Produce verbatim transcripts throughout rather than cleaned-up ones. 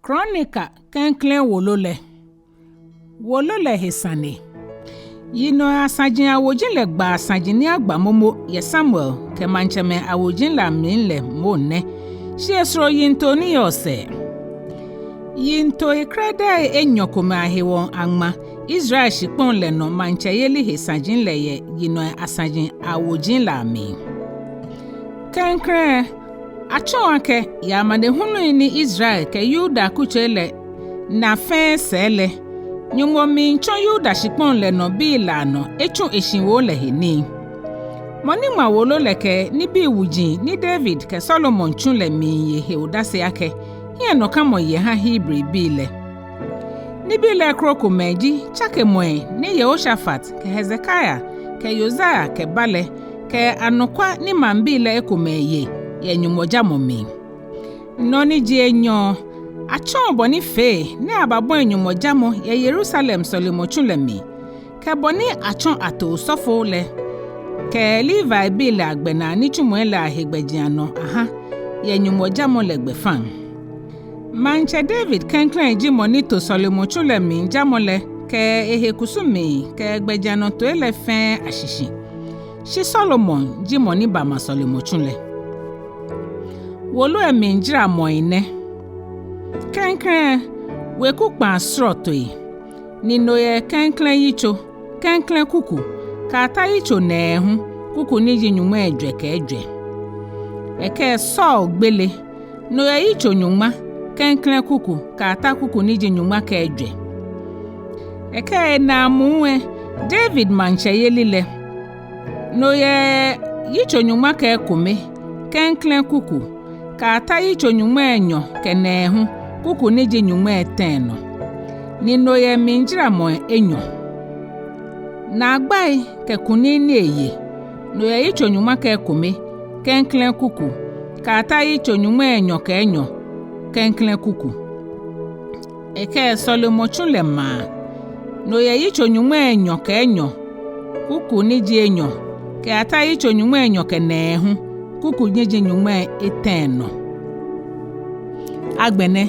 Kronika klɛŋklɛŋ wolo lɛ. Wolo lɛ he sane. Yinɔi asaji awoji lɛ gbaa saji ni agba momo yɛ Samuel kɛ maŋtsɛmɛi awoji lɛ amli lɛ moŋ nɛ, shi esoro yiŋtoo ni yɔɔ sɛɛ. Yiŋtoi krɛdɛɛi enyɔ komɛi ahewɔ aŋma Israel shikpɔŋ lɛ nɔ maŋtsɛyeli he saji lɛ yɛ yinɔi asaji awoji lɛ amli. Klɛŋklɛŋ, atsɔɔ akɛ yɛ amanehului ni Israel kɛ Yuda kutsei lɛ na fɛɛ sɛɛ lɛ, Nyɔŋmɔ miitsɔ Yuda shikpɔŋ lɛ nɔ bii lɛ anɔ etsu eshiwoo lɛ he nii. Mɔ ni ŋma wolo lɛ kɛ nibii wuji ni David kɛ Solomon tsu lɛ miiye he odase akɛ, hiɛnɔkamɔ yɛ ha Hebribii lɛ. Nibii lɛ krokomɛi ji tsakemɔi ni Yehoshafat kɛ Hezekia kɛ Yosia kɛba lɛ, kɛ anɔkwa ni maŋbii lɛ ekomɛi ye yɛ Nyɔŋmɔjamɔ mli. Nɔ ni ji enyɔ, atsɔɔ bɔ ni fee ni ababɔi Nyɔŋmɔjamɔ yɛ Yerusalem sɔlemɔtsu lɛ mli, kɛ bɔ ni atsɔ ato osɔfoi lɛ kɛ Levibii lɛ agbɛnaa nitsumɔi lɛ ahe gbɛjianɔ aha yɛ Nyɔŋmɔjamɔ lɛ gbɛfaŋ. Maŋtsɛ David klɛŋklɛŋ ji mɔ ni to sɔlemɔtsu lɛ mli jamɔ lɛ kɛ ehe kusumii kɛ gbɛjianɔtoi lɛ fɛɛ ashishi. Shi Solomon ji mɔ ni bama sɔlemɔtsu lɛ. Wolo lɛ mlijaramɔi nɛ. Klɛŋklɛŋ, weku kpaa srɔtoi, ni no yɛ klɛŋklɛŋ yitso, klɛŋklɛŋ kuku, kɛyata yitso nɛɛhu, kuku ni ji nyɔŋmai ejwɛ kɛ ejwɛ. Ekɛ Saul gbele, no yɛ yitso nyɔŋma, klɛŋklɛŋ kuku, kɛyata kuku ni ji nyɔŋma kɛ ejwɛ. Ekɛ naamuu lɛ, David maŋtsɛyeli lɛ, no yɛ yitso nyɔŋma kɛ ekome, klɛŋklɛŋ kuku, kɛyata yitso nyɔŋmai enyɔ kɛ nɛɛhu, kuku ni ji nyɔŋmai etɛ nɔ. Ni no yɛ mlijaramɔi enyɔ. Naagbai kɛ kunim ni eye, no yɛ yitso nyɔŋma kɛ ekome, klɛŋklɛŋ kuku, kɛyata yitso nyɔŋmai enyɔ kɛ enyɔ, klɛŋklɛŋ kuku. Ekɛ sɔlemɔtsu lɛ maa, no yɛ yitso nyɔŋmai enyɔ kɛ enyɔ, kuku ni ji enyɔ, kɛyata yitso nyɔŋmai enyɔ kɛ nɛɛhu, kuku ni ji nyɔŋmai etɛ nɔ. Agbɛnɛ,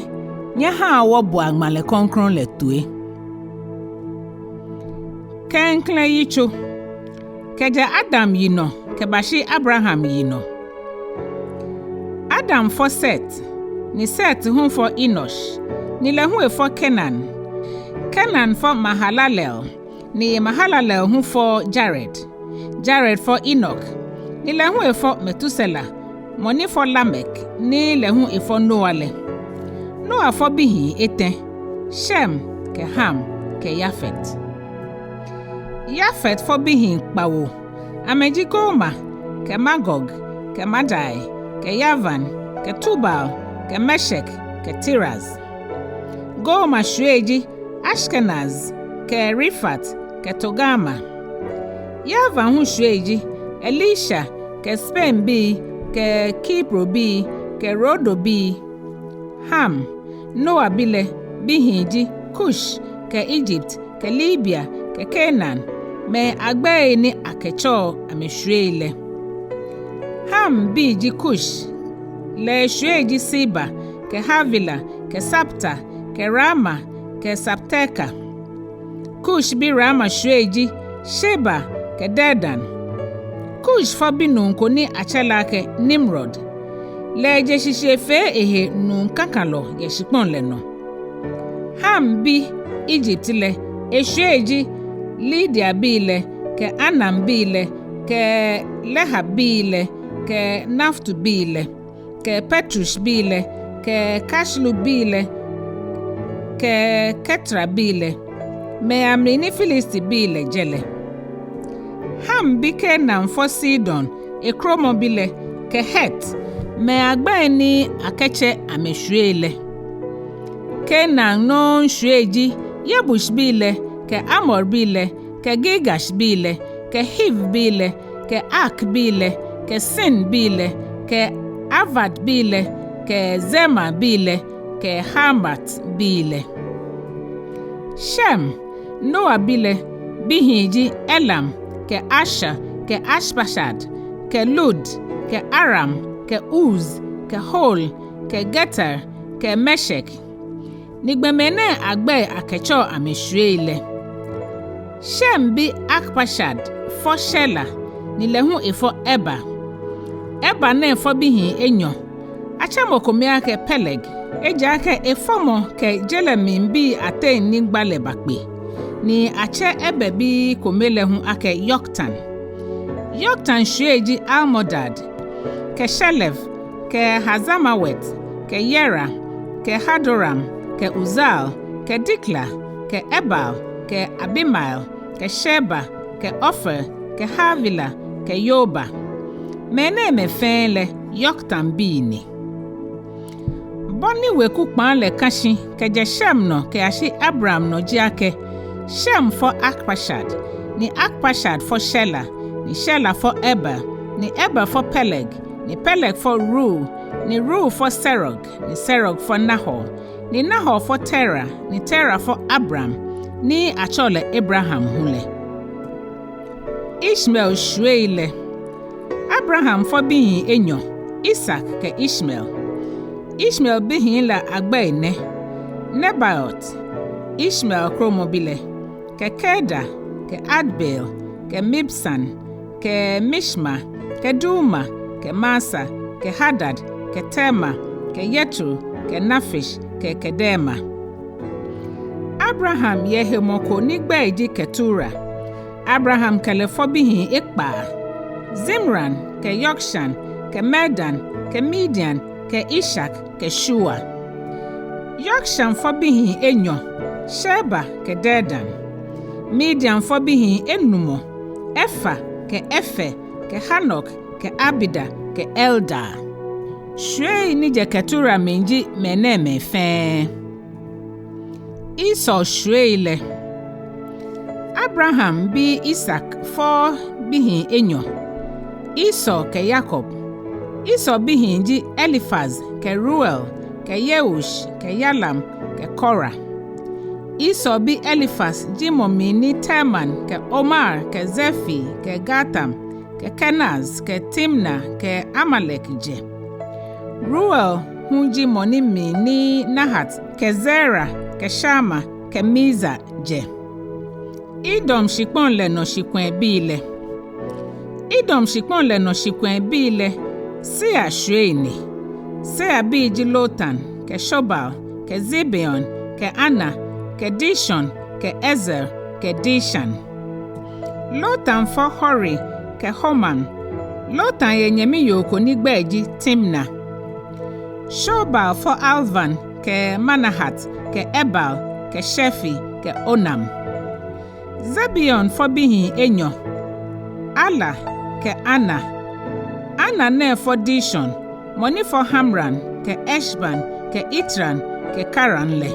nyɛhaa wɔboa ŋmalɛ krɔŋkrɔŋ lɛ toi. Klɛŋklɛŋ yitso. Kɛjɛ Adam yinɔ kɛbashi Abraham yinɔ. Adam fɔ Set, ni Set hu fɔ Enosh, ni lɛ hu efɔ Kenan. Kenan fɔ Mahalalel, ni Mahalalel hu fɔ Jared. Jared fɔ Enok, ni lɛ hu efɔ Metusela, mɔ ni fɔ Lamek, ni lɛ hu efɔ Noa lɛ. Noa fɔ bihii etɛ, Shem kɛ Ham kɛ Yafet. Yafet fɔ bihii kpawo, amɛji Gomer kɛ Magog kɛ Madai kɛ Yavan kɛ Tubal kɛ Meshek kɛ Tiras. Gomer shwiei ji Ashkenaz kɛ Rifat kɛ Togarma. Yavan hu shwiei ji Elisha kɛ Spainbii kɛ Kiprobii kɛ Rodobii. Ham, Noa bi lɛ, bihii ji Kush kɛ Egypt kɛ Libia kɛ Kanaan, mɛi agbɛi ni akɛtsɛɔ amɛshwiei lɛ. Ham bi ji Kush, lɛ eshwiei ji Seba kɛ Havila kɛ Sabta kɛ Raama kɛ Sabteka. Kush bi Raama shwiei ji Sheba kɛ Dedan. Kush fɔ binuu ko ni atsɛ lɛ akɛ Nimrod. Lɛ eje shishi efee ehe nuu kakalɔ yɛ shikpɔŋ lɛ nɔ. Ham bi Egypt lɛ, eshwiei ji Lidiabii lɛ kɛ Anambii lɛ kɛ Lehabbii lɛ kɛ Naftbibii lɛ kɛ Patrushbii lɛ kɛ Kasluhbii lɛ kɛ Ketrabii lɛ, mɛi amli ni Filistibii lɛ jɛ lɛ. Ham bi Kanaan fɔ Sidon, ekromɔbi lɛ, kɛ Het, mɛi agbɛi ni akɛtsɛ amɛshwiei lɛ. Kanaan nɔŋŋ shwiei ji Yebusbii lɛ kɛ Amorbii lɛ kɛ Girgashbii lɛ kɛ Hivbii lɛ kɛ Arkbii lɛ kɛ Sinbii lɛ kɛ Arvadbii lɛ kɛ Zemarbii lɛ kɛ Hamathbii lɛ. Shem, Noa bi lɛ, bihii ji Elam kɛ Asshur kɛ Arpakshad kɛ Lud kɛ Aram kɛ Uz kɛ Hol kɛ Geter kɛ Meshek. Ni gbɔmɛi nɛɛ agbɛi akɛtsɛɔ amɛshwiei lɛ: Shem bi Arpakshad fɔ Shela, ni lɛ hu efɔ Eber. Eber nɛɛ fɔ bihii enyɔ. Atsɛ mɔ kome akɛ Peleg, ejaakɛ efɔmɔ kɛ je lɛ mli bii ateŋ ni gba lɛ bakpe. Ni atsɛ Eber bi kome lɛ hu akɛ Yoktan. Yoktan shwiei ji Almodad, kɛ Shelef, kɛ Hazarmawet, kɛ Yera, kɛ Hadoram, kɛ Uzal, kɛ Dikla, kɛ Ebal, kɛ Abimael, kɛ Sheba, kɛ Ofir, kɛ Havila, kɛ Yoba. Mɛnɛɛmɛi fɛɛ lɛ Yoktan bii ni. Bɔ ni weku kpaa lɛ kã shi kɛjɛ Shem nɔ kɛyashi Abraham nɔ ji akɛ, Shem fɔ Arpakshad, ni Arpakshad fɔ Shela, ni Shela fɔ Eber, ni Eber fɔ Peleg, ni Peleg fɔ Reu, ni Reu fɔ Serug, ni Serug fɔ Nahor, ni Nahor fɔ Tera, ni Tera fɔ Abram, ni atsɛɔ lɛ Abraham hu lɛ. Ishmael shwiei lɛ: Abraham fɔ bihii enyɔ, Isak kɛ Ishmael. Ishmael bihii lɛ agbɛi nɛ: Nebaioth, Ishmael kromɔbi lɛ, kɛ Keda, kɛ Adbeel, kɛ Mibsam, kɛ Mishma, kɛ Duma, kɛ Massa, kɛ Hadad, kɛ Tema, kɛ Yitro, kɛ Naphish, kɛ Kedema. Abraham yɛ hemɔ ko ni gbɛi ji Ketura. Abraham kɛ lɛ fɔ bihii ekpaa: Zimran, kɛ Yokshan, kɛ Medan, kɛ Midian, kɛ Ishak, kɛ Shua. Yokshan fɔ bihii enyɔ: Sheba kɛ Dedan. Midian fɔ bihii enumɔ: Efa, kɛ Efer, kɛ Hanok, kɛ Abida, kɛ Eldaa. Shwiei ni jɛ Ketura mli ji mɛnɛɛmɛi fɛɛ. Esau shwiei lɛ: Abraham bi Isak fɔ bihii enyɔ, Esau kɛ Yakob. Esau bihii ji Elifaz, kɛ Reuel, kɛ Yeush, kɛ Yalam, kɛ Kora. Esau bi Elifaz ji mɔ mli ni Teman, kɛ Omar, kɛ Zefir, kɛ Gatam, kɛ Kenaz, kɛ Timna, kɛ Amalek jɛ. Reuel hu ji mɔ ni mli ni Nahat, kɛ Zera, kɛ Shamma, kɛ Miza jɛ. Edom shikpɔŋ lɛ nɔ shikwɛɛbii lɛ. Edom shikpɔŋ lɛ nɔ shikwɛɛbii lɛ, Seir shwiei ni. Seir bii ji Lotan, kɛ Shobal, kɛ Zibeon, kɛ Ana, kɛ Dishon, kɛ Ezer, kɛ Dishan. Lotan fɔ Hori kɛ Homam. Lotan yɛ nyɛmi yoo ko ni gbɛi ji Timna. Shobal fɔ Alvan kɛ Manahat kɛ Ebal kɛ Shefi kɛ Onam. Zibeon fɔ bihii enyɔ, Ala kɛ Ana. Ana nɛɛ fɔ Dishon, mɔ ni fɔ Hamran kɛ Eshban kɛ Itran kɛ Karan lɛ.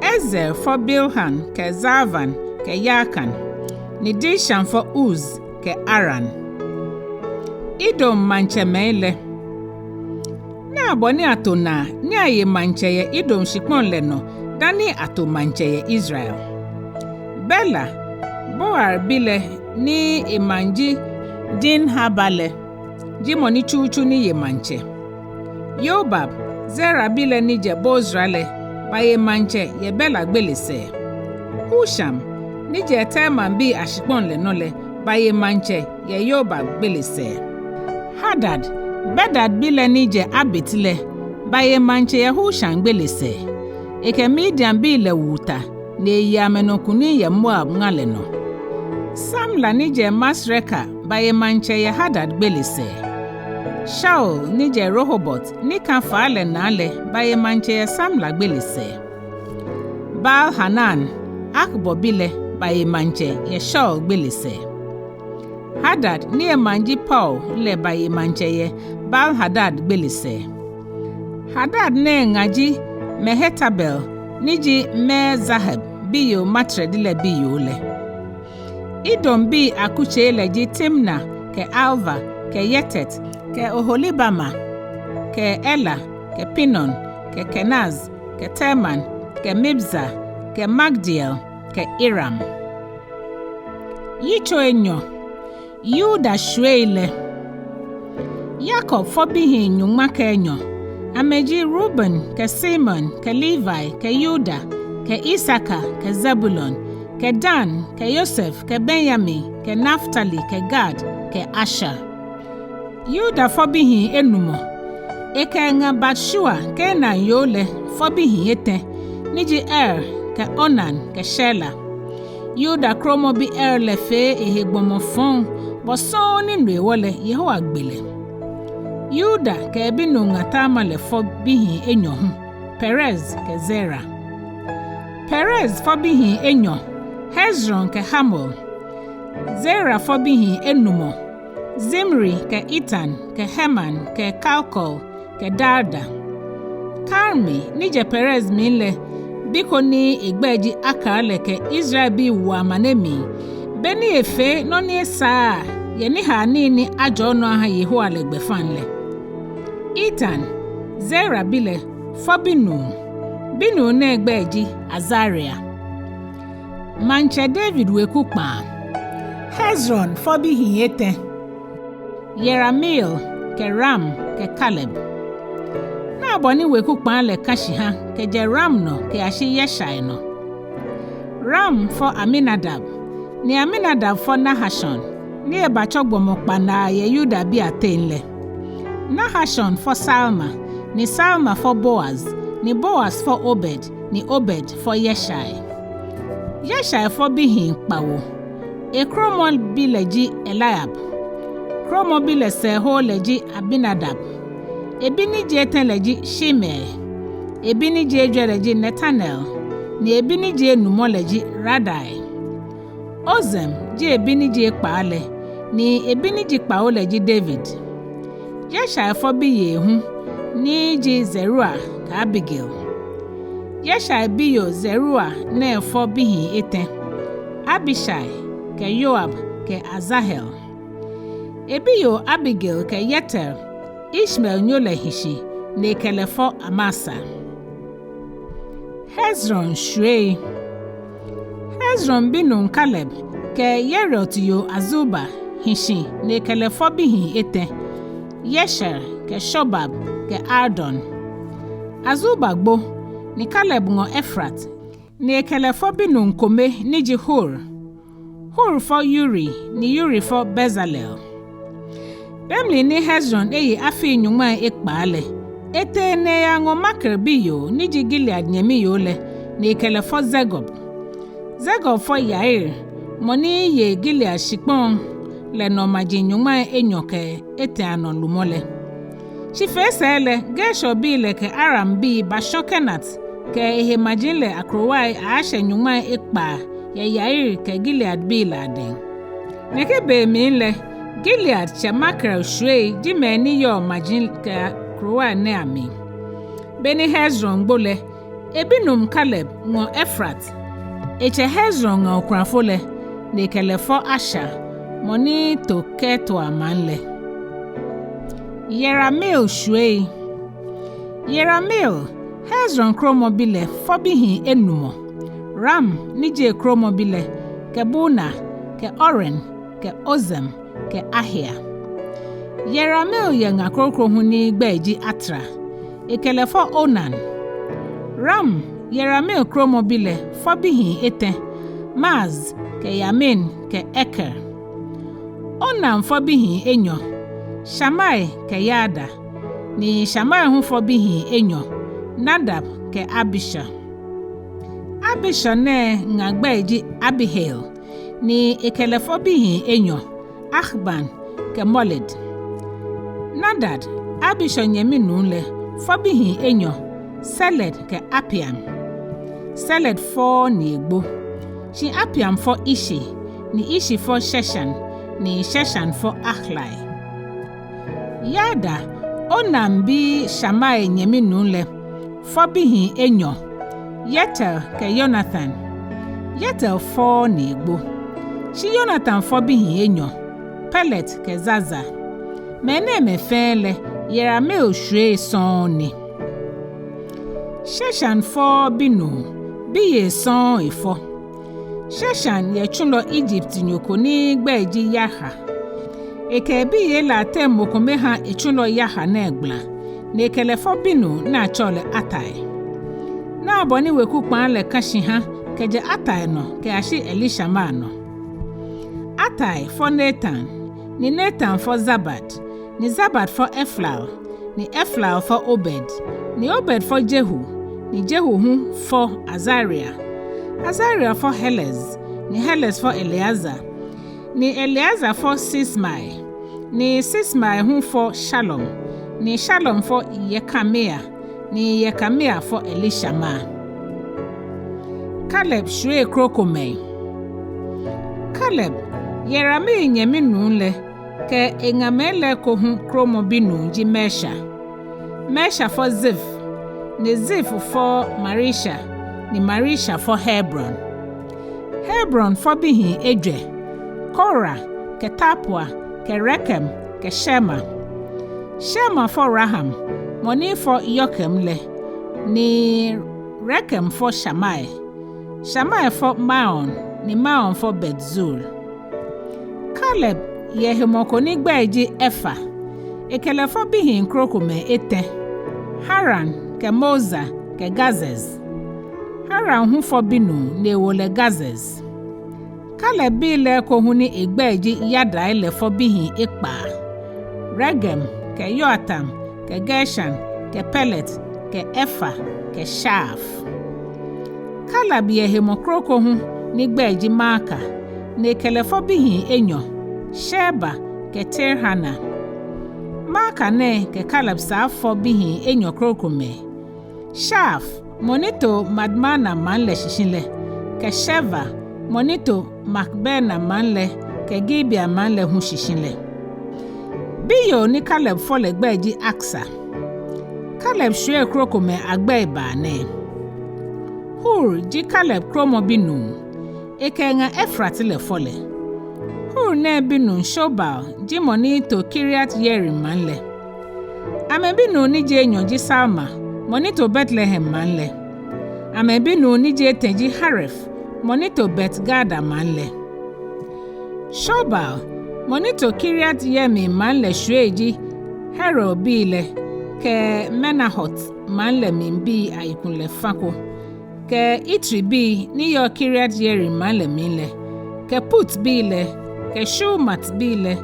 Ezer fɔ Bilhan kɛ Zaavan kɛ Yaakan, ni Dishan fɔ Uz kɛ Aran. Edom maŋtsɛmɛi lɛ. Naa bɔ ni ato naa ni aye maŋtsɛ yɛ Edom shikpɔŋ lɛ nɔ dani ato maŋtsɛ yɛ Israel. Bela, Beor bi lɛ ni emaŋ ji Din-haba lɛ, ji mɔ ni tsutsu ni ye maŋtsɛ. Yobab, Zera bi lɛ ni jɛ Bozra lɛ, baye maŋtsɛ yɛ Bela gbele sɛɛ. Husham, ni jɛ Teman bii ashikpɔŋ lɛ nɔ lɛ, baye maŋtsɛ yɛ Yobab gbele sɛɛ. Hadad, Bedad bi lɛ ni jɛ Abit lɛ, baye maŋtsɛ yɛ Husham gbele sɛɛ. Ekɛ Midian bii lɛ wu ta, ni eye amɛnɔ kunim yɛ Moab ŋa lɛ nɔ. Samla ni jɛ Masreka baye maŋtsɛ yɛ Hadad gbele sɛɛ. Shaul ni jɛ Rehobot ni kã faa lɛ naa lɛ baye maŋtsɛ yɛ Samla gbele sɛɛ. Baal-Hanan, Akbor bi lɛ, baye maŋtsɛ yɛ Shaul gbele sɛɛ. Hadad ni emaŋ ji Pau lɛ baye maŋtsɛ yɛ Baal-Hadad gbele sɛɛ. Hadad nɛɛ ŋa ji Mehetabel ni ji Me-Zahab biyoo Matred lɛ biyoo lɛ. Edombii akutsei lɛ ji Timna kɛ Alva kɛ Yetet kɛ Oholibama kɛ Ela kɛ Pinon kɛ Kenaz kɛ Teman kɛ Mibzar kɛ Magdiel kɛ Iram. Yitso enyɔ. Yuda shwiei lɛ. Yakob fɔ bihii nyɔŋma kɛ enyɔ, Amɛji Ruben kɛ Simeon kɛ Levi kɛ Yuda kɛ Isakar kɛ Zebulon kɛ Dan kɛ Yosef kɛ Benyamin kɛ Naftali kɛ Gad kɛ Asher. Yuda fɔ bihii enumɔ. Ekɛ eŋa Bat-Shua, Kanaan yoo lɛ, fɔ bihii etɛ, ni ji Er kɛ Onan kɛ Shela. Yuda kromɔbi Er lɛ fee ehe gbɔmɔ fɔŋ, bɔ sɔŋŋ ni no hewɔ lɛ Yehowa gbe lɛ. Yuda kɛ ebinuu ŋa Tamar lɛ fɔ bihii enyɔ hu, Perez kɛ Zera. Perez fɔ bihii enyɔ, Hezron kɛ Hamul. Zera fɔ bihii enumɔ, Zimri kɛ Etan kɛ Heman kɛ Kalkol kɛ Darda. Karmi ni jɛ Perez mli lɛ bi ko ni egbɛi ji Akar lɛ kɛ Israelbii wo amane mli, beni efee nɔ ni esaaa yɛ nihaanii ni ajɔɔ nɔ aha Yehowa lɛ gbɛfaŋ lɛ. Etan, Zera bi lɛ, fɔ binuu. Binuu nɛɛ gbɛi ji Azaria. Maŋtsɛ David weku kpaa. Hezron fɔ bihii etɛ, Yerahmeel kɛ Ram kɛ Kaleb. Naa bɔ ni weku kpaa lɛ ka shi ha kɛjɛ Ram nɔ kɛyashi Yeshai nɔ. Ram fɔ Aminadab, ni Aminadab fɔ Nahashon, ni ebatsɔ gbɔmɔ kpanaa yɛ Yudabii ateŋ lɛ. Nahashon fɔ Salma, ni Salma fɔ Boaz, ni Boaz fɔ Obed, ni Obed fɔ Yeshai. Yeshai fɔ bihii kpawo. Ekromɔbi lɛ ji Eliab. Kromɔbi lɛ sɛɛhoo lɛ ji Abinadab. Ebi ni ji etɛ lɛ ji Shimei. Ebi ni ji ejwɛ lɛ ji Netanel, ni ebi ni ji enumɔ lɛ ji Radai. Ozem ji ebi ni ji ekpaa lɛ, ni ebi ni ji kpawo lɛ ji David. Yeshai fɔ biyei hu, ni ji Zeruia kɛ Abigail. Yeshai biyoo Zeruia nɛɛ fɔ bihii etɛ, Abishai kɛ Yoab kɛ Asahel. Ebiyoo Abigail kɛ Yeter, Ishmaelnyo lɛ hi shi, ni ekɛ lɛ fɔ Amasa. Hezron shwiei. Hezron binuu Kaleb kɛ Yeriot yoo Azuba hi shi ni ekɛ lɛ fɔ bihii etɛ, Yesher kɛ Shobab kɛ Ardon. Azuba gbo, ni Kaleb ŋɔ Efrat, ni ekɛ lɛ fɔ binuu kome ni ji Hur. Hur fɔ Uri, ni Uri fɔ Bezalel. Be mli ni Hezron eye afii nyɔŋmai ekpaa lɛ, etee ni eyaŋɔ Makir biyoo ni ji Gilead nyɛmiyoo lɛ, ni ekɛ lɛ fɔ Segub. Segub fɔ Yair, mɔ ni ye Gilead shikpɔŋ lɛ nɔ maji nyɔŋmai enyɔ kɛ etɛ anɔ lumɔ lɛ. Shi fee sɛɛ lɛ, Geshurbii lɛ kɛ Arambii bashɔ Kenat kɛ ehe maji lɛ akrowai aaashɛ nyɔŋmai ekpaa yɛ Yair kɛ Gileadbii lɛ adɛŋ. Nɛkɛ be mli lɛ, Gilead tsɛ Makir shwiei ji mɛi ni yɔɔ maji kɛ akrowai nɛɛ amli. Beni Hezron gbo lɛ, ebinuu Kaleb ŋɔ Efrat, etsɛ Hezron ŋa okulafo lɛ, ni ekɛ lɛ fɔ Asher, mɔ ni to Ketura maŋ lɛ. Yerahmeel shwiei. Yerahmeel, Hezron kromɔbi lɛ, fɔ bihii enumɔ. Ram ni ji ekromɔbi lɛ, kɛ Buna, kɛ Oren, kɛ Ozem, kɛ Ahia. Yerahmeel yɛ ŋa kroko hu ni egbɛi ji Atra. Ekɛ lɛ fɔ Onan. Ram, Yerahmeel kromɔbi lɛ, fɔ bihii etɛ, Maaz kɛ Yamin kɛ Eker. Onan fɔ bihii enyɔ, Shamai kɛ Yada, ni Shamai hu fɔ bihii enyɔ, Nadab kɛ Abihu. Abihu nɛɛ ŋa gbɛi ji Abihail, ni ekɛ lɛ fɔ bihii enyɔ, Ahban kɛ Molid. Nadab, Abihu nyɛminuu lɛ, fɔ bihii enyɔ, Seled kɛ Apaim. Seled fɔɔɔ ni egbo. Shi Apaim fɔ Ishi, ni Ishi fɔ Sheshan, ni Sheshan fɔ Ahlai. Yada, Onan bi Shamai nyɛminuu lɛ, fɔ bihii enyɔ, Yeter kɛ Yokneam. Yeter fɔɔɔ ni egbo. Shi Yokneam fɔ bihii enyɔ, Pelet kɛ Zaza. Mɛnɛɛmɛi fɛɛ lɛ, Yerahmeel shwiei sɔŋŋ ni. Sheshan fɔɔɔ binuu, biyei sɔŋŋ efɔ. Sheshan yɛ tsulɔ Egyptnyo ko ni egbɛi ji Yarha. Ekɛ ebiyei lɛ ateŋ mɔ kome ha etsulɔ Yarha nɛɛ gbala, ni ekɛ lɛ fɔ binuu ni atsɛɔ lɛ Atai. Naa bɔ ni weku kpãa lɛ kã shi hã kɛjɛ Atai nɔ kɛyashi Elishama nɔ. Atai fɔ Natan, ni Natan fɔ Zabad, ni Zabad fɔ Eflal, ni Eflal fɔ Obed, ni Obed fɔ Jehu, ni Jehu hu fɔ Azaria. Azaria fɔ Helez, ni Helez fɔ Eleazar, ni Eleazar fɔ Sismai, ni Sismai hu fɔ Shalom, ni Shalom fɔ Yekamia, ni Yekamia fɔ Elishama. Kaleb shwiei krokomɛi. Kaleb, Yerahmeel nyɛmi nuu lɛ, kɛ eŋamɛi lɛ eko hu kromɔ binuu ji Mesha. Mesha fɔ Zif, ni Zif fɔ Maresha, ni Maresha fɔ Hebron. Hebron fɔ bihii ejwɛ: Kora, kɛ Tapua, kɛ Rekem, kɛ Shema. Shema fɔ Raham, mɔ ni fɔ Yorkem lɛ, ni Rekem fɔ Shammai. Shammai fɔ Maon, ni Maon fɔ Bet-Zur. Kaleb yɛ hemɔ ko ni egbɛi ji Efa. Ekɛ lɛ fɔ bihii krokomɛi etɛ: Haran, kɛ Moza, kɛ Gazez. Haran hu fɔ binuu, ni ewo lɛ Gazez. Kaleb bii lɛ eko hu ni egbɛi ji Yadai lɛ fɔ bihii ekpaa: Regem, kɛ Yoatam, kɛ Geshan, kɛ Pelet, kɛ Efa, kɛ Shaaf. Kaleb yɛ hemɔ kroko hu ni egbɛi ji Maaka, ni ekɛ lɛ fɔ bihii enyɔ: Sheba, kɛ Tirhana. Maaka nɛɛ kɛ Kaleb saa fɔ bihii enyɔ krokomɛi: Shaaf, mɔ ni to Madmana maŋ lɛ shishi lɛ, kɛ Sheva, mɔ ni to Makbena maŋ lɛ kɛ Gibea maŋ lɛ hu shishi lɛ. Biyoo ni Kaleb fɔ lɛ gbɛi ji Aksa. Kaleb shwiei krokomɛi agbɛi baa nɛɛ. Hur ji Kaleb kromɔ binuu, ekɛ eŋa Efrat lɛ fɔ lɛ. Hur nɛɛ binuu Shobal ji mɔ ni to Kiriat-Yearim maŋ lɛ. Amɛbinuu ni ji enyɔ ji Salma, mɔ ni to Betlehem maŋ lɛ. Amɛbinuu ni ji etɛ ji Haref, mɔ ni to Bet-Gader maŋ lɛ. Shobal, mɔ ni to Kiriat-Yearim maŋ lɛ shwiei ji Heruel bii lɛ, kɛ Manahot maŋ lɛ mli bii ayibɔ lɛ fã ko, kɛ Itri bii ni yɔɔ Kiriat-Yearim maŋ lɛ mli lɛ, kɛ Put bii lɛ, kɛ Shumat bii lɛ,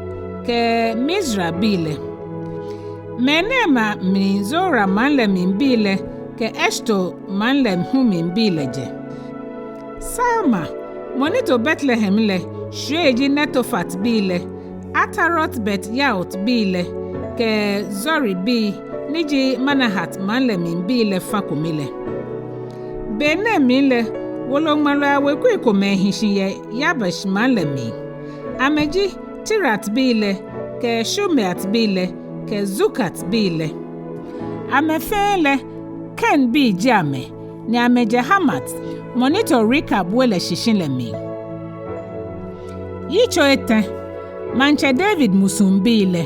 kɛ Mizra bii lɛ. Mɛnɛma mli Zora maŋ lɛ mli bii lɛ, kɛ Eshtaol maŋ lɛ hu mli bii lɛ jɛ. Salma, mɔ ni to Betlehem lɛ, shwiei ji Netofat bii lɛ, Atarot Bet-Yaot bii lɛ, kɛ Zori bii ni ji Manahat maŋ lɛ mli bii lɛ fã kome lɛ. Be nɛɛ mli lɛ, woloŋmalɔi awekui komɛi hi shi yɛ Yabesh maŋ lɛ mli. Amɛji Tirat bii lɛ, kɛ Shumeat bii lɛ, kɛ Zukat bii lɛ. Amɛ fɛɛ lɛ, Ken bii ji amɛ, ni amɛjɛ Hamat, mɔ ni to Rekab we lɛ shishi lɛ mli. Yitso etɛ. Maŋtsɛ David musuŋ bii lɛ.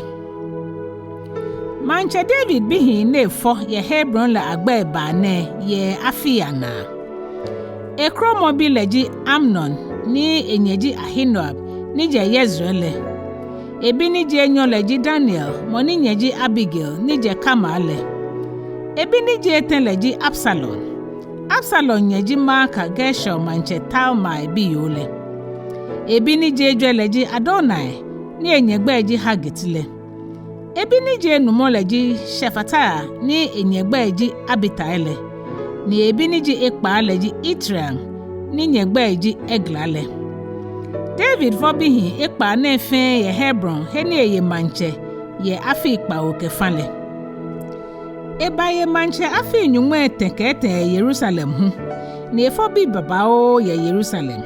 Maŋtsɛ David bihii ni efɔ yɛ Hebron lɛ agbɛi baa nɛɛ yɛ afii anaa. Ekromɔbi lɛ ji Amnon, ni enyɛ ji Ahinoam, ni jɛ Yezreel lɛ. Ebi ni ji enyɔ lɛ ji Daniel, mɔ ni nyɛ ji Abigail, ni jɛ Karmel lɛ. Ebi ni ji etɛ lɛ ji Absalom. Absalom nyɛ ji Maaka, Geshur maŋtsɛ Talmai biyoo lɛ. Ebi ni ji ejwɛ lɛ ji Adonai, ni enyɛ gbɛi ji Hagit lɛ. Ebi ni ji enumɔ lɛ ji Shefatia, ni enyɛ gbɛi ji Abital lɛ. Ni ebi ni ji ekpaa lɛ ji Itream, ni nyɛ gbɛi ji Egla lɛ. David fɔ bihii ekpaa nɛɛ fɛɛ yɛ Hebron, he ni eye maŋtsɛ yɛ afii kpawo kɛ fã lɛ. Ebaye maŋtsɛ afii nyɔŋmai etɛ kɛ etɛ yɛ Yerusalem hu, ni efɔ bii babaoo yɛ Yerusalem.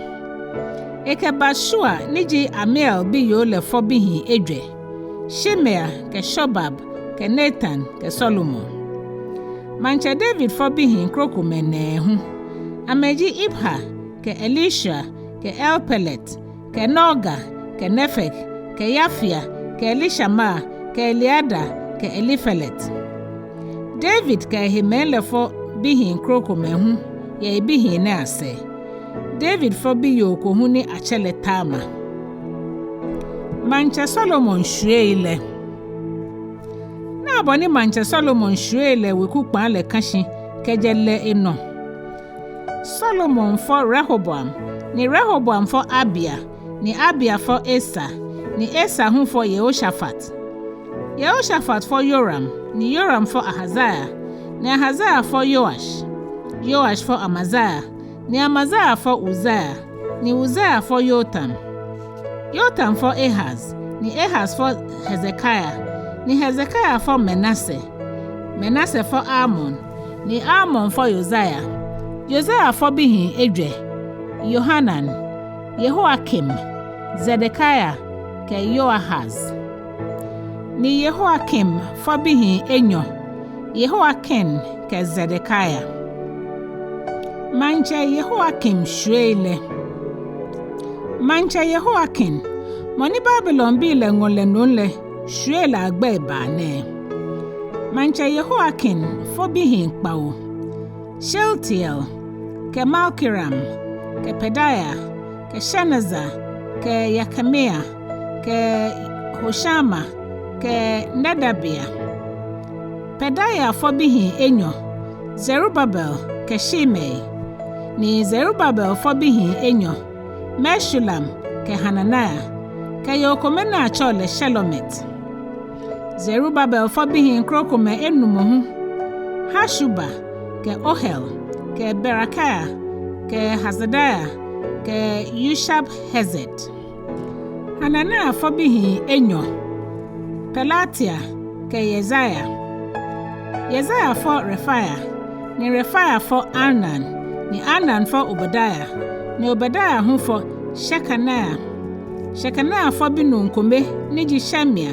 Ekɛ Bat-Sua ni ji Amiel biyoo lɛ fɔ bihii ejwɛ: Shimea kɛ Shobab kɛ Natan kɛ Solomon. Maŋtsɛ David fɔ bihii krokomɛi nɛɛhu. Amɛji Ibhar kɛ Elishua kɛ Elpelet kɛ Noga kɛ Nefeg kɛ Yafia kɛ Elishama kɛ Eliada kɛ Elifelet. David kɛ ehemɛi lɛ fɔ bihii krokomɛi hu yɛ ebihii nɛɛ asɛɛ. David fɔ biyoo ko hu ni atsɛɔ lɛ Tamar. Maŋtsɛ Solomon shwiei lɛ. Naa Bɔ ni Maŋtsɛ Solomon shwiei lɛ weku kpãa lɛ kã shi kɛjɛ lɛ enɔ. Solomon fɔ Rehoboam, ni Rehoboam fɔ Abia, ni Abia fɔ Asa, ni Asa hu fɔ Yehoshafat. Yehoshafat fɔ Yoram, ni Yoram fɔ Ahazia, ni Ahazia fɔ Yoash. Yoash fɔ Amazia, ni Amazia fɔ Uzia, ni Uzia fɔ Yotam. Yotam fɔ Ahaz, ni Ahaz fɔ Hezekia, ni Hezekia fɔ Manase. Manase fɔ Amon, ni Amon fɔ Yosia. Yosia fɔ bihii ejwɛ: Yohanan, Yehoiakim, Zedekia, kɛ Yoahaz. Ni Yehoiakim fɔ bihii enyɔ: Yehoiakin kɛ Zedekia. Maŋtsɛ Yehoiakim shwiei lɛ. Maŋtsɛ Yehoiakin, mɔ ni Babilonbii lɛ ŋɔ lɛ nom lɛ, shwiei lɛ agbɛii baa nɛɛ. Maŋtsɛ Yehoiakin fɔ bihii kpawo: Shealtiel, kɛ Malkiram, kɛ Pedaia, kɛ Shenazar, kɛ Yekamia, kɛ Hoshama, kɛ Nedabia. Pedaia fɔ bihii enyɔ: Zerubabel kɛ Shimei. Ni Zerubabel fɔ bihii enyɔ: Meshulam kɛ Hanania, kɛ yoo kome ni atsɛɔ lɛ Shelomit. Zerubabel fɔ bihii krokomɛi enumɔ hu: Hashuba, kɛ Ohel, kɛ Berekia, kɛ Hasadia, kɛ Yushab-Hesed. Hanania fɔ bihii enyɔ: Pelatia kɛ Yeshaia. Yeshaia fɔ Refaia, ni Refaia fɔ Arnan, ni Arnan fɔ Obadia, ni Obadia hu fɔ Shekania. Shekania fɔ binuu kome ni ji Shemia,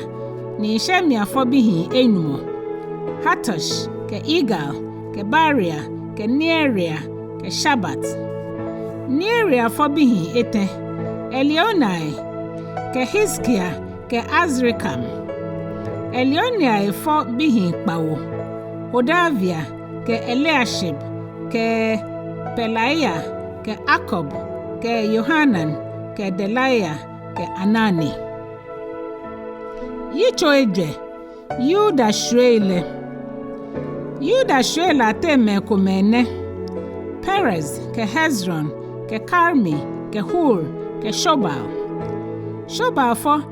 ni Shemia fɔ bihii enumɔ: Hatush, kɛ Igal, kɛ Baria, kɛ Nearia, kɛ Shabat. Nearia fɔ bihii etɛ: Elioenai, kɛ Hizkia, kɛ Azrikam. Elioenai fɔ bihii kpawo: Hodavia, kɛ Eliashib, kɛ Pelaia, kɛ Akub, kɛ Yohanan, kɛ Delaia, kɛ Anani. Yitso ejwɛ. Yuda shwiei lɛ. Yuda shwiei lɛ ateŋ mɛi komɛi nɛ: Perez, kɛ Hezron, kɛ Karmi, kɛ Hur, kɛ Shobal. Shobal fɔ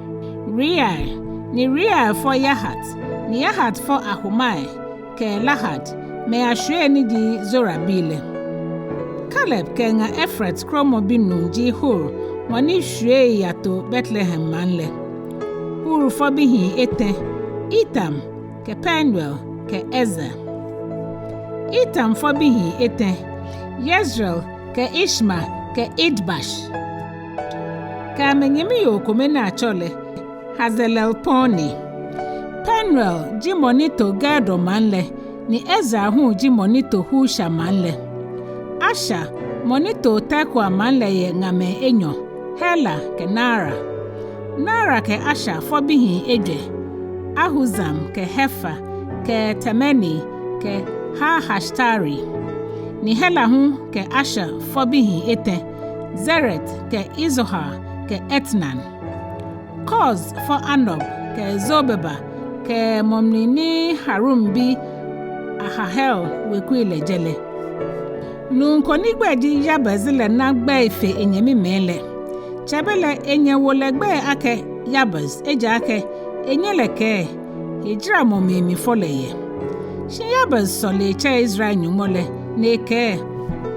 Reaia, ni Reaia fɔ Yahat, ni Yahat fɔ Ahumai, kɛ Lahad, mɛi ashwiei ni ji Zorabii lɛ. Kaleb kɛ eŋa Efrat kromɔbi nuu ji Hur, mɔ ni shwie eyato Betlehem maŋ lɛ. Hur fɔ bihii etɛ: Itam, kɛ Penuel, kɛ Ezer. Itam fɔ bihii etɛ: Yezreel, kɛ Ishma, kɛ Idbash, kɛ amɛnyɛmi yoo kome ni atsɛɔ lɛ Hazelelponi. Penuel ji mɔ ni to Gedor maŋ lɛ, ni Ezer hu ji mɔ ni to Husha maŋ lɛ. Asher, mɔ ni to Tekoa maŋ lɛ, yɛ ŋamɛi enyɔ: Hela kɛ Naara. Naara kɛ Asher fɔ bihii ejwɛ: Ahuzam kɛ Hefer kɛ Temeni kɛ Haahashtari. Ni Hela hu kɛ Asher fɔ bihii etɛ: Zeret kɛ Zohar kɛ Etnan. Koz fɔ Anub kɛ Zobeba kɛ mɔ mli ni Harum bi Aharhel wekui lɛ jɛ lɛ. Nuu ko ni gbɛi ji Yabez lɛ na gbɛi fe enyɛmimɛi lɛ. Tsɛbelɛ enyɛ wo lɛ gbɛi akɛ Yabez, ejaakɛ enyɛ lɛ kɛɛ: Hejaramɔ mli mifɔ lɛ yɛ. Shi Yabez sɔle etsɛ Israel Nyɔŋmɔ lɛ, ni ekɛɛ: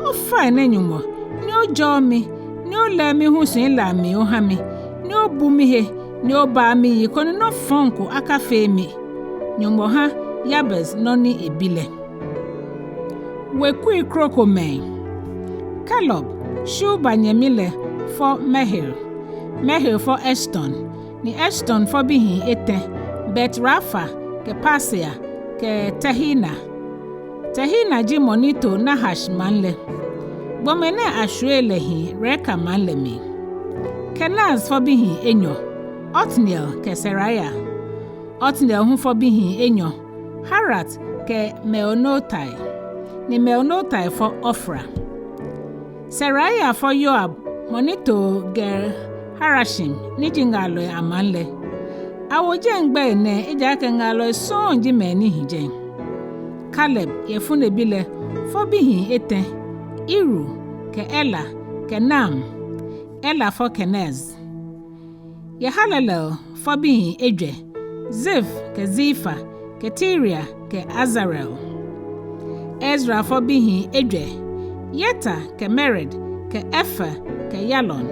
Ofainɛ Nyɔŋmɔ, ni ojɔɔ mi, ni olɛɛ mihusui lɛ amli oha mi, ni obu mihe, ni obaa miyi koni nɔ fɔŋ ko akafee mi. Nyɔŋmɔ ha Yabez nɔ ni ebi lɛ. Wekui krokomɛi. Caleb, Shuba nyɛmi lɛ, fɔ Mehir. Mehir fɔ Eshton, ni Eshton fɔ bihii etɛ: Bet-Rafa kɛ Pasea kɛ Tehina. Tehina ji mɔ ni to Nahash maŋ lɛ. Gbɔmɛi nɛɛ ashwiei lɛ hi Reka maŋ lɛ mli. Kenaz fɔ bihii enyɔ: Otniel kɛ Seraia. Otniel hu fɔ bihii enyɔ: Harat kɛ Meonotai, ni Meonotai fɔ Ofra. Seraia fɔ Yoab, mɔ ni to Ger-Harashim, ni ji ŋaalɔi amaŋ lɛ. Awo jɛi gbɛi nɛɛ ejaakɛ ŋaalɔi sɔŋŋ ji mɛi ni hi jɛi. Kaleb, Yefune bi lɛ, fɔ bihii etɛ: Iru, kɛ Ela, kɛ Naam. Ela fɔ Kenaz. Yehalelel fɔ bihii ejwɛ: Zif, kɛ Zilfa, kɛ Tiria, kɛ Azarel. Ezra fɔ bihii ejwɛ: Yeter, kɛ Mered, kɛ Efer, kɛ Yalon.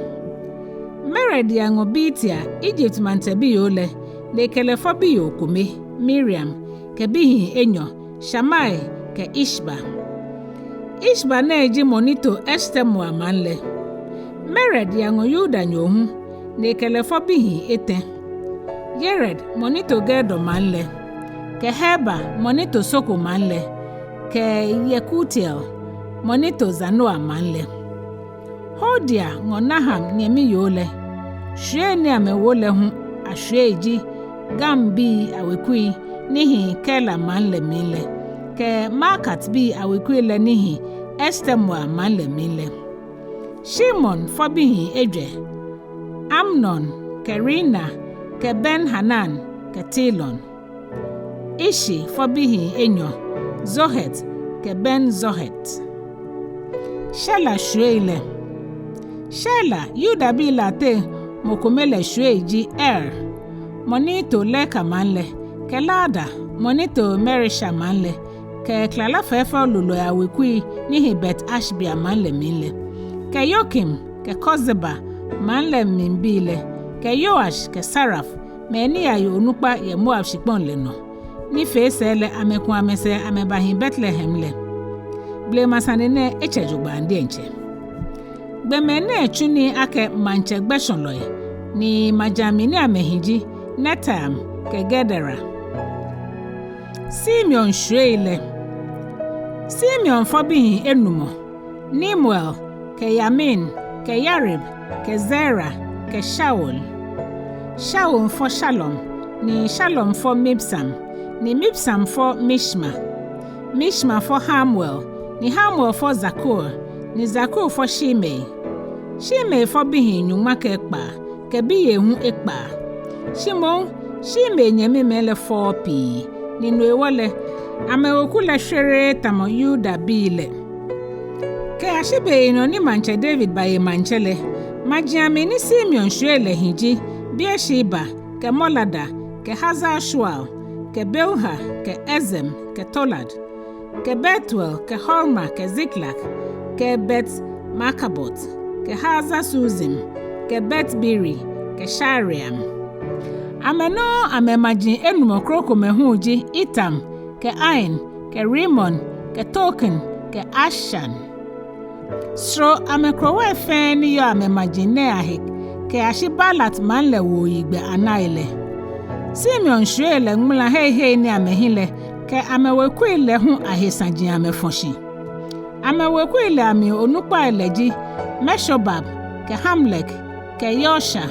Mered yaŋɔ Bitia, Ijipt maŋtsɛ biyoo lɛ, ni ekɛ lɛ fɔ biyoo kome, Miriam, kɛ bihii enyɔ: Shamai kɛ Ishba. Ishba nɛɛ ji mɔ ni to Eshtemoa maŋ lɛ. Mered yaŋɔ Yudanyo hu, ni ekɛ lɛ fɔ bihii etɛ: Yered, mɔ ni to Gedor maŋ lɛ, kɛ Heber, mɔ ni to Soko maŋ lɛ, kɛ Yekutiel, mɔ ni to Zanoa maŋ lɛ. Hodia ŋɔ Naham nyɛmiyoo lɛ. Shwiei ni amɛwo lɛ hu ashwiei ji Gambii awekui ni hi Keila maŋ lɛ mli lɛ, kɛ Maakatbii awekui lɛ ni hi Eshtemoa maŋ lɛ mli lɛ. Shimon fɔ bihii ejwɛ: Amnon, kɛ Rina, kɛ Ben-Hanan, kɛ Tilon. Ishi fɔ bihii enyɔ: Zohet, kɛ Ben-Zohet. Shela shwiei lɛ. Shela, Yudabii lɛ ateŋ mɔ kome lɛ shwiei ji Er, mɔ ni to Leka maŋ lɛ, kɛ Lada, mɔ ni to Maresha maŋ lɛ, kɛ klala fɛfɛo lolɔi awekui ni hi Bet-Ashbea maŋ lɛ mli lɛ, kɛ Yokim, kɛ Kozeba, maŋ lɛ mlibii lɛ, kɛ Yoash, kɛ Saraf, mɛi ni yaye onukpa yɛ Moab shikpɔŋ lɛ nɔ, ni fee sɛɛ lɛ amɛku amɛsɛɛ amɛbahi Betlehem lɛ. Blema sane nɛɛ etsɛ jogbaŋŋ diɛŋtsɛ. Gbɔmɛi nɛɛ tsu nii akɛ maŋtsɛ gbɛshɔlɔi, ni maji amli ni amɛhi ji Netaim kɛ Gedera. Simeon shwiei lɛ. Simeon fɔ bihii enumɔ: Nemuel, kɛ Yamin, kɛ Yarib, kɛ Zera, kɛ Shaul. Shaul fɔ Shalum, ni Shalum fɔ Mibsam, ni Mibsam fɔ Mishma. Mishma fɔ Hamuel, ni Hamuel fɔ Zakur, ni Zakur fɔ Shimei. Shimei fɔ bihii nyɔŋma kɛ ekpaa, kɛ biyei hu ekpaa. Shi moŋ, Shimei nyɛmimɛi lɛ fɔɔɔ pii, ni no hewɔ lɛ, amɛweku lɛ shwereee tamɔ Yudabii lɛ. Kɛyashi be nɔ ni maŋtsɛ David baye maŋtsɛ lɛ, maji amli ni Simeon shwiei lɛ hi ji Beersheba, kɛ Molada, kɛ Hazar Shual, kɛ Bilha, kɛ Ezem, kɛ Tolad, kɛ Betuel, kɛ Horma, kɛ Ziklag, kɛ Bet-Markabot, kɛ Hazar Susim, kɛ Bet-Biri, kɛ Shaaraim. Amɛ nɔŋŋ amɛmaji enumɔ krokomɛi hu ji Etam, kɛ Ain, kɛ Rimon, kɛ Token, kɛ Ashan. Soro amɛkrowai fɛɛ ni yɔɔ amɛmaji nɛɛ ahe kɛyashi Baalat maŋ lɛ wuoyigbɛ anai lɛ. Simeon shwiei lɛ ŋmala heihei ni amɛhi lɛ kɛ amɛwekui lɛ hu ahe saji amɛfɔ shi. Amɛwekui lɛ amli onukpai lɛ ji Meshobab, kɛ Hamlek, kɛ Yosha,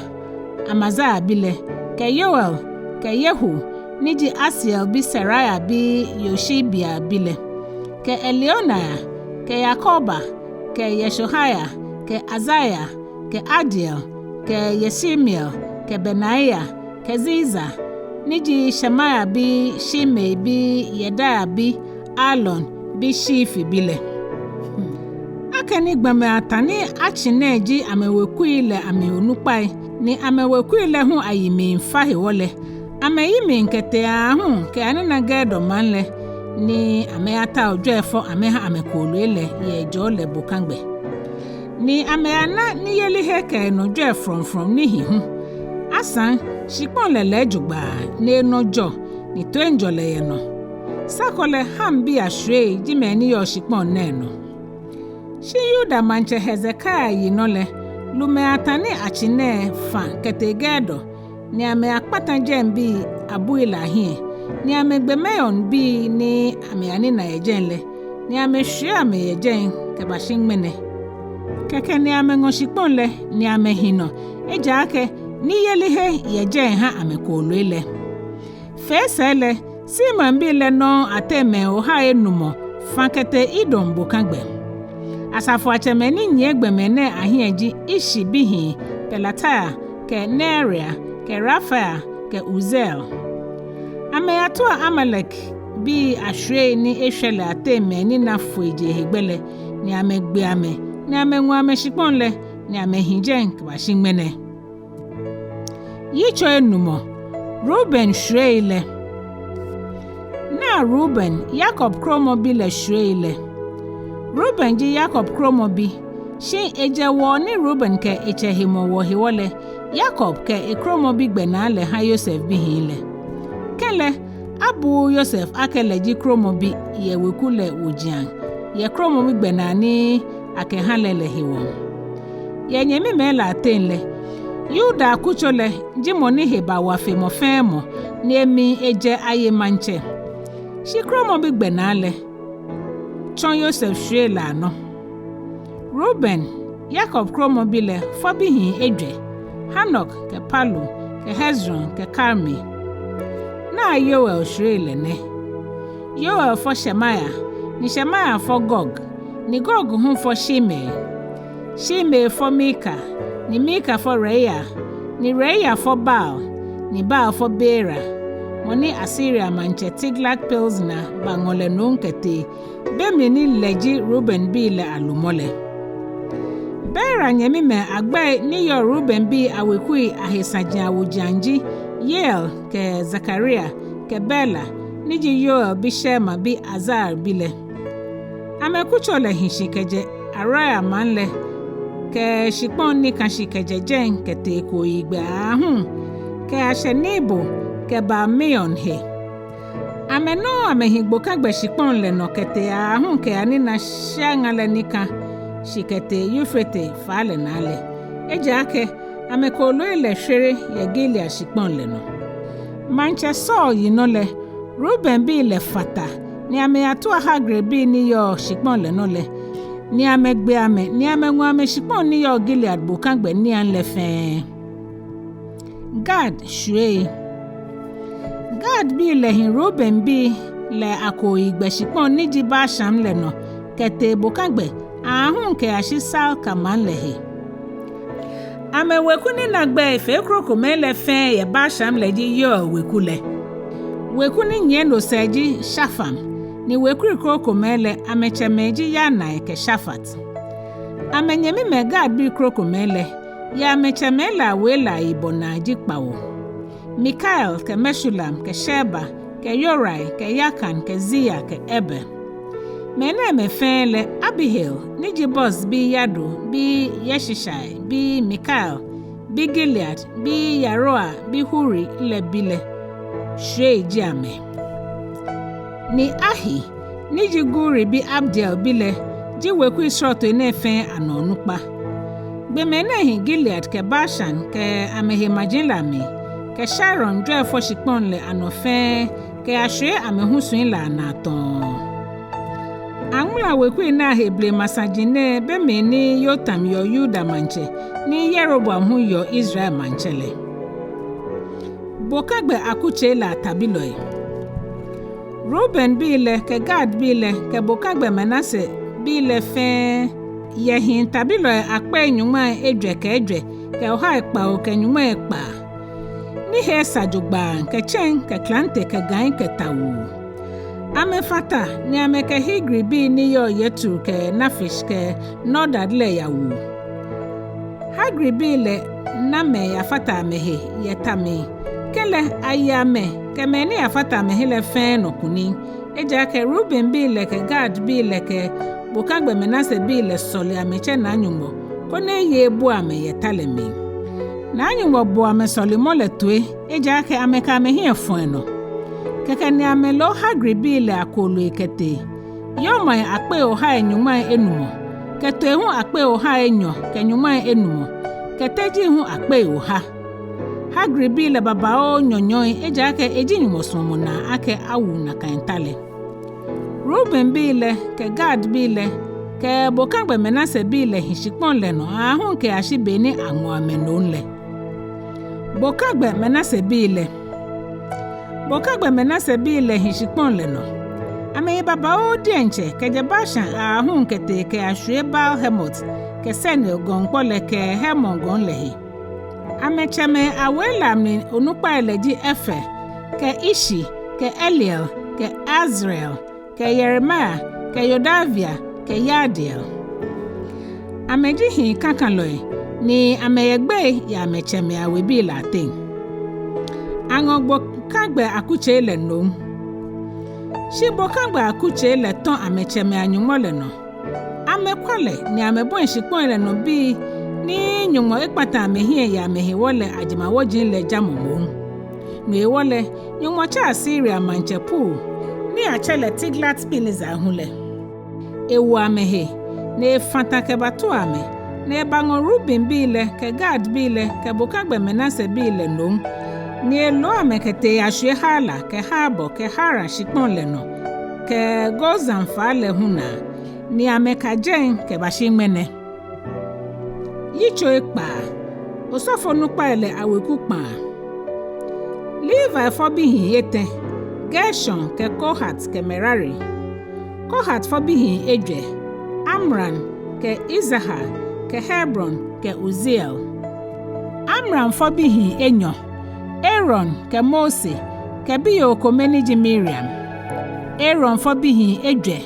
Amazia bi lɛ, kɛ Yoel, kɛ Yehu, ni ji Asiel bi Seraia bi Yoshibia bi lɛ, kɛ Elioenai, kɛ Yakoba, kɛ Yeshohaya, kɛ Azaia, kɛ Adiel, kɛ Yeshimiel, kɛ Benaia, kɛ Ziza, ni ji Shemaia bi Shimei bi Yedaia bi Alon bi Shifi bi lɛ. Akɛni gbɔmɛi atã ni atsi nɛɛ ji amɛwekui lɛ amli onukpai, ni amɛwekui lɛ hu ayi miifa hewɔ lɛ, amɛyi mli kɛtee aahu kɛyanina Gedor maŋ lɛ, ni amɛyatao jwɛi fɔ amɛha amɛkooloi lɛ yɛ jɔɔ lɛ bokagbɛ. Ni amɛyana niyelihe kɛ enɔ jwɛi frɔŋfrɔŋ ni hi hu. Asaŋ, shikpɔŋ lɛ lɛɛ jogbaŋŋ, ni enɔ jɔ, ni toiŋjɔlɛ yɛ nɔ. Sa ko lɛ Ham bii ashwiei ji mɛi ni yɔɔ shikpɔŋ nɛɛ nɔ. Shi Yuda maŋtsɛ Hezekia yinɔ lɛ, lumɛi atã ni atsi nɛɛ fã kɛtee Gedor, ni amɛyakpata jɛŋbii abui lɛ ahiɛ, ni amɛgbe Maon bii ni amɛyanina yɛ jɛi lɛ, ni amɛshwie amɛ yɛ jɛi kɛbashi ŋmɛnɛ. Kɛkɛ ni amɛŋɔ shikpɔŋ lɛ, ni amɛhi nɔ, ejaakɛ niyelihe yɛ jɛi ha amɛkooloi lɛ. Fee sɛɛ lɛ, Simeon bii lɛ nɔŋŋ ateŋ mɛi ohai enumɔ fã kɛtee Edom bokagbɛ. Asafoiatsɛmɛi ni nyiɛ gbɔmɛi nɛɛ ahiɛ ji Ishi bihii Pelatia, kɛ Nearia, kɛ Refaia, kɛ Uziel. Amɛyatua Amalekbii ashwiei ni eshwɛ lɛ ateŋ mɛi ni na foi je hegbɛ lɛ, ni amɛgbe amɛ, ni amɛŋɔ amɛshikpɔŋ lɛ, ni amɛhi jɛi kɛbashi ŋmɛnɛ. Yitso enumɔ. Reuben shwiei lɛ. Naa Reuben, Yakob kromɔbi lɛ shwiei lɛ. Reuben ji Yakob kromɔbi, shi ejɛ wɔ ni Reuben kɛ etsɛ hemɔ wɔ hewɔ lɛ, Yakob kɛ ekromɔbi gbɛnaa lɛ ha Yosef bihii lɛ. Kɛlɛ, abuuu Yosef akɛ lɛ ji kromɔbi yɛ weku lɛ wojiaŋ, yɛ kromɔbi gbɛnaa ni akɛha lɛ lɛ hewɔ. Yɛ nyɛmimɛi lɛ ateŋ lɛ, Yuda akutso lɛ ji mɔ ni he bawa fe mɔ fɛɛ mɔ, ni emli ejɛ aye maŋtsɛ. Shi kromɔbi gbɛnaa lɛ tsɔ Yosef shwiei lɛ anɔ. Reuben, Yakob kromɔbi lɛ fɔ bihii ejwɛ: Hanok kɛ Palu kɛ Hezron kɛ Karmi. Naa Yoel shwiei lɛ nɛ. Yoel fɔ Shemaya, ni Shemaya fɔ Gog, ni Gog hu fɔ Shimei. Shimei fɔ Mika, ni Mika fɔ Reia, ni Reia fɔ Baal, ni Baal fɔ Beera, mɔ ni Asiria maŋtsɛ Tiglat-Pilsner baŋɔ lɛ nom kɛtee be mli ni lɛ ji Reubenbii lɛ alumɔ lɛ. Beera nyɛmimɛi agbɛi ni yɔɔ Reubenbii awekui ahe saji awojiaŋ ji Yeiel kɛ Zakaria kɛ Bela, ni ji Yoel bi Shema bi Azar bi lɛ. Amɛkutso lɛ hi shi kɛjɛ Aroer maŋ lɛ kɛ shikpɔŋ ni ka shi kɛjɛ jɛi kɛtee kooyigbɛ aahu kɛyashɛ Nebo kɛ Baal-Meon he. Amɛ nɔŋŋ amɛhi gbokagbɛ shikpɔŋ lɛ nɔ kɛtee aahu kɛyanina shiaŋa lɛ ni ka shi kɛtee Eufrate faa lɛ naa lɛ. Ejaakɛ amɛkooloi lɛ shwere yɛ Gilead shikpɔŋ lɛ nɔ. Maŋtsɛ Saul yinɔ lɛ, Reubenbii lɛ fata, ni amɛyatua Hagribii ni yɔɔ shikpɔŋ lɛ nɔ lɛ, ni amɛgbe amɛ, ni amɛŋɔ amɛshikpɔŋ ni yɔɔ Gilead bokagbɛ niiaŋ lɛ fɛɛ. Gad shwiei. Gadbii lɛ hi Reubenbii lɛ akooyigbɛ shikpɔŋ ni ji Bashan lɛ nɔ kɛtee bokagbɛ aahu kɛyashi Salka maŋ lɛ he. Amɛweku ni na gbɛi fe krokomɛi lɛ fɛɛ yɛ Bashan lɛ ji Yoel weku lɛ. Weku ni nyiɛ no sɛɛ ji Shafam, ni wekui krokomɛi lɛ amɛtsɛmɛi ji Yanai kɛ Shafat. Amɛnyɛmimɛi Gadbii krokomɛi lɛ, yɛ amɛtsɛmɛi lɛ awei lɛ ayibɔ naa ji kpawo: Mikael kɛ Meshulam kɛ Sheba kɛ Yorai kɛ Yakan kɛ Zia kɛ Eber. Mɛnɛɛmɛi fɛɛ lɛ Abihail ni ji Buz bi Yado bi Yeshishai bi Mikael bi Gilead bi Yaroa bi Huri lɛ bi lɛ shwiei ji amɛ. Ni Ahi ni ji Guri bi Abdiel bi lɛ ji wekui srɔtoi nɛɛ fɛɛ anɔ onukpa. Gbɔmɛi nɛɛ hi Gilead kɛ Bashan kɛ amɛhe maji lɛ amli, kɛ Sharon jwɛifɔ shikpɔŋ lɛ anɔ fɛɛ kɛyashwie amɛhusui lɛ anaa tɔɔ. Aŋmala wekui nɛɛ ahe blema saji nɛɛ be mli ni Yotam yɔɔ Yuda maŋtsɛ, ni Yeroboam hu yɔɔ Israel maŋtsɛ lɛ. Bokagbɛ akutsei lɛ atabilɔi. Reubenbii lɛ kɛ Gadbii lɛ kɛ bokagbɛ Manasebii lɛ fɛɛ yɛ hii tabilɔi akpei nyɔŋmai ejwɛ kɛ ejwɛ kɛ ohai kpawo kɛ nyɔŋmai ekpaa, ni he esa jogbaŋŋ kɛ tsɛŋ kɛ klante kɛ gai kɛ tawuu. Amɛfata ni amɛkɛ Hagribii ni yɔɔ Yetur kɛ Nafish kɛ Nodad lɛ yawu. Hagribii lɛ na mɛi yafata amɛhe yɛ ta mli. Kɛlɛ aye amɛ kɛ mɛi ni yafata amɛhe lɛ fɛɛ nɔ kunim. Ejaakɛ Reubenbii lɛ kɛ Gadbii lɛ kɛ bokagbɛ Manasebii lɛ sɔle amɛtsɛ Naa Nyɔŋmɔ, koni eye ebua amɛ yɛ ta lɛ mli. Naa Nyɔŋmɔ bo amɛsɔlemɔ lɛ toi, ejaakɛ amɛkɛ amɛhiɛ fɔ enɔ. Kɛkɛ ni amɛlo Hagribii lɛ akooloi kɛtee: yɔɔmɔi akpei ohai nyɔŋmai enumɔ, kɛ toi hu akpei ohai enyɔ kɛ nyɔŋmai enumɔ, kɛ tejii hu akpei oha. Hagribii lɛ babaoo nyɔnyɔɔi, ejaakɛ eji Nyɔŋmɔ suɔmɔnaa akɛ awu nakai ta lɛ. Reubenbii lɛ kɛ Gadbii lɛ kɛ bokagbɛ Manasebii lɛ hi shikpɔŋ lɛ nɔ aahu kɛyashi be ni aŋɔ amɛ nom lɛ. Bokagbɛ Manasebii lɛ. Bokagbɛ Manasebii lɛ hi shikpɔŋ lɛ nɔ. Amɛyi babaoo diɛŋtsɛ kɛjɛ Bashan aahu kɛtee kɛyashwie Baal-Hermon kɛ Senir gɔŋkpɔ lɛ kɛ Hermon gɔŋ lɛ he. Amɛtsɛmɛi awei lɛ amli onukpai lɛ ji Efer, kɛ Ishi, kɛ Eliel, kɛ Azriel, kɛ Yeremia, kɛ Yodavia, kɛ Yahdiel. Amɛji hii kakalɔi, ni amɛyɛ gbɛi yɛ amɛtsɛmɛi awebii lɛ ateŋ. Aŋɔ bokagbɛ akutsei lɛ nom. Shi bokagbɛ akutsei lɛ tɔ̃ amɛtsɛmɛi aNyɔŋmɔ lɛ nɔ. Amɛkwa lɛ ni amɛbɔi shikpɔŋ lɛ nɔ bii ni Nyɔŋmɔ ekpata amɛhiɛ yɛ amɛhewɔ lɛ ajamawɔji lɛ jamɔ moŋ. No hewɔ lɛ, Nyɔŋmɔ tsɛ Asiria maŋtsɛ Pul, ni atsɛ lɛ Tiglat-Pilesar hu lɛ. Ewo amɛhe, ni efã tã kɛbatua amɛ, ni ebaŋɔ Rubenbii lɛ kɛ Gadbii lɛ kɛ bokagbɛ Manasebii lɛ nom, ni elo amɛ kɛtee ashwie Hala kɛ Habor kɛ Hara shikpɔŋ lɛ nɔ kɛ Gozan faa lɛ hu naa, ni amɛka jɛi kɛbashi ŋmɛnɛ. Yitso ekpaa. Osɔfonukpai lɛ aweku kpãa. Levi fɔ bihii etɛ̃: Gershon kɛ Kohat kɛ Merari. Kohat fɔ bihii ejwɛ: Amram kɛ Izhar kɛ Hebron kɛ Uziel. Amram fɔ bihii enyɔ: Aaron kɛ Mose kɛ biyoo kome ni ji Miriam. Aaron fɔ bihii ejwɛ: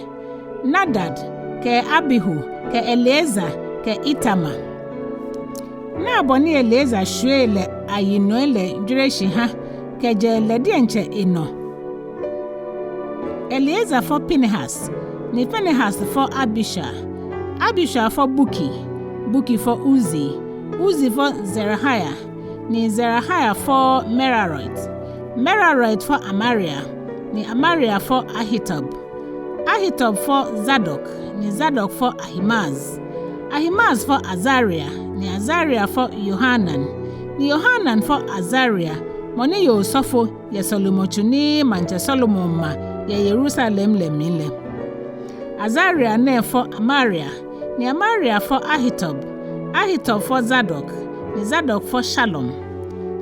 Nadab kɛ Abihu kɛ Eleazar kɛ Itamar. Naa bɔ ni Eleazar shwiei lɛ ayinɔi lɛ jwere shi hã kɛjɛ lɛ diɛŋtsɛ enɔ. Eleazar fɔ Pinehas, ni Pinehas fɔ Abishua. Abishua fɔ Bukki, Bukki fɔ Uzi, Uzi fɔ Zerahia, ni Zerahia fɔ Meraiot. Meraiot fɔ Amaria, ni Amaria fɔ Ahitub. Ahitub fɔ Zadok, ni Zadok fɔ Ahimaaz. Ahimaaz fɔ Azaria, ni Azaria fɔ Yohanan, ni Yohanan fɔ Azaria, mɔ ni ye osɔfo yɛ Sɔlemɔtsu ni Maŋtsɛ Salomo ma yɛ Yerusalem lɛ mli lɛ. Azaria nɛɛ fɔ Amaria, ni Amaria fɔ Ahitub, Ahitub fɔ Zadok, ni Zadok fɔ Shalum.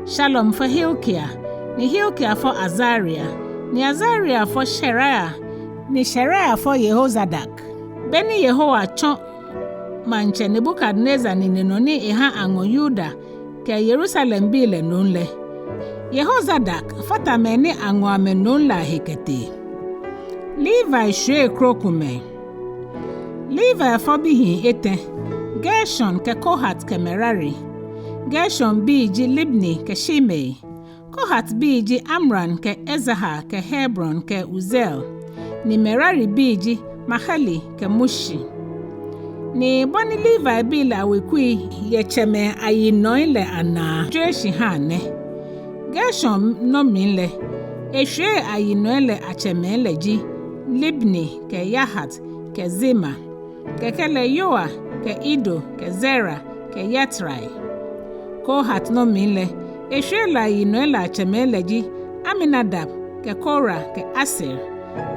Shalum fɔ Hilkia, ni Hilkia fɔ Azaria, ni Azaria fɔ Seraia, ni Seraia fɔ Yehozadak. Be ni Yehowa tsɔ Maŋtsɛ Nebukadnezar nine nɔ ni ehã aŋɔ Yuda kɛ Yerusalembii lɛ nom lɛ, Yehozadak fata mɛi ni aŋɔ amɛ nom lɛ ahe kɛtee. Levi shwiei krokomɛi. Levi fɔ bihii etɛ̃: Gershon kɛ Kohat kɛ Merari. Gershonbii ji Libni kɛ Shimei. Kohatbii ji Amram kɛ Izhar kɛ Hebron kɛ Uziel, ni Meraribii ji Mahli kɛ Mushi. Ni bɔ ni Levibii lɛ awekui yɛ tsɛmɛi ayinɔi lɛ anaa jwere shi hã nɛ: Gershon nɔ mli lɛ, eshwiei ayinɔi lɛ atsɛmɛi lɛ ji Libni kɛ Yahat kɛ Zima, kɛkɛ lɛ Yoa kɛ Ido kɛ Zera kɛ Yitrai. Kohat nɔ mli lɛ, eshwiei lɛ ayinɔi lɛ atsɛmɛi lɛ ji Aminadab kɛ Kora kɛ Asir,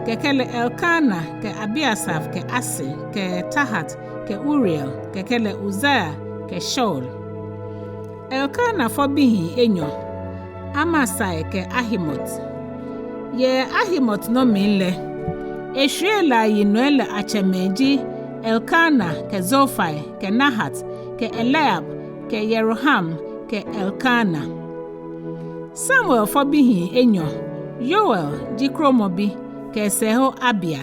kɛkɛ lɛ Elkana kɛ Abiasaf kɛ Asir kɛ Tahat kɛ Uriel, kɛkɛ lɛ Uzia kɛ Shaul. Elkana fɔ bihii enyɔ: Amasai kɛ Ahimot. Yɛ Ahimot nɔ mli lɛ, eshwiei lɛ ayinɔi lɛ atsɛmɛi ji Elkana kɛ Zofai kɛ Nahat kɛ Eliab kɛ Yeroham kɛ Elkana. Samuel fɔ bihii enyɔ: Yoel ji kromɔbi kɛ esɛɛho Abia.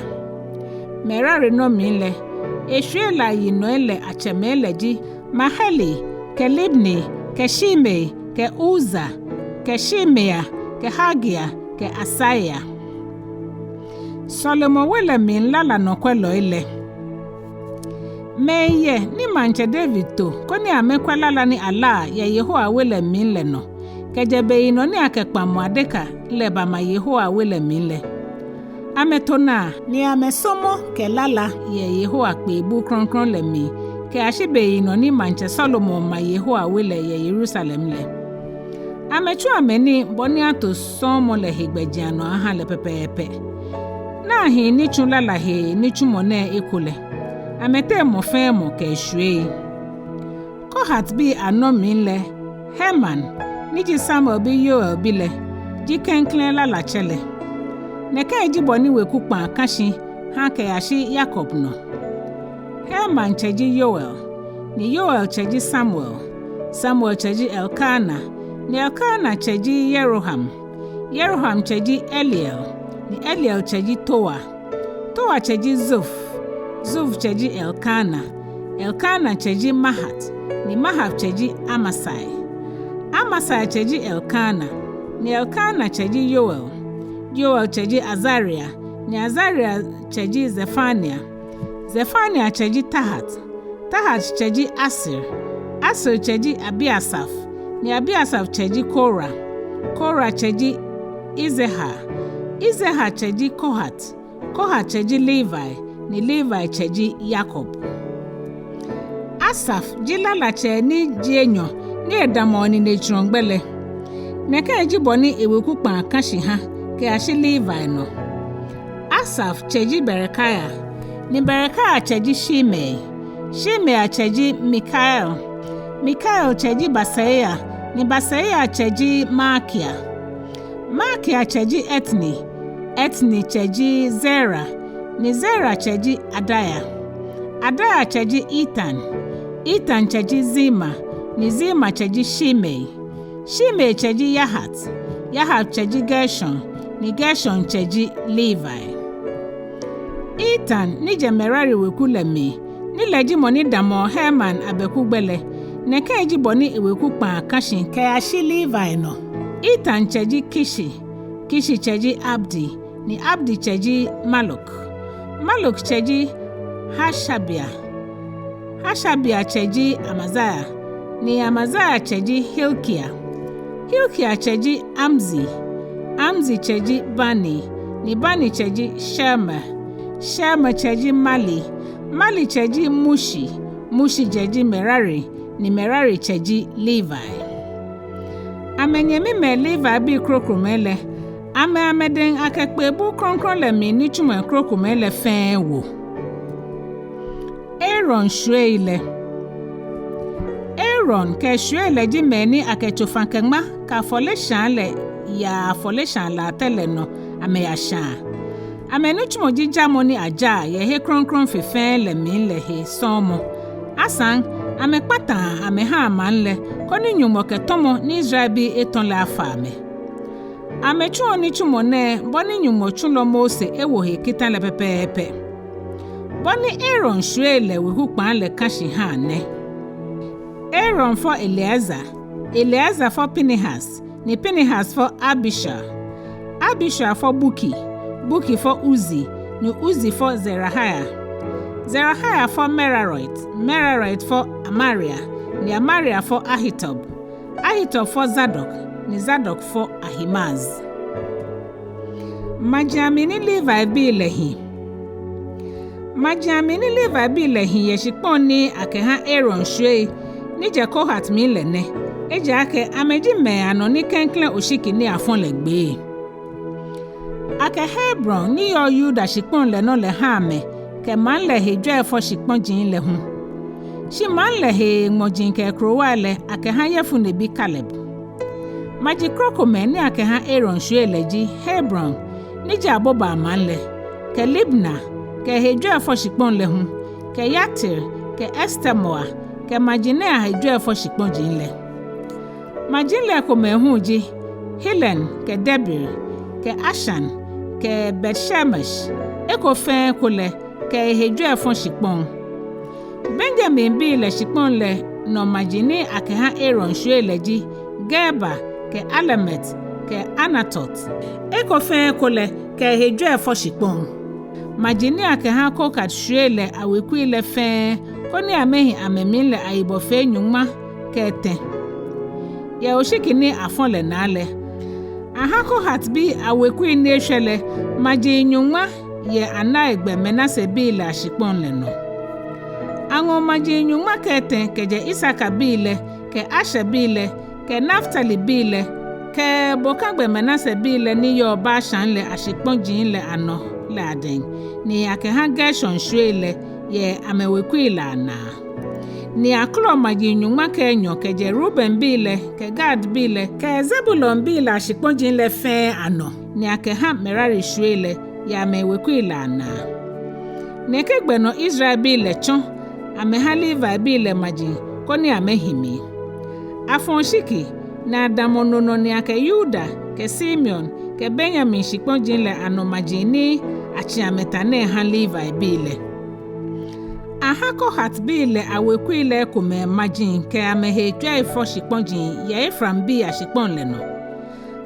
Merari nɔ mli lɛ, eshwiei lɛ ayinɔi lɛ atsɛmɛi lɛ ji Mahli kɛ Libni kɛ Shimei kɛ Uza kɛ Shimea kɛ Hagia kɛ Asaia. Sɔlemɔ we lɛ mli lala nɔkwɛlɔi lɛ. Mɛi yɛ ni Maŋtsɛ David to koni amɛkwɛ lala ni alaa yɛ Yehowa we lɛ mli lɛ nɔ, kɛjɛ beyinɔ ni akɛ kpaŋmɔ adeka lɛ bama Yehowa we lɛ mli lɛ. Amɛto naa ni amɛsɔmɔ kɛ lala yɛ Yehowa kpeebuu krɔŋkrɔŋ lɛ mli kɛyashi beyinɔ ni Maŋtsɛ Salomo ma Yehowa we lɛ yɛ Yerusalem lɛ. Amɛtsu amɛnii bɔ ni ato sɔɔmɔ lɛ he gbɛjianɔ ahã lɛ pɛpɛɛpɛ. Naa hii ni tsu lala hee nitsumɔ nɛɛ eko lɛ, amɛteŋ mɔ fɛɛ mɔ kɛ eshwiei. Kohatbii anɔ mli lɛ, Heman, ni ji Samuel bi Yoel bi lɛ, ji klɛŋklɛŋ lalatsɛ lɛ. Nɛkɛ ji bɔ ni weku kpãa kã shi hã kɛyashi Yakob nɔ. Heman tsɛ ji Yoel, ni Yoel tsɛ ji Samuel. Samuel tsɛ ji Elkana, ni Elkana tsɛ ji Yeroham. Yeroham tsɛ ji Eliel, ni Eliel tsɛ ji Toa. Toa tsɛ ji Zuf, Zuf tsɛ ji Elkana. Elkana tsɛ ji Mahat, ni Mahat tsɛ ji Amasai. Amasai tsɛ ji Elkana, ni Elkana tsɛ ji Yoel. Yoel tsɛ ji Azaria, ni Azaria tsɛ ji Zefania. Zefania tsɛ ji Tahat, Tahat tsɛ ji Asir. Asir tsɛ ji Abiasaf, ni Abiasaf tsɛ ji Kora. Kora tsɛ ji Izehar, Izehar tsɛ ji Kohat. Kohat tsɛ ji Levi, ni Levi tsɛ ji Yakob. Asaf ji lalatsɛ ni ji enyɔ ni edamɔ ninejurɔ gbɛ lɛ. Nɛkɛ ji bɔ ni eweku kpãa kã shi hã kɛyashi Levi nɔ. Asaf tsɛ ji Berekia, ni Berekia tsɛ ji Shimei. Shimei tsɛ ji Mikael, Mikael tsɛ ji Basaia, ni Basaia tsɛ ji Malkia. Malkia tsɛ ji Etni, Etni tsɛ ji Zera, ni Zera tsɛ ji Adaia. Adaia tsɛ ji Etan, Etan tsɛ ji Zima, ni Zima tsɛ ji Shimei. Shimei tsɛ ji Yahat, Yahat tsɛ ji Gershon, ni Gershon tsɛ ji Levi. Etan ni jɛ Merari weku lɛ mli, ni lɛ ji mɔ ni damɔ Heman abɛku gbɛ lɛ, nɛkɛ ji bɔ ni eweku kpãa kã shi kɛyashi Levi nɔ. Etan tsɛ ji Kishi, Kishi tsɛ ji Abdi, ni Abdi tsɛ ji Maluk. Maluk tsɛ ji Hashabia, Hashabia tsɛ ji Amazia, ni Amazia tsɛ ji Hilkia. Hilkia tsɛ ji Amzi, Amzi tsɛ ji Bani, ni Bani tsɛ ji Shema. Shema tsɛ ji Mali, Mali tsɛ ji Mushi, Mushi tsɛ ji Merari, ni Merari tsɛ ji Levi. Amɛnyɛmimɛi Levibii krokomɛi lɛ, amɛ amɛdɛŋ akɛ kpee buu krɔŋkrɔŋ lɛ mli nitsumɔi krokomɛi lɛ fɛɛ wo. Aaron shwiei lɛ. Aaron kɛ eshwiei lɛ ji mɛi ni akɛ tsofa-kɛ-ŋma kɛ afɔleshaa lɛ yaa afɔleshaa latɛ lɛ nɔ amɛyashaa. Amɛnitsumɔ ji jamɔ ni ajaa yɛ he krɔŋkrɔŋ fe fɛɛ lɛ mli lɛ he sɔɔmɔ. Asaŋ, amɛkpataa amɛhaa maŋ lɛ, koni nyɔmɔ kɛ tɔmɔ ni Israelbii etɔ lɛ afa amɛ. Amɛtsuɔ nitsumɔ nɛɛ bɔ ni Nyɔŋmɔ tsulɔ Mose ewo he kita lɛ pɛpɛɛpɛ. Bɔ ni Aaron shwiei lɛ weku kpãa lɛ kã shi hã nɛ: Aaron fɔ Eleazar, Eleazar fɔ Pinehas, ni Pinehas fɔ Abishua. Abishua fɔ Buki, Buki fɔ Uzi, ni Uzi fɔ Zerahia. Zerahia fɔ Meraiot, Meraiot fɔ Amaria, ni Amaria fɔ Ahitub. Ahitub fɔ Zadok, ni Zadok fɔ Ahimaaz. Maji amli ni Levibii lɛ hi. Maji amli ni Levibii lɛ hi yɛ shikpɔŋ ni akɛhã Aaron shwiei ni jɛ Kohat mli lɛ nɛ, ejaakɛ amɛji mɛi anɔ ni klɛŋklɛŋ oshiki ni afɔ lɛ gbee. Akɛ Hebron ni yɔɔ Yuda shikpɔŋ lɛ nɔ lɛ hã amɛ kɛ maŋ lɛ he jwɛifɔ shikpɔji lɛ hu. Shi maŋ lɛ he ŋmɔji kɛ akrowai lɛ akɛhã Yefune bi Kaleb. Maji krokomɛi ni akɛhã Aaron shwiei lɛ ji Hebron ni ji abobaa maŋ lɛ, kɛ Libna kɛ ehe jwɛifɔ shikpɔŋ lɛ hu, kɛ Yatir kɛ Estemoa kɛ maji nɛɛ ahe jwɛifɔ shikpɔji lɛ. Maji lɛ ekomɛi hu ji Hilen kɛ Debir kɛ Ashan kɛ Bet-Shemesh, eko fɛɛ eko lɛ kɛ ehe jwɛifɔ shikpɔŋ. Benyaminbii lɛ shikpɔŋ lɛ nɔ maji ni akɛhã Aaron shwiei lɛ ji Geba kɛ Alemet kɛ Anatot, eko fɛɛ eko lɛ kɛ ehe jwɛifɔ shikpɔŋ. Maji ni akɛhã Kohat shwiei lɛ awekui lɛ fɛɛ koni amɛhi amɛmli lɛ ayibɔ fee nyɔŋma kɛ etɛ. Yɛ oshiki ni afɔ lɛ naa lɛ, ahã Kohatbii awekui ni eshwɛ lɛ maji nyɔŋma yɛ anaigbɛ Manasebii lɛ ashikpɔŋ lɛ nɔ. Aŋɔ maji nyɔŋma kɛ etɛ kɛjɛ Isakarbii lɛ kɛ Asherbii lɛ kɛ Naftalibii lɛ kɛ bokãgbɛ Manasebii lɛ ni yɔɔ Bashan lɛ ashikpɔji lɛ anɔ lɛ adɛŋ, ni akɛhã Gershon shwiei lɛ yɛ amɛwekui lɛ anaa. Ni akɔlɔ maji nyɔŋma kɛ enyɔ kɛjɛ Reubenbii lɛ kɛ Gadbii lɛ kɛ Zebulonbii lɛ ashikpɔji lɛ fɛɛ anɔ, ni akɛhã Merari shwiei lɛ yɛ amɛwekui lɛ anaa. Nɛkɛ gbɛ nɔ Israelbii lɛ tsɔ amɛhã Levibii lɛ maji koni amɛhi mli. Afɔ̃ oshiki, ni adamɔ no nɔ ni akɛ Yuda kɛ Simeon kɛ Benyamin shikpɔji lɛ anɔ maji ni atsi amɛtã nɛɛ hã Levibii lɛ. Ahã Kohatbii lɛ awekui lɛ ekomɛi maji kɛ amɛhejwɛifɔ̃ shikpɔji yɛ Efraimbii ashikpɔŋ lɛ nɔ.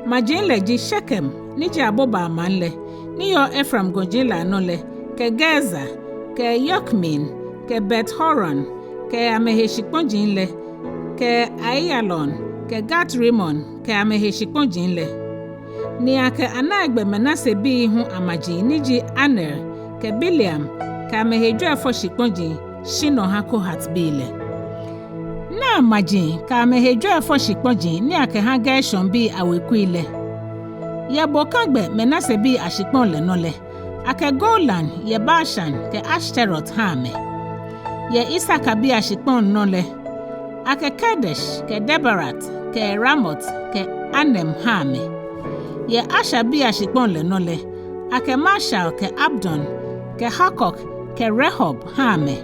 Maji lɛ ji Shekem, ni ji abobaa maŋ lɛ, ni yɔɔ Efraim gɔji lɛ anɔ lɛ, kɛ Gezer, kɛ Yokmeam, kɛ Bet-Horon, kɛ amɛhe shikpɔji lɛ, kɛ Aiyalon, kɛ Gat-Rimon, kɛ amɛhe shikpɔji lɛ. Ni akɛ anaigbɛ Manasebii hu amaji ni ji Aner, kɛ Bileam, kɛ amɛhejwɛifɔ̃ shikpɔji, shi nɔ hã Kohatbii lɛ. Naa maji kɛ amɛhejwɛifɔ̃ shikpɔji ni akɛhã Gershonbii awekui lɛ. Yɛ bokagbɛ Manasebii ashikpɔŋ lɛ nɔ lɛ, akɛ Golan yɛ Bashan kɛ Ashterot hã amɛ. Yɛ Isakar bii ashikpɔŋ nɔ lɛ, akɛ Kedesh kɛ Daberat kɛ Ramot kɛ Anem hã amɛ. Yɛ Asherbii ashikpɔŋ lɛ nɔ lɛ, akɛ Mashal kɛ Abdon kɛ Hukok kɛ Rehob hã amɛ.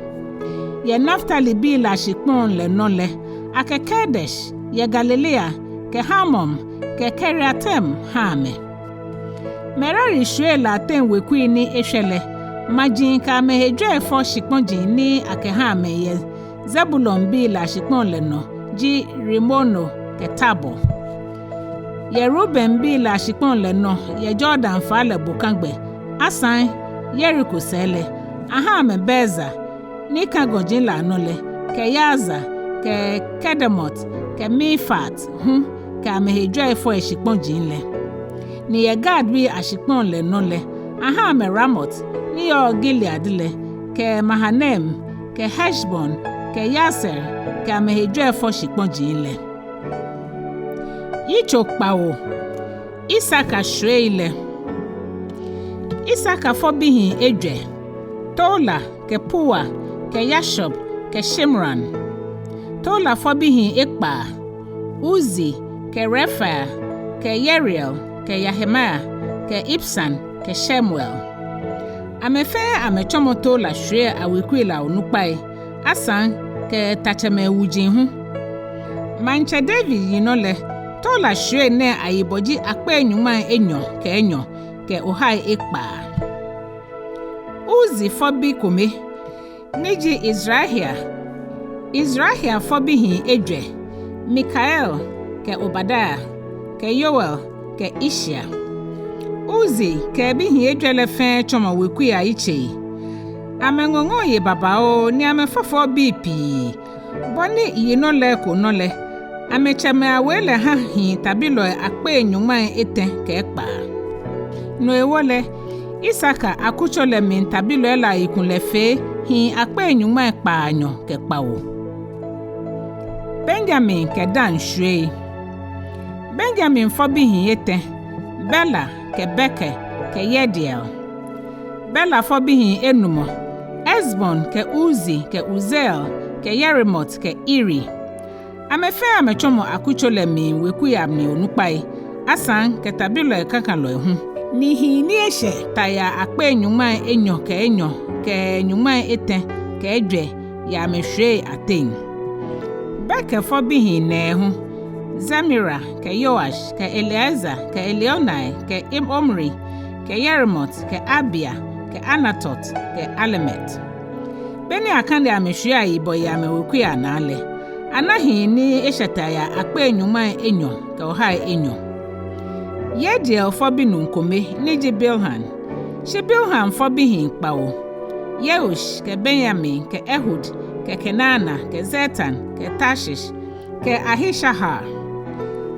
Yɛ Naftalibii lɛ ashikpɔŋ lɛ nɔ lɛ, akɛ Kedesh yɛ Galilea kɛ Hamon kɛ Kiriataim hã amɛ. Merari shwiei lɛ ateŋ wekui ni eshwɛ lɛ, maji kɛ amɛhejwɛifɔ̃ shikpɔji ni akɛhã amɛ yɛ Zebulonbii lɛ ashikpɔŋ lɛ nɔ ji Rimono kɛ Tabor. Yɛ Rubenbii lɛ ashikpɔŋ lɛ nɔ yɛ Yordan faa lɛ bokagbɛ, asaŋ Yeriko sɛɛ lɛ, ahã amɛ Bezer, ni kã gɔji lɛ anɔ lɛ, kɛ Yaza, kɛ Kedemot, kɛ Mefaat hu, kɛ amɛhejwɛifɔ̃i shikpɔji lɛ. Ni yɛ Gadbii ashikpɔŋ lɛ nɔ lɛ, ahã amɛ Ramot ni yɔɔ Gilead lɛ, kɛ Mahanaim, kɛ Heshbon, kɛ Yaser, kɛ amɛhejwɛifɔ̃ shikpɔji lɛ. Yitso kpawo. Isakar shwiei lɛ. Isakar fɔ bihii ejwɛ: Tola kɛ Pua kɛ Yashub kɛ Shimron. Tola fɔ bihii ekpaa: Uzi kɛ Refaia kɛ Yeriel kɛ Yahimai kɛ Ibsan kɛ Shemuel. Amɛ fɛɛ amɛtsɔmɔ Tola shwiei awekui lɛ onukpai, asaŋ kɛ tatsɛmɛi wuji hu. Maŋtsɛ David yinɔ lɛ, Tola shwiei nɛɛ ayibɔ ji akpei nyɔŋmai enyɔ kɛ enyɔ kɛ ohai ekpaa. Uzi fɔ bi kome, ni ji Izrahia. Izrahia fɔ bihii ejwɛ: Mikael kɛ Obadia kɛ Yoel kɛ Ishia. Uzi kɛ ebihii ejwɛ lɛ fɛɛ tsɔmɔ wekui ayitsei. Amɛŋɔŋɔɔ yei babaoo ni amɛfɔfɔɔ bii pii, bɔ ni yinɔ lɛ eko nɔ lɛ, amɛtsɛmɛi awei lɛ hã hii tabilɔi akpei nyɔŋmai etɛ kɛ ekpaa. No hewɔ lɛ, Isakar akutso lɛ mli tabilɔi lɛ ayikulɛ fee hii akpei nyɔŋmai kpaanyɔ kɛ kpawo. Benyamin kɛ Dan shwiei. Benyamin fɔ bihii etɛ: Bela kɛ Beker kɛ Yediael. Bela fɔ bihii enumɔ: Ezbon kɛ Uzi kɛ Uziel kɛ Yerimot kɛ Iri. Amɛ fɛɛ amɛtsɔmɔ akutso lɛ mli wekui amli onukpai, asaŋ kɛ tabilɔi kakalɔi hu. Ni hii ni eshɛ ta yaa akpei nyɔŋmai enyɔ kɛ enyɔ kɛ nyɔŋmai etɛ kɛ ejwɛ yɛ amɛshwiei ateŋ. Beker fɔ bihii nɛɛhu: Zemira kɛ Yoash kɛ Eliezer kɛ Elioenai kɛ Omri kɛ Yeremot kɛ Abia kɛ Anatot kɛ Alemet. Beni akane amɛshwiei ayibɔ yɛ amɛwekui anaa lɛ, ana hii ni eshɛ ta yaa akpei nyɔŋmai enyɔ kɛ ohai enyɔ. Yediael fɔ binuu kome ni ji Bilhan. Shi Bilhan fɔ bihii kpawo: Yeush kɛ Benyamin kɛ Ehud kɛ Kenaana kɛ Zetan kɛ Tarshish kɛ Ahishahar.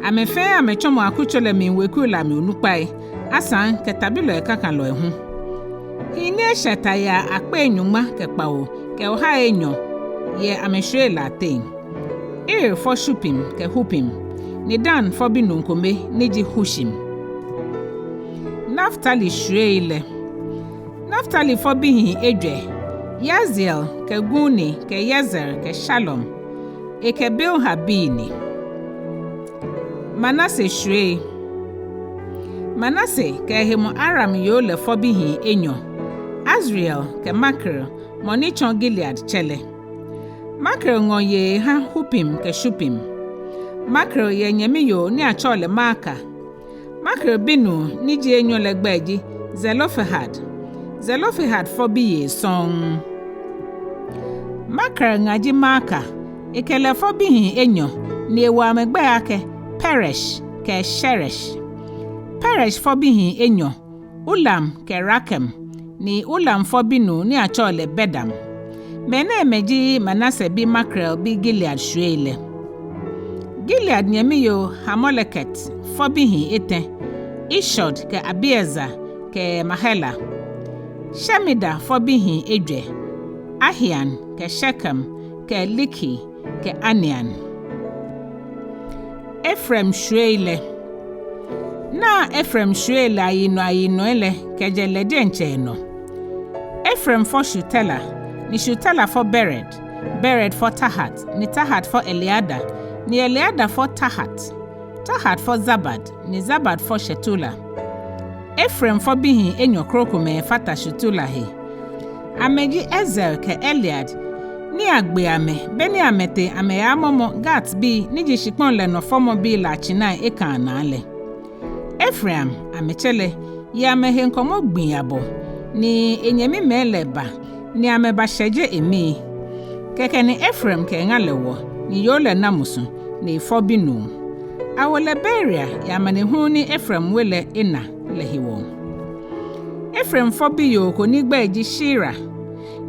Amɛ fɛɛ amɛtsɔmɔ akutso lɛ mli wekui lɛ amli onukpai, asaŋ kɛ tabilɔi kakalɔi hu. Hii ni eshɛ ta yaa akpei nyɔŋma kɛ kpawo kɛ ohai enyɔ yɛ amɛshwiei lɛ ateŋ. Ir fɔ Shupim kɛ Hupim, ni Dan fɔ binuu kome ni ji Hushim. Naftali shwiei lɛ. Naftali fɔ bihii ejwɛ: Yaziel kɛ Guni kɛ Yezer kɛ Shalum. Ekɛ Bilha bii ni. Manase shwiei. Manase kɛ ehemɔ Aram yoo lɛ fɔ bihii enyɔ: Asriel kɛ Makir, mɔ ni tsɔ Gilead tsɛ lɛ. Makir ŋɔ yei ehã Hupim kɛ Shupim. Makir yɛ nyɛmi yoo ni atsɛɔ lɛ Maaka. Makir binuu ni ji enyɔ lɛ gbɛi ji Zelofehad. Zelofehad fɔ biyei sɔŋŋ. Makir ŋa ji Maaka, ekɛ lɛ fɔ bihii enyɔ, ni ewo amɛgbɛi akɛ Peresh kɛ Sheresh. Peresh fɔ bihii enyɔ, Ulam kɛ Rakem, ni Ulam fɔ binuu ni atsɛɔ lɛ Bedam. Mɛnɛɛmɛi ji Manase bi Makir bi Gilead shwiei lɛ. Gilead nyɛmi yoo Hamoleket fɔ bihii etɛ, Ishod kɛ Abiezer kɛ Mahela. Shemida fɔ bihii ejwɛ, Ahian kɛ Shekem kɛ Liki kɛ Anian. Efraim shwiei lɛ. Naa Efraim shwiei lɛ ayinɔ ayinɔi lɛ kɛjɛ lɛ diɛŋtsɛ enɔ. Efraim fɔ Shutela, ni Shutela fɔ Bered, Bered fɔ Tahat, ni Tahat fɔ Eleada, ni Eleada fɔ Tahat. Tahat fɔ Zabad, ni Zabad fɔ Shetula. Efraim fɔ bihii enyɔ krokomɛi fata Shutula he. Amɛji Ezer kɛ Elead, ni agbe amɛ, beni amɛtee amɛyamɔmɔ Gatbii ni ji shikpɔŋ lɛ nɔ fɔmɔbii lɛ atsina ekãa naa lɛ. Efraim, amɛtsɛ lɛ, ye amɛhe ŋkɔmɔ gbii abɔ, ni enyɛmimɛi lɛ ba, ni amɛbashɛje emii. Kɛkɛ ni Efraim kɛ eŋa lɛ wɔ, ni yoo lɛ na musu, ni efɔ binuu. Awo lɛ Beria yɛ amanehulu ni Efraim we lɛ ena lɛ hewɔ. Efraim fɔ biyoo ko ni gbɛi ji Shira.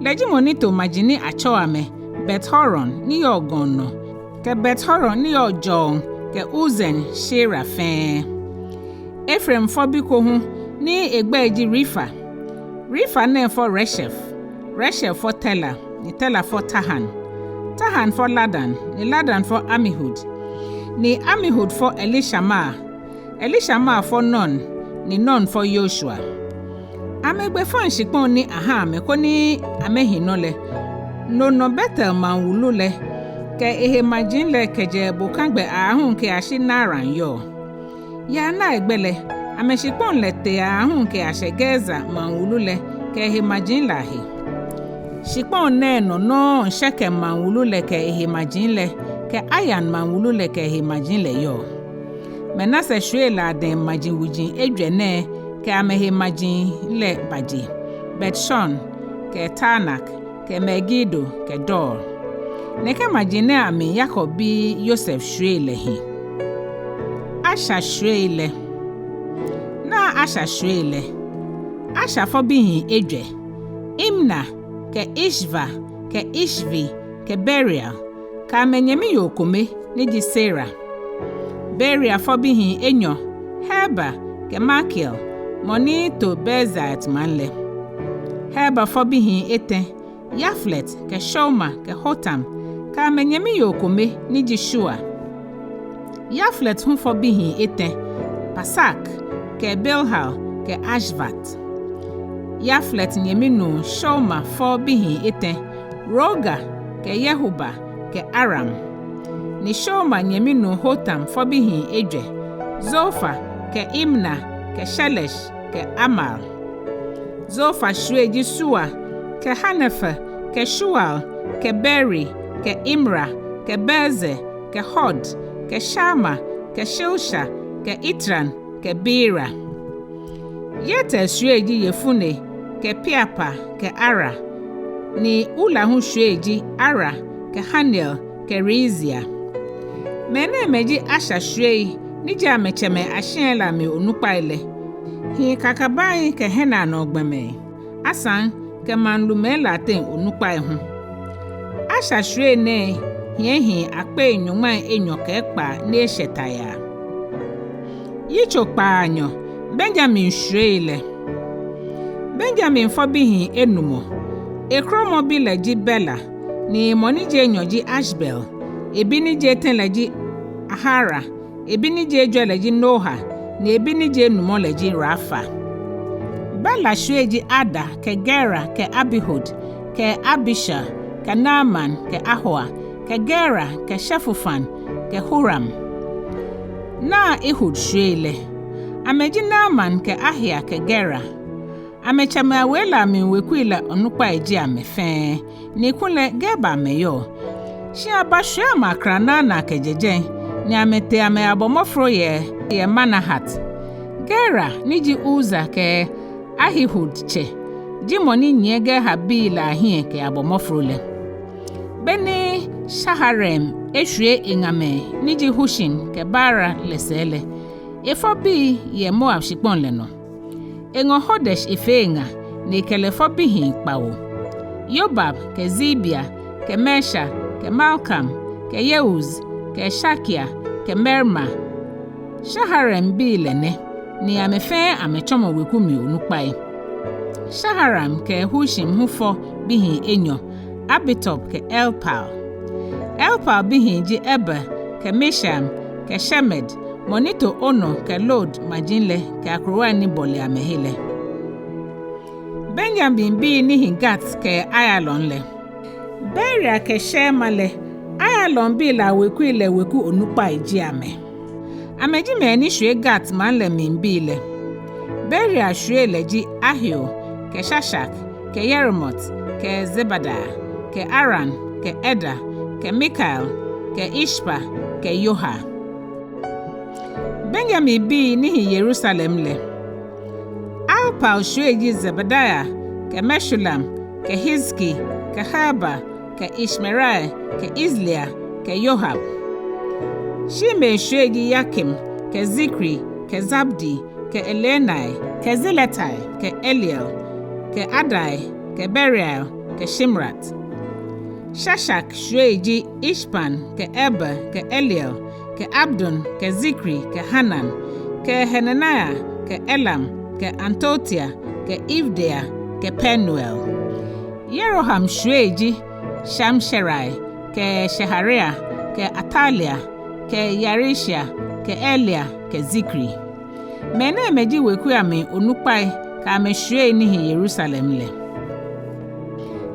Lɛ ji mɔ ni to maji ni atsɛɔ amɛ Bet-Horon ni yɔɔ gɔŋ nɔ, kɛ Bet-Horon ni yɔɔ jɔɔŋ, kɛ Uzen Shira fɛɛ. Efraim fɔ bi ko hu ni egbɛi ji Refa. Refa nɛɛ fɔ Reshef, Reshef fɔ Tela, ni Tela fɔ Tahan. Tahan fɔ Ladan, ni Ladan fɔ Amihud, ni Amihud fɔ Elishama. Elishama fɔ Nun, ni Nun fɔ Yoshua. Amɛgbe faŋ shikpɔŋ ni aha amɛ koni amɛhi nɔ lɛ, no nɔ Betel maŋ wulu lɛ kɛ ehe maji lɛ kɛjɛ bokagbɛ aahu kɛyashi Naaran yɔɔ. Yɛ Naaran gbɛ lɛ, amɛshikpɔŋ lɛ tee aahu kɛyashɛ Gezer maŋ wulu lɛ kɛ ehe maji lɛ ahe. Shikpɔŋ nɛɛ nɔ nɔŋŋ Shekem maŋ wulu lɛ kɛ ehe maji lɛ, kɛ Ayan maŋ wulu lɛ kɛ ehe maji lɛ yɔɔ. Manase shwiei lɛ adɛŋ maji wuji ejwɛ nɛɛ kɛ amɛhe maji lɛ baje: Bet-Shean, kɛ Taanak, kɛ Megido, kɛ Dor. Nɛkɛ maji nɛɛ amli Yakob bi Yosef shwiei lɛ hi. Asher shwiei lɛ. Naa Asher shwiei lɛ. Asher fɔ bihii ejwɛ: Imna, kɛ Ishva, kɛ Ishvi, kɛ Beria, kɛ amɛnyɛmi yoo kome ni ji Sera. Beria fɔ bihii enyɔ: Heber kɛ Malkiel, mɔ ni to Birzait maŋ lɛ. Heber fɔ bihii etɛ: Yaflet kɛ Shomer kɛ Hotam, kɛ amɛnyɛmi yoo kome ni ji Shua. Yaflet hu fɔ bihii etɛ: Pasak, kɛ Bilha, kɛ Ashvat. Yaflet nyɛminuu Shomer fɔ bihii etɛ: Roga, kɛ Yehuba, kɛ Aram. Ni Shomer nyɛminuu Hotam fɔ bihii ejwɛ: Zofa, kɛ Imna, kɛ Shelesh, kɛ Amal. Zofa shwiei ji Sua, kɛ Hanefer, kɛ Shual, kɛ Beeri, kɛ Imra, kɛ Bezer, kɛ Hod, kɛ Sharma, kɛ Shilsha, kɛ Itran, kɛ Beera. Yeter shwiei ji Yefune, kɛ Piapa, kɛ Ara. Ni Ula hu shwiei ji Ara, kɛ Haniel, kɛ Rizia. Mɛnɛɛmɛi ji Asher shwiei ni ji amɛtsɛmɛi ashiai lɛ amli onukpai lɛ, hii kakabai kɛ hiɛnaanɔ gbɔmɛi, asaŋ kɛ maŋ lumɛi lɛ ateŋ onukpai hu. Asher shwiei nɛɛ hiɛ hii akpei nyɔŋmai enyɔ kɛ ekpaa ni eshɛ ta yaa. Yitso kpaanyɔ. Benyamin shwiei lɛ. Benyamin fɔ bihii enumɔ. Ekromɔbi lɛ ji Bela, ni mɔ ni ji enyɔ ji Ashbel. Ebi ni ji etɛ lɛ ji Ahara, ebi ni ji ejwɛ lɛ ji Noha, ni ebi ni ji enumɔ lɛ ji Rafa. Bela shwiei ji Ada, kɛ Gera, kɛ Abihud, kɛ Abishur, kɛ Naaman, kɛ Ahoa, kɛ Gera, kɛ Shefufan, kɛ Huram. Naa Ehud shwiei lɛ. Amɛji Naaman kɛ Ahia kɛ Gera. Amɛtsɛmɛi awei lɛ amli wekui lɛ onukpai ji amɛ fɛɛ, ni kulɛ Geba amɛyɔɔ. Shi abashwie amɛ akra naa naa kɛjɛ jɛi, ni amɛtee amɛyabɔ mɔfro yɛ, yɛ Manahat. Gera ni ji Uza kɛ Ahihud tsɛ ji mɔ ni nyiɛ Gerharbii lɛ ahiɛ kɛyabɔ mɔfro lɛ. Be ni Shaharaim eshwie eŋamɛi ni ji Hushim kɛ Baara lɛ sɛɛ lɛ, efɔ bii yɛ Moab shikpɔŋ lɛ nɔ. Eŋɔ Hodesh efee eŋa, ni ekɛ lɛ fɔ bihii kpawo: Yobab kɛ Zibia kɛ Mesha kɛ Malkam kɛ Yeuz kɛ Shakia kɛ Mirma. Shaharaibii lɛ nɛ, ni amɛ fɛɛ amɛtsɔmɔ weku mli onukpai. Shaharaim kɛ Hushim hu fɔ bihii enyɔ: Abitub kɛ Elpaal. Elpaal bihii ji Eber kɛ Mishaim kɛ Shemed, mɔ ni to Ono kɛ Lod maji lɛ kɛ akrowai ni bɔle amɛhe lɛ. Benyaminbii ni hi Gat kɛ Ayalon lɛ. Beria kɛ Shema lɛ, Ayalonbii lɛ awekui lɛ weku onukpai ji amɛ. Amɛji mɛi ni shwie Gat maŋ lɛ mli bii lɛ. Beria shwiei lɛ ji Ahio kɛ Shashak kɛ Yeremot kɛ Zebadia kɛ Aran kɛ Eder kɛ Mikael kɛ Ishpa kɛ Yoha. Benyaminbii ni hi Yerusalem lɛ. Elpaal shwiei ji Zebadia kɛ Meshulam kɛ Hizki kɛ Harba kɛ Ishmerai kɛ Izlia kɛ Yohab. Shimei shwiei ji Yakim kɛ Zikri kɛ Zabdi kɛ Elienai kɛ Ziletai kɛ Eliel kɛ Adai kɛ Beriel kɛ Shimrat. Shashak shwiei ji Ishpan kɛ Eber kɛ Eliel kɛ Abdon kɛ Zikri kɛ Hanan kɛ Hanania kɛ Elam kɛ Antotia kɛ Ivdea kɛ Penuel. Yeroham shwiei ji Shamsherai kɛ Sheharia kɛ Atalia kɛ Yarishia kɛ Elia kɛ Zikri. Mɛnɛɛmɛi ji wekui amli onukpai kɛ amɛshwiei ni hi Yerusalem lɛ.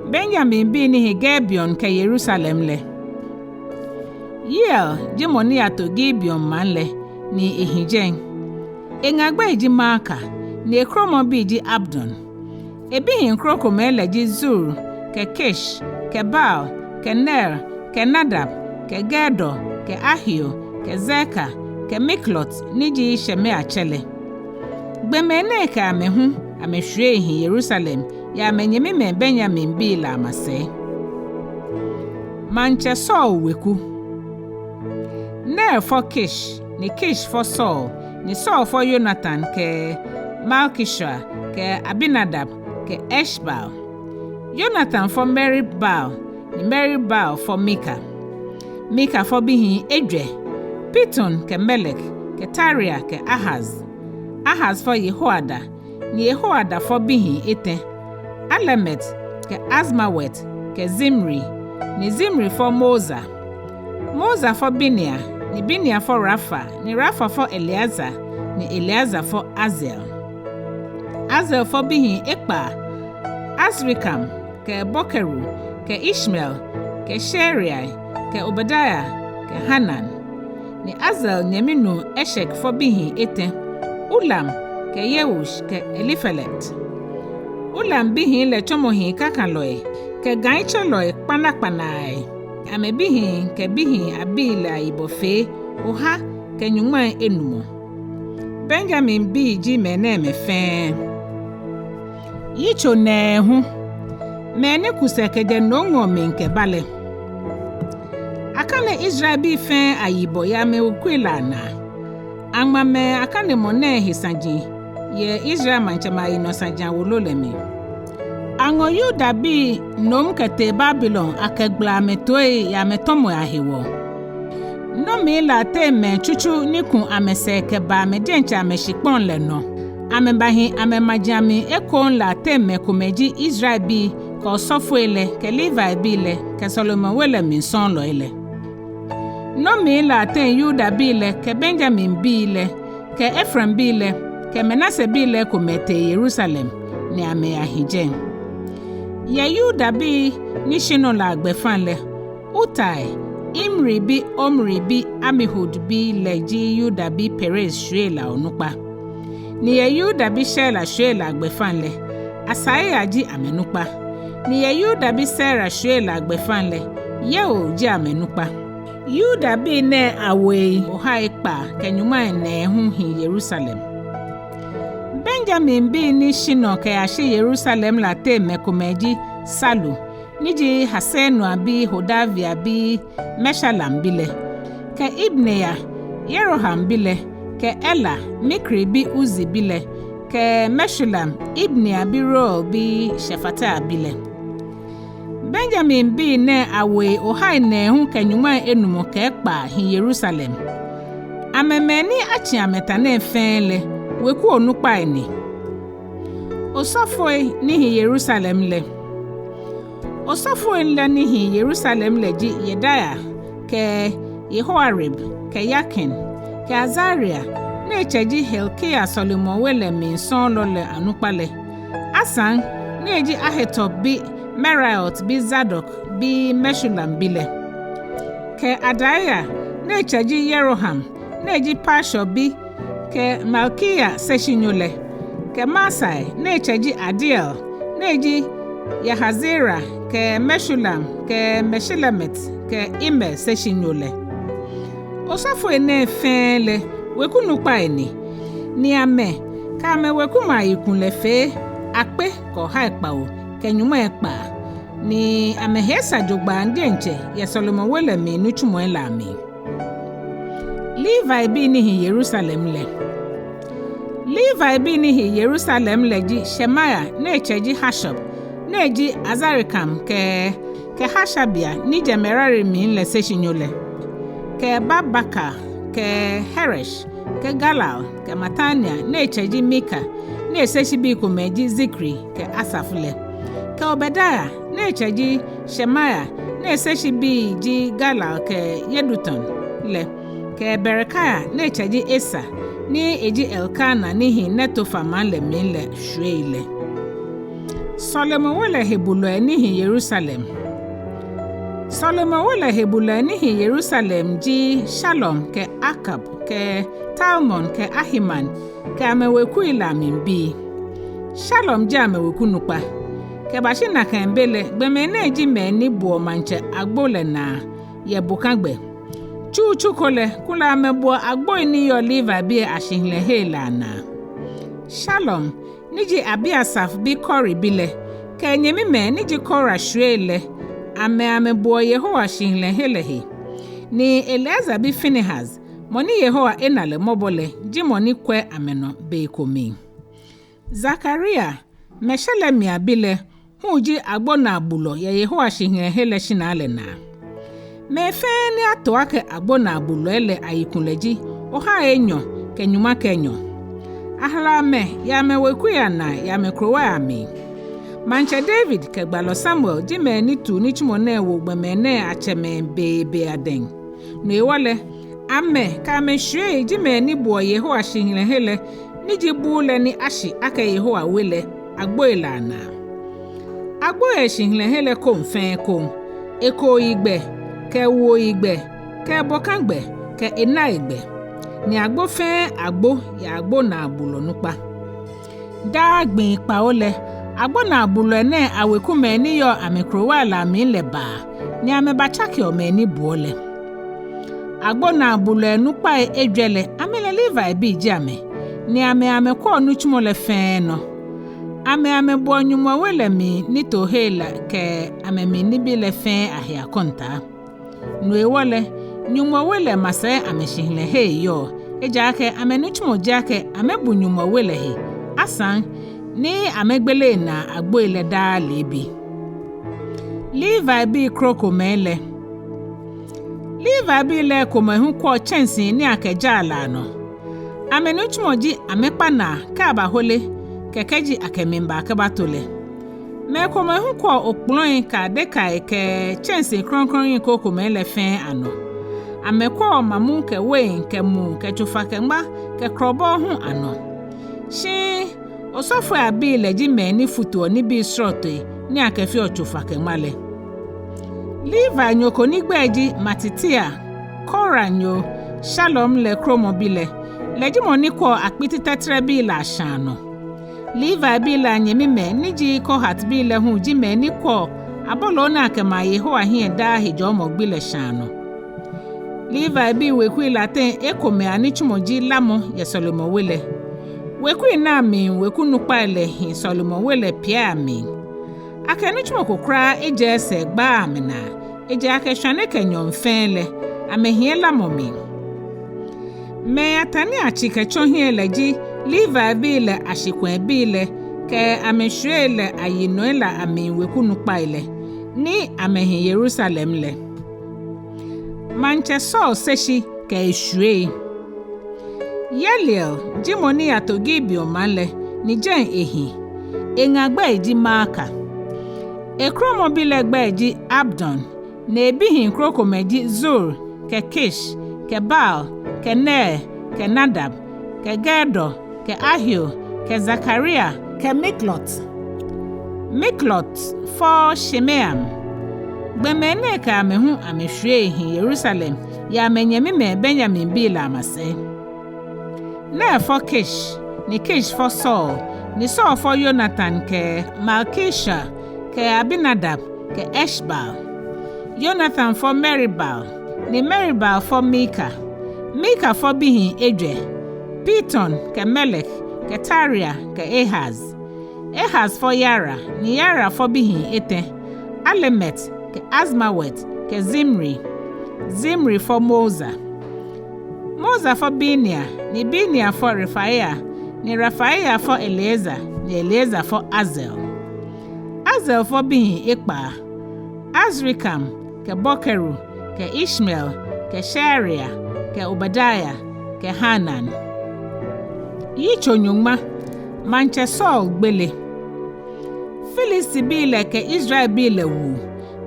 Benyaminbii ni hi Gibeon kɛ Yerusalem lɛ. Yeiel ji mɔ ni yato Gibeon maŋ lɛ, ni ehi jɛi. Eŋa gbɛi ji Maaka, ni ekromɔbi ji Abdon. Ebihii krokomɛi lɛ ji Zur kɛ Kish kɛ Baal kɛ Ner kɛ Nadab kɛ Gedor kɛ Ahio kɛ Zerka kɛ Miklot ni ji Shemea tsɛ lɛ. Gbɔmɛi nɛɛ kɛ amɛ hu amɛshwiei hi Yerusalem yɛ amɛnyɛmimɛi Benyaminbii lɛ amasɛi. Maŋtsɛ Saul weku. Ner fɔ Kish, ni Kish fɔ Saul, ni Saul fɔ Yonatan kɛ Malkishua kɛ Abinadab kɛ Eshbaal. Yonatan fɔ Merib-Baal, ni Merib-Baal fɔ Mika. Mika fɔ bihii ejwɛ: Piton kɛ Melek kɛ Tarea kɛ Ahaz. Ahaz fɔ Yehoiada, ni Yehoiada fɔ bihii etɛ: Alemet kɛ Azmawet kɛ Zimri, ni Zimri fɔ Moza. Moza fɔ Binea, ni Binea fɔ Rafa, ni Rafa fɔ Eleazar, ni Eleazar fɔ Azel. Azel fɔ bihii ekpaa: Azrikam kɛ Bokeru kɛ Ishmael kɛ Shearia kɛ Obadia kɛ Hanan. Ni Azel nyɛmi nuu Eshek fɔ bihii etɛ: Ulam kɛ Yeush kɛ Elifelet. Ulam bihii lɛ tsɔmɔ hii kakalɔi kɛ gãitsɔlɔi kpanakpanai. Amɛbihii kɛ bihii abii lɛ ayibɔ fee oha kɛ nyɔŋmai enumɔ. Benyaminbii ji mɛnɛɛmɛi fɛɛ. Yitso nɛɛhu. Mɛi ni ku sɛɛ kɛjɛ nomŋɔɔ mli kɛba lɛ. Akane Israelbii fɛɛ ayibɔ yɛ amɛwekui lɛ anaa. Aŋma mɛi akanemɔ nɛɛ he saji yɛ Israel maŋtsɛmɛi ayinɔ saji awolo lɛ mli. Aŋɔ Yudabii nom kɛtee Babilon akɛgbala amɛtoii yɛ amɛtɔmɔi ahewɔ. Nomii lɛ ateŋ mɛi tsutsu ni ku amɛsɛɛ kɛba amɛ diɛŋtsɛ amɛshikpɔŋ lɛ nɔ, amɛbahi amɛmaji amli ekoŋŋ lɛ ateŋ mɛi komɛi ji Israelbii kɛ osɔfoi lɛ kɛ Levibii lɛ kɛ Sɔlemɔ we lɛ mli sɔɔlɔi lɛ. Nomii lɛ ateŋ Yudabii lɛ kɛ Benyaminbii lɛ kɛ Efraimbii lɛ kɛ Manasebii lɛ komɛi tee Yerusalem ni amɛyahi jɛi. Yɛ Yudabii ni shi nɔ lɛ agbɛfaŋ lɛ, Utai, Imri bi Omri bi Amihud bi lɛ ji Yuda bi Perez shwiei lɛ onukpa. Ni yɛ Yuda bi Shela shwiei lɛ agbɛfaŋ lɛ, Asaia ji amɛnukpa. Ni yɛ Yuda bi Sera shwiei lɛ agbɛfaŋ lɛ, Yeuel ji amɛnukpa. Yudabii nɛɛ awei ohai kpaa kɛ nyɔŋmai nɛɛhu hi Yerusalem. Benyaminbii ni shi nɔ kɛyashi Yerusalem lɛ ateŋ mɛi komɛi ji Salu, ni ji Hasenua bi Hodavia bi Meshulam bi lɛ, kɛ Ibneia, Yeroham bi lɛ, kɛ Ela, Mikri bi Uzi bi lɛ, kɛ Meshulam, Ibneia bi Reuel bi Shefatia bi lɛ. Benyaminbii nɛɛ awei ohai nɛɛhu kɛ nyɔŋmai enumɔ kɛ ekpaa hi Yerusalem. Amɛ mɛi ni atsi amɛta nɛɛ fɛɛ lɛ, weku onukpai ni. Osɔfoi ni hi Yerusalem lɛ. Osɔfoi lɛ ni hi Yerusalem lɛ ji Yedaia, kɛ Yehoiarib, kɛ Yakin, kɛ Azaria, ni etsɛ ji Hilkia sɔlemɔwe lɛ mli sɔɔlɔ lɛ onukpa lɛ. Asaŋ, ni eji Ahitub bi Meraiot bi Zadok bi Meshulam bi lɛ. Kɛ Adaia, ni etsɛ ji Yeroham, ni eji Pashur bi, kɛ Malkiya seshinyo lɛ, kɛ Maasai, ni etsɛ ji Adiel, ni eji Yahzera, kɛ Meshulam, kɛ Meshilemit, kɛ Imer seshinyo lɛ. Osɔfoi nɛɛ fɛɛ lɛ, weku nukpai ni, ni amɛ kɛ amɛwekumɛi ayikulɛ fee akpe kɛ ohai kpawo kɛ nyɔŋmai kpaa, ni amɛhe esa jogbaŋŋ diɛŋtsɛ yɛ sɔlemɔwe lɛ mli nitsumɔi lɛ amli. Levibii ni hi Yerusalem lɛ. Levibii ni hi Yerusalem lɛ ji Shemaia, ni etsɛ ji Hashub, ni eji Azrikam kɛ, kɛ Hashabia, ni jɛ Merari mli lɛ seshinyo lɛ, kɛ Bakbakar, kɛ Haresh, kɛ Galal, kɛ Matania, ni etsɛ ji Mika, ni eseshibii komɛi ji Zikri kɛ Asaf lɛ, kɛ Obadia, ni etsɛ ji Shemaia, ni eseshibii ji Galal kɛ Yedutun lɛ, kɛ Berekia, ni etsɛ ji Asa, ni eji Elkana ni hi Netofa maŋ lɛ mli lɛ shwiei lɛ. Sɔlemɔwe lɛ hebulɔi ni hi Yerusalem. Sɔlemɔwe lɛ hebulɔi ni hi Yerusalem ji Shalum kɛ Akub kɛ Talmon kɛ Ahiman kɛ amɛwekui lɛ amlibii. Shalum ji amɛweku nukpa. Kɛbashi nakai be lɛ, gbɔmɛi nɛɛ ji mɛi ni buɔ maŋtsɛ agbo lɛ naa yɛ bokagbɛ. Tsutsu ko lɛ, kulɛ amɛbuɔ agboi ni yɔɔ Levibii ashihilɛhei lɛ anaa. Shalum, ni ji Abiasaf bi Kore bi lɛ, kɛ enyɛmimɛi ni ji Kora shwiei lɛ, amɛ amɛbuɔ Yehowa shihilɛhe lɛ he. Ni Eleazar bi Finehas, mɔ ni Yehowa ena lɛ mɔbɔ lɛ, ji mɔ ni kwɛ amɛnɔ be ko mli. Zakaria, Meshelemia bi lɛ, hu ji agbonaagbulɔ yɛ Yehowa shihilɛhe lɛ shinaa lɛ naa. Mɛi fɛɛ ni ato akɛ agbonaagbulɔi lɛ ayikulɛ ji ohai enyɔ kɛ nyɔŋma kɛ enyɔ. Ahala amɛ yɛ amɛwekui anaa yɛ amɛkrowai amli. Maŋtsɛ David kɛ gbalɔ Samuel ji mɛi ni tu nitsumɔ nɛɛ wo gbɔmɛi nɛɛ atsɛmɛi beebe adɛŋ. No hewɔ lɛ, amɛ kɛ amɛshwiei ji mɛi ni buɔ Yehowa shihilɛhe lɛ, ni ji buu lɛ ni ashi akɛ Yehowa we lɛ, agboi lɛ anaa. Agboi yɛ shihilɛhe lɛ koŋ fɛɛ koŋ, ekooyigbɛ, kɛ wuoyigbɛ, kɛ bokagbɛ, kɛ enaigbɛ. Ni agbo fɛɛ agbo yɛ agbonaagbulɔ nukpa. Daa gbii kpawo lɛ, agbonaagbulɔi nɛɛ awekumɛi ni yɔɔ amɛkrowai lɛ amli lɛ baa, ni amɛbatsakeɔ mɛi ni buɔ lɛ. Agbonaagbulɔi nukpai ejwɛ lɛ, amɛ lɛ Levibii ji amɛ, ni amɛ amɛkwɛɔ nitsumɔ lɛ fɛɛ nɔ. Amɛ amɛbuɔ Nyɔŋmɔ we lɛ mli nitoohei lɛ kɛ amɛmli nibii lɛ fɛɛ ahe akɔntaa. No hewɔ lɛ, Nyɔŋmɔ we lɛ masɛi amɛshihilɛhe yɔɔ, ejaakɛ amɛnitsumɔ ji akɛ amɛbu Nyɔŋmɔ we lɛ he, asaŋ ni amɛgbele enaa agboi lɛ daa leebi. Levibii krokomɛi lɛ. Levibii lɛ komɛi hu kwɛɔ tsɛnsii ni akɛjaa lɛ anɔ. Amɛnitsumɔ ji amɛkpa naa kɛ abahole, kɛ kɛji akɛmiiba kɛbato lɛ. Mɛi komɛi hu kwɛɔ okplɔi kɛ adekai kɛ tsɛnsii krɔŋkrɔŋi krokomɛi lɛ fɛɛ anɔ. Amɛkwɛɔ mamu kɛ wein kɛ mu kɛ tsofa kɛ ŋma kɛ krɔbɔɔ hu anɔ. Shi osɔfoi abii lɛ ji mɛi ni futuɔ nibii srɔtoi ni akɛfeɔ tsofa kɛ ŋma lɛ. Levinyo ko ni gbɛi ji Matitia, Koranyo Shalum lɛ kromɔbi lɛ, lɛ ji mɔ ni kwɛɔ akpiti tɛtrɛbii lɛ ashãa nɔ. Levibii lɛ anyɛmimɛi ni ji Kohatbii lɛ hu ji mɛi ni kwɛɔ aboloo ni akɛmaa Yehowa hiɛ daa hejɔɔmɔ gbi lɛ shãa nɔ. Levibii wekui lɛ ateŋ ekomɛi anitsumɔ ji lamɔ yɛ sɔlemɔwe lɛ. Wekui nɛɛ amli weku nukpai lɛ hi sɔlemɔwe lɛ piai amli. Akɛ nitsumɔ ko kwraa ejɛɛɛ sɛɛ gbaaa amɛnaa, ejaakɛ shwane kɛ nyɔɔŋ fɛɛ lɛ, amɛhiɛ lamɔ mli. Mɛi atã ni atsi kɛtsɔ hiɛ lɛ ji Levibii lɛ ashikwɛɛbii lɛ kɛ amɛshwiei lɛ ayinɔi lɛ amli weku nukpai lɛ, ni amɛhi Yerusalem lɛ. Maŋtsɛ Saul seshi kɛ eshwiei. Yeliel ji mɔ ni yato Gibeon maŋ lɛ, ni jɛi ehi. Eŋa gbɛi ji Maaka. Ekromɔbi lɛ gbɛi ji Abdon, ni ebihii krokomɛi ji Zur, kɛ Kish, kɛ Baal, kɛ Ner, kɛ Nadab, kɛ Gedor, kɛ Ahio, kɛ Zakaria, kɛ Miklot. Miklot fɔ Shimeam. Gbɔmɛi nɛɛ kɛ amɛ hu amɛshwiei hi Yerusalem yɛ amɛnyɛmimɛi Benyaminbii lɛ amasɛi. Ner fɔ Kish, ni Kish fɔ Saul, ni Saul fɔ Yonatan kɛ Malkishua kɛ Abinadab kɛ Eshbaal. Yonatan fɔ Meribaal, ni Meribaal fɔ Mika. Mika fɔ bihii ejwɛ: Piton kɛ Melek kɛ Tarea kɛ Ahaz. Ahaz fɔ Yaara, ni Yaara fɔ bihii etɛ: Alemet kɛ Azmavet kɛ Zimri. Zimri fɔ Moza. Moza fɔ Binea, ni Binea fɔ Refaia, ni Refaia fɔ Eleazar, ni Eleazar fɔ Azel. Azel fɔ bihii ekpaa: Azrikam kɛ Bokeru kɛ Ishmael kɛ Shearia kɛ Obadia kɛ Hanan. Yitso nyɔŋma. Maŋtsɛ Saul gbele. Filistibii lɛ kɛ Israelbii lɛ wu,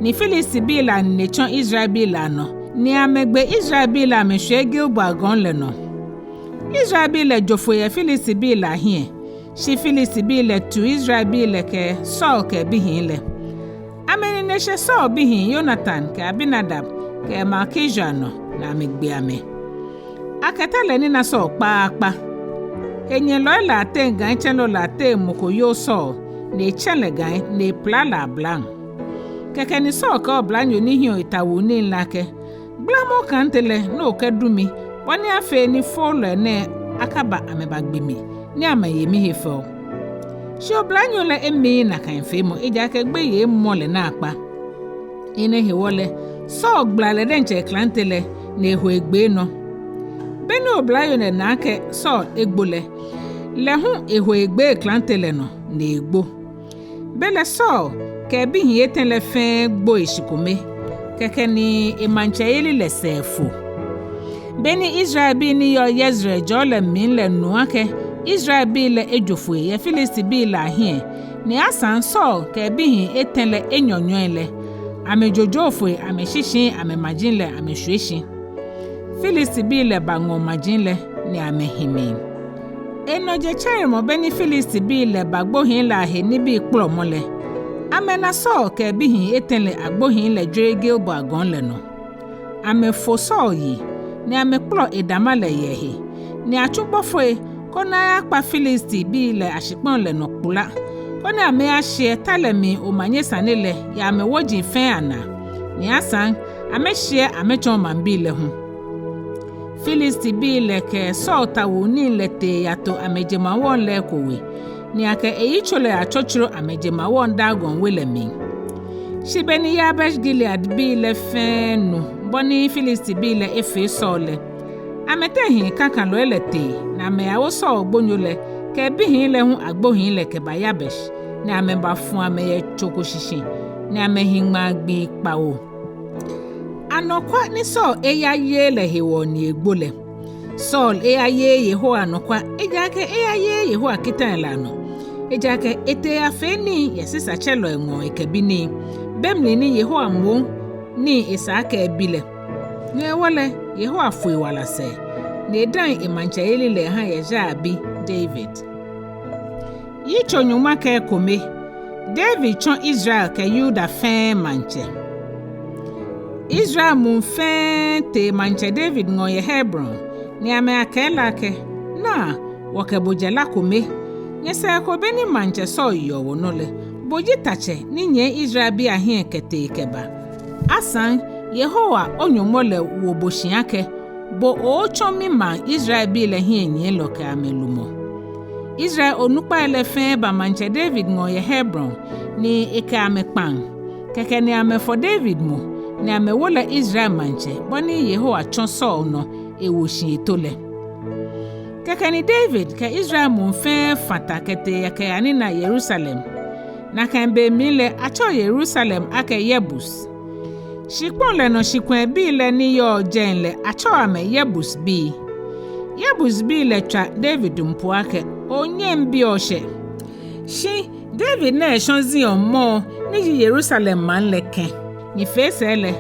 ni Filistibii lɛ anine tsɔ Israelbii lɛ anɔ, ni amɛgbe Israelbii lɛ amɛshwie Gilboa gɔŋ lɛ nɔ. Israelbii lɛ jo foi yɛ Filistibii lɛ ahiɛ, shi Filistibii lɛ tu Israelbii lɛ kɛ Saul kɛ ebihii lɛ. Amɛnine shɛ Saul bihii Yonatan kɛ Abinadab kɛ Malkishua nɔ, ni amɛgbe amɛ. Akɛ ta lɛ nina Saul kpaakpa. Henyɛlɔi lɛ ateŋ gãitsɛ̃lɔ lɛ ateŋ mɔ ko yoo Saul, ni etsɛ̃ lɛ gãi, ni epila lɛ ablaŋ. Kɛkɛ ni Saul kɛɛ oblanyo ni hiɔ etawuu nii lɛ akɛ: Gblamɔ oklante lɛ ni okɛdu mi, bɔ ni afee ni foolɔi nɛɛ akaba amɛbagbe mi, ni amɛye mihe fɛo. Shi oblanyo lɛ emiii nakai feemɔ, ejaakɛ gbeyei mɔ lɛ naakpa. Enɛ hewɔ lɛ, Saul gbala lɛ diɛŋtsɛ eklante lɛ, ni eho egbee nɔ. Be ni oblanyo lɛ na akɛ Saul egbo lɛ, lɛ hu eho egbee eklante lɛ nɔ, ni egbo. Belɛ Saul kɛ ebihii etɛ lɛ fɛɛ gbo eshi kome, kɛkɛ ni emaŋtsɛyeli lɛ sɛɛ fo. Be ni Israelbii ni yɔɔ Yezreel jɔɔ lɛ mli lɛ nu akɛ Israelbii lɛ ejo foi yɛ Filistibii lɛ ahiɛ, ni asaŋ Saul kɛ ebihii etɛ lɛ enyɔnyɔi lɛ, amɛjojoo foi amɛshishiii amɛmaji lɛ amɛshwie shi. Filistibii lɛ baŋɔ maji lɛ, ni amɛhi mli. Enɔ jetsɛremɔ be ni Filistibii lɛ ba gbohii lɛ ahe nibii kplɔmɔ lɛ, amɛna Saul kɛ ebihii etɛ lɛ agbohii lɛ jwere Gilboa gɔŋ lɛ nɔ. Amɛfo Saul yi, ni amɛkplɔ edama lɛ yɛ ehe, ni atsu bɔfoi koni ayakpa Filistibii lɛ ashikpɔŋ lɛ nɔ kpula, koni amɛyashiɛ ta lɛ mli omanye sane lɛ yɛ amɛwoji fɛɛ anaa, ni asaŋ amɛshiɛ amɛtsɔɔ maŋbii lɛ hu. Filistibii lɛ kɛ Saul tawuu nii lɛ tee yato amɛjemawɔŋ lɛ eko we, ni akɛ eyitso lɛ yatsotsoro amɛjemawɔŋ Dagon we lɛ mli. Shi be ni Yabesh Gileadbii lɛ fɛɛ nu bɔ ni Filistibii lɛ efee Saul lɛ, amɛteŋ hii kakalɔi lɛ tee, ni amɛyawo Saul gbonyo lɛ kɛ ebihii lɛ hu agbohii lɛ kɛba Yabesh, ni amɛbafu amɛ yɛ tso ko shishi, ni amɛhi ŋmaa gbii kpawo. Anɔkwa ni Saul eyayeee lɛ hewɔ ni egbo lɛ. Saul eyayeee Yehowa anɔkwa, ejaakɛ eyayeee Yehowa kitai lɛ anɔ. Ejaakɛ etee eyafee nii yɛ sisatsɛlɔi ŋɔɔ ekɛbi nii, be mli ni Yehowa moŋ ni esa akɛ ebi lɛ. No hewɔ lɛ, Yehowa fo ewala sɛɛ, ni edaŋ emaŋtsɛyeli lɛ eha Yeshai bi David. Yitso nyɔŋma kɛ ekome. David tsɔ Israel kɛ Yuda fɛɛ maŋtsɛ. Israel muu fɛɛ tee maŋtsɛ David ŋɔɔ yɛ Hebron, ni amɛyakɛɛ lɛ akɛ: Naa, wɔkɛ bo jɛ la kome. Nyɛsɛɛ ko be ni maŋtsɛ Saul yeɔ wɔnɔ lɛ, bo ji tatsɛ ni nyiɛ Israelbii ahiɛ kɛtee kɛba. Asaŋ, Yehowa, o-Nyɔŋmɔ lɛ, wo bo shi akɛ bo oootsɔ mimaŋ Israelbii lɛ hiɛnyiɛlɔ kɛ amɛlumɔ. Israel onukpai lɛ fɛɛ ba Maŋtsɛ David ŋɔɔ yɛ Hebron, ni ekɛ amɛ kpaŋ. Kɛkɛ ni amɛfɔ David mu, ni amɛwo lɛ Israel maŋtsɛ, bɔ ni Yehowa tsɔ Saul nɔ ewo shi eto lɛ. Kɛkɛ ni David kɛ Israel muu fɛɛ fã ta kɛtee kɛyanina Yerusalem. Nakai be mli lɛ atsɛɔ Yerusalem akɛ Yebus. Shikpɔŋ lɛ nɔ shikwɛɛbii lɛ ni yɔɔ jɛi lɛ atsɛɔ amɛ Yebusbii. Yebusbii lɛ tswa David mpu akɛ, onyɛŋ biɔ shɛ. Shi David na eshɔ Zion mɔɔ ni ji Yerusalem maŋ lɛ kɛ̃, ni fee sɛɛ lɛ,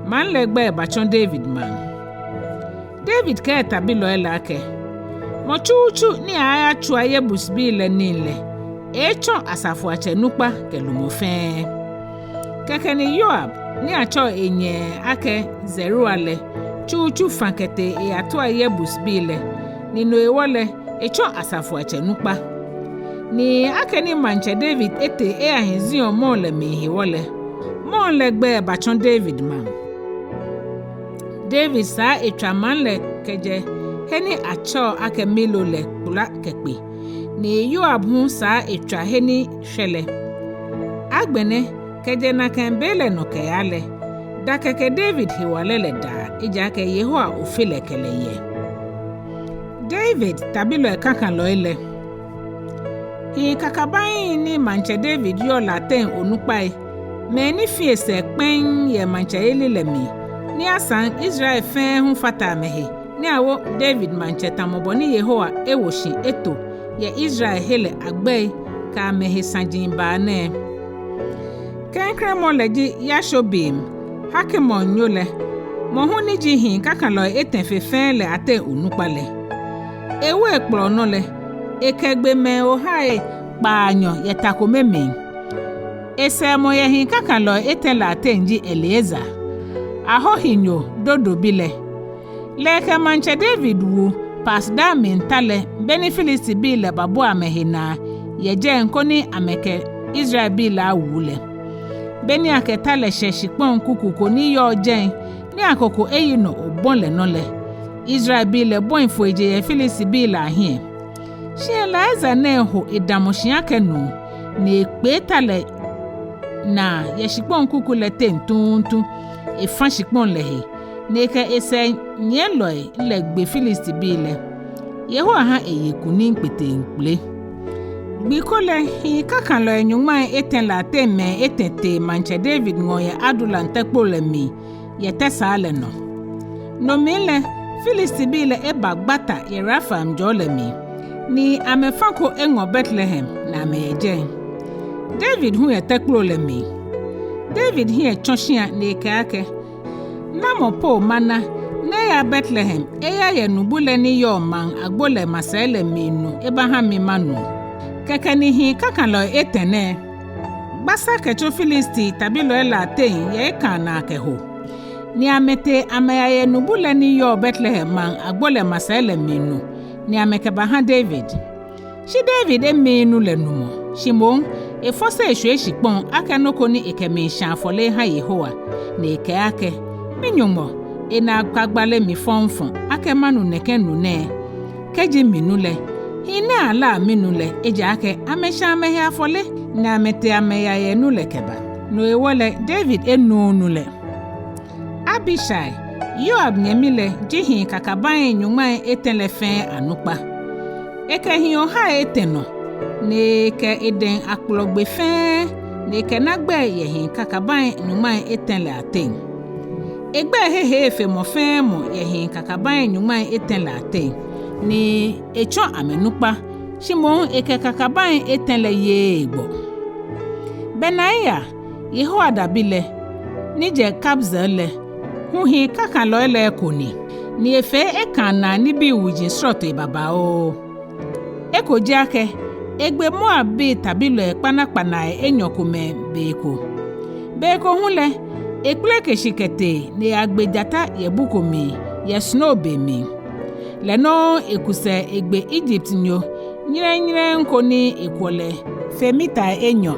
maŋ lɛ gbɛi batsɔ David maŋ. David kɛɛ tabilɔi lɛ akɛ, mɔ tsutsu ni aaayatsua Yebusbii lɛ nii lɛ, eeetsɔ asafoiatsɛ nukpa kɛ lumɔ fɛɛ. Kɛkɛ ni Yoab ni atsɛɔ enyɛ akɛ Zeruia lɛ tsutsu fã kɛtee eyatua Yebusbii lɛ, ni no hewɔ lɛ, etsɔ asafoiatsɛ nukpa. Ni akɛni Maŋtsɛ David etee eyahi Zion mɔɔ lɛ mli hewɔ lɛ, mɔɔ lɛ gbɛi batsɔ David maŋ. David saa etswa maŋ lɛ kɛjɛ he ni atsɛɔ akɛ Milo lɛ kpula kɛkpe, ni Yoab hu saa etswa he ni shwɛ lɛ. Agbɛnɛ, kɛjɛ nakai be lɛ nɔ kɛyaa lɛ, da kɛkɛ David hewalɛ lɛ daa, ejaakɛ Yehowa Ofe lɛ kɛ lɛ yɛ. David tabilɔi kakalɔi lɛ. Hii kakabaŋi ni Maŋtsɛ David yɔɔ lɛ ateŋ onukpai, mɛi ni fi esɛɛ kpɛŋŋ yɛ maŋtsɛyeli lɛ mli, ni asaŋ Israel fɛɛ hu fata amɛhe, ni awo David maŋtsɛ tamɔ bɔ ni Yehowa ewo shi eto yɛ Israel he lɛ agbɛi kɛ amɛhe saji baa nɛɛ. Klɛŋklɛŋ mɔ lɛ ji Yashobim, Hakmon nyo lɛ, mɔ hu ni ji hii kakalɔi etɛ fe fɛɛ lɛ ateŋ onukpa lɛ. Ewe kplɔ nɔ lɛ, ekɛ gbɔmɛi ohai kpaanyɔ yɛ ta kome mli. Esɛɛmɔ yɛ hii kakalɔi etɛ lɛ ateŋ ji Eleazar, Ahohinyo Dodo bi lɛ. Lɛ ekɛ Maŋtsɛ David wu Pas Damim ta lɛ, beni Filistibii lɛ babua amɛhe naa yɛ jɛi koni amɛkɛ Israelbii lɛ awu lɛ. Beni akɛ ta lɛ shɛ shikpɔŋ kuku ko ni yɔɔ jɛi ni akoko eyi nɔ obɔ lɛ nɔ lɛ, Israelbii lɛ bɔi foi je yɛ Filistibii lɛ ahiɛ. Shi Eleazar nɛɛ ho edamɔ shi akɛ nuu, ni ekpee ta lɛ naa yɛ shikpɔŋ kuku lɛ teŋ tuuntu, efã shikpɔŋ lɛ he, ni ekɛ esɛɛnyiɛlɔi lɛ gbe Filistibii lɛ. Yehowa ha eye kunim kpeteŋkpele. Gbi ko lɛ, hii kakalɔi nyɔŋmai etɛ lɛ ateŋ mɛi etɛ tee Maŋtsɛ David ŋɔɔ yɛ Adulam tɛkplo lɛ mli yɛ tɛsaa lɛ nɔ. No mli lɛ, Filistibii lɛ eba gbata yɛ Refaim jɔɔ lɛ mli, ni amɛfã ko eŋɔ Betlehem ni amɛyɛ jɛi. David hu yɛ tɛkplo lɛ mli. David hiɛ tsɔ shia ni ekɛɛ akɛ, namɔ po mana ni eya Betlehem eyaye nubu lɛ ni yɔɔ maŋ agbo lɛ masɛi lɛ mli nu ebaha mi manu? Kɛkɛ ni hii kakalɔi etɛ nɛɛ gba sa kɛtsɔ Filisti tabilɔi lɛ ateŋ yɛ ekãa naa kɛho, ni amɛtee amɛyaye nubu lɛ ni yɔɔ Betlehem maŋ agbo lɛ masɛi lɛ mli nu, ni amɛkɛbaha David. Shi David emiii nu lɛ numɔ, shi moŋ efɔse eshwie shikpɔŋ akɛ nɔ ko ni ekɛmiishã afɔle eha Yehowa, ni ekɛɛ akɛ, mi-Nyɔŋmɔ, enaa kpa gbale mi fɔŋfɔŋ akɛ manu nɛkɛ nu nɛɛ. Kɛji minu lɛ, hii nɛɛ alaa minu lɛ, ejaakɛ amɛshã amɛhe afɔle ni amɛtee amɛyaye nu lɛ kɛba. No hewɔ lɛ David enuuu nu lɛ. Abishai, Yoab nyɛmi lɛ, ji hii kakabaŋi nyɔŋmai etɛ lɛ fɛɛ anukpa. Ekɛ hii ohai etɛ nɔ, ni ekɛ edɛŋ akplɔ gbee fɛɛ, ni ekɛna gbɛi yɛ hii kakabaŋi nyɔŋmai etɛ lɛ ateŋ. Egbɛi hehe fe mɔ fɛɛ mɔ yɛ hii kakabaŋi nyɔŋmai etɛ lɛ ateŋ, ni etsɔ amɛnukpa, shi moŋ ekɛ kakabaŋi etɛ lɛ yeee egbɔ. Benaia, Yehoiada bi lɛ, ni jɛ Kabzeel lɛ, hu hii kakalɔi lɛ eko ni, ni efee ekãa naa nibii wuji srɔtoi babaoo. Eko ji akɛ, egbe Moabbii tabilɔi kpanakpanai enyɔ komɛi be ko. Be ko hu lɛ, ekpeleke shi kɛtee ni eyagbe jata yɛ bu ko mli yɛ snow be mli. Lɛ nɔŋŋ eku sɛɛ egbe Egyptnyo nyɛrɛnyɛrɛŋ ko ni ekwɔlɛ fe mitai enyɔ.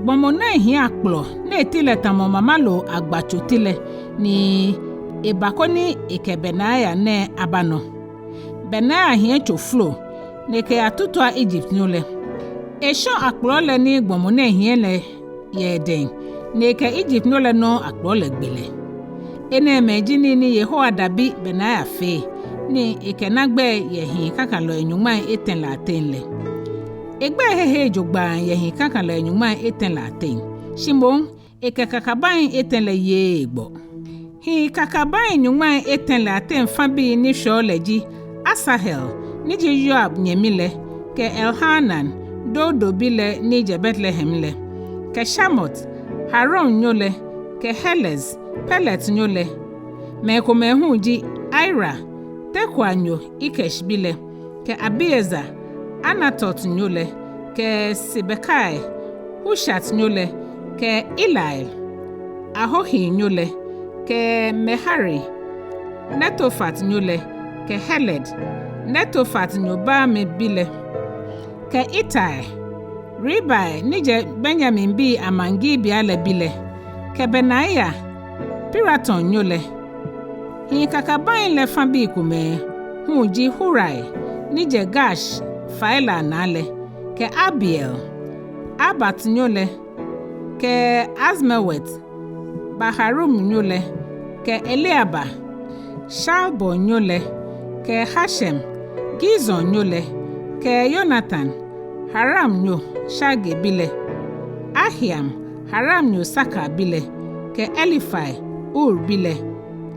Gbɔmɔ nɛɛ hiɛ akplɔ ni eti lɛ tamɔ mamaloo agbatso ti lɛ, ni eba koni ekɛ Benaia nɛɛ aba nɔ. Benaia hiɛ tso flo, ni ekɛyatutua Egyptnyo lɛ. Eshɔ akplɔ lɛ ni gbɔmɔ nɛɛ hiɛ lɛ yɛ edɛŋ, ni ekɛ Egyptnyo lɛ nɔŋŋ akplɔ lɛ gbe lɛ. Enɛɛmɛi ji nii ni Yehoiada bi Benaia fee, ni ekɛna gbɛi yɛ hii kakalɔi nyɔŋmai etɛ lɛ ateŋ lɛ. Egbɛi he he jogbaŋŋ yɛ hii kakalɔi nyɔŋmai etɛ lɛ ateŋ, shi moŋ ekɛ kakabaŋi etɛ lɛ yeee egbɔ. Hii kakabaŋi nyɔŋmai etɛ lɛ ateŋ fabii ni shwɛɔ lɛ ji Asahel, ni ji Yoab nyɛmi lɛ, kɛ Elhanan, Dodo bi lɛ ni jɛ Betlehem lɛ, kɛ Shamot, Haronnyo lɛ, kɛ Helez, Peletnyo lɛ. Mɛi komɛi hu ji Ira, Tekoanyo Ikesh bi lɛ, kɛ Abiezer, Anatotnyo lɛ, kɛ Sibekai, Hushatnyo lɛ, kɛ Eliel, Ahohinyo lɛ, kɛ Merari, Netofatnyo lɛ, kɛ Heled, Netofatnyo Baame bi lɛ, kɛ Itai, Ribai ni jɛ Benyaminbii amaŋ Gibea lɛ bi lɛ, kɛ Benaia, Piratonnyo lɛ. Hii kakabaŋi lɛ fabii komɛi hu ji Hurai ni jɛ Gash fai lɛ anaa lɛ, kɛ Abiel, Arbahtnyo lɛ, kɛ Azmawet, Baharumnyo lɛ, kɛ Eliahba, Shalbonnyo lɛ, kɛ Hashem, Gizonnyo lɛ, kɛ Yonatan, Haramnyo Shage bi lɛ, Ahiam, Haramnyo Sakar bi lɛ, kɛ Elifai, Ur bi lɛ,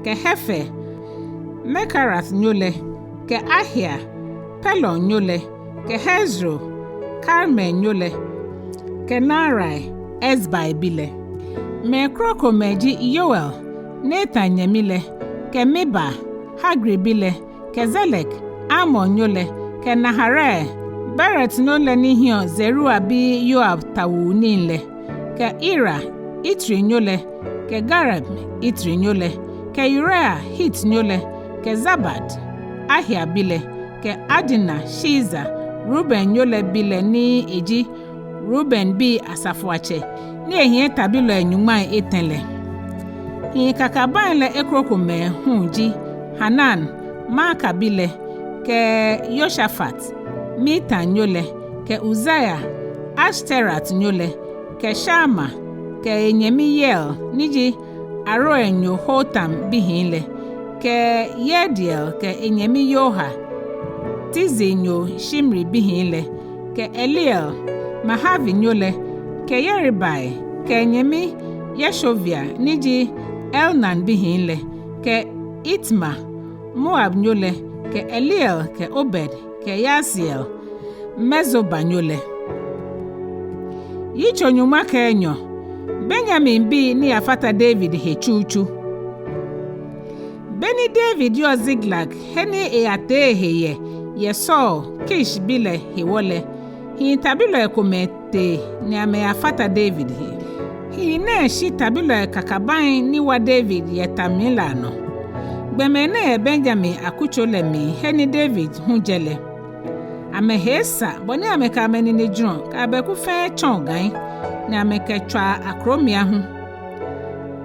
kɛ Hefer, Mekerathonyo lɛ, kɛ Ahia, Pelonnyo lɛ, kɛ Hezro, Karmeinyo lɛ, kɛ Naarai, Ezbai bi lɛ. Mɛi krokomɛi ji Yoel, Natan nyɛmi lɛ, kɛ Miba, Hagri bi lɛ, kɛ Zelek, Amonnyo lɛ, kɛ Naharai, Beerotnyo lɛ ni hiɔ Zeruia bi Yoab tawuu nii lɛ, kɛ Ira, Itrinyo lɛ, kɛ Gareb, Itrinyo lɛ, kɛ Uria, Hitnyo lɛ, kɛ Zabad, Ahia bi lɛ, kɛ Adina, Shiza, Rubennyo lɛ bi lɛ ni eji Rubenbii asafoiatsɛ, ni ehiɛ tabilɔi nyɔŋmai etɛ lɛ. Hii kakabaŋi lɛ ekrokomɛi hu ji Hanan, Maaka bi lɛ, kɛ Yoshafat, Mitannyo lɛ, kɛ Uzia, Ashteratnyo lɛ, kɛ Shamma, kɛ enyɛmi Yeiel ni ji Aroernyo Hotam bihii lɛ, kɛ Yediael kɛ enyɛmi Yoha, Tizinyo Shimri bihii lɛ, kɛ Eliel, Mahavinyo lɛ, kɛ Yeribai, kɛ enyɛmi Yeshovia ni ji Elnaam bihii lɛ, kɛ Itamar, Moabnyo lɛ, kɛ Eliel, kɛ Obed, kɛ Yaasiel, Mezobanyo lɛ. Yitso nyɔŋma kɛ enyɔ. Benyaminbii ni yafata David he tsutsu. Be ni David yɔɔ Ziklag, he ni eyatee ehe yɛ, yɛ Saul, Kish bi lɛ hewɔ lɛ, hii tabilɔi komɛi tee ni amɛyafata David he. Hii nɛɛ shi tabilɔi kakabaŋi ni wa David yɛ ta mli lɛ anɔ. Gbɔmɛi nɛɛ yɛ Benyamin akutso lɛ mli he ni David hu jɛ lɛ. Amɛhe esa bɔ ni amɛkɛ amɛninejurɔ kɛ abɛku fɛɛ tsɔɔ gai, ni amɛkɛtswaa akromia hu.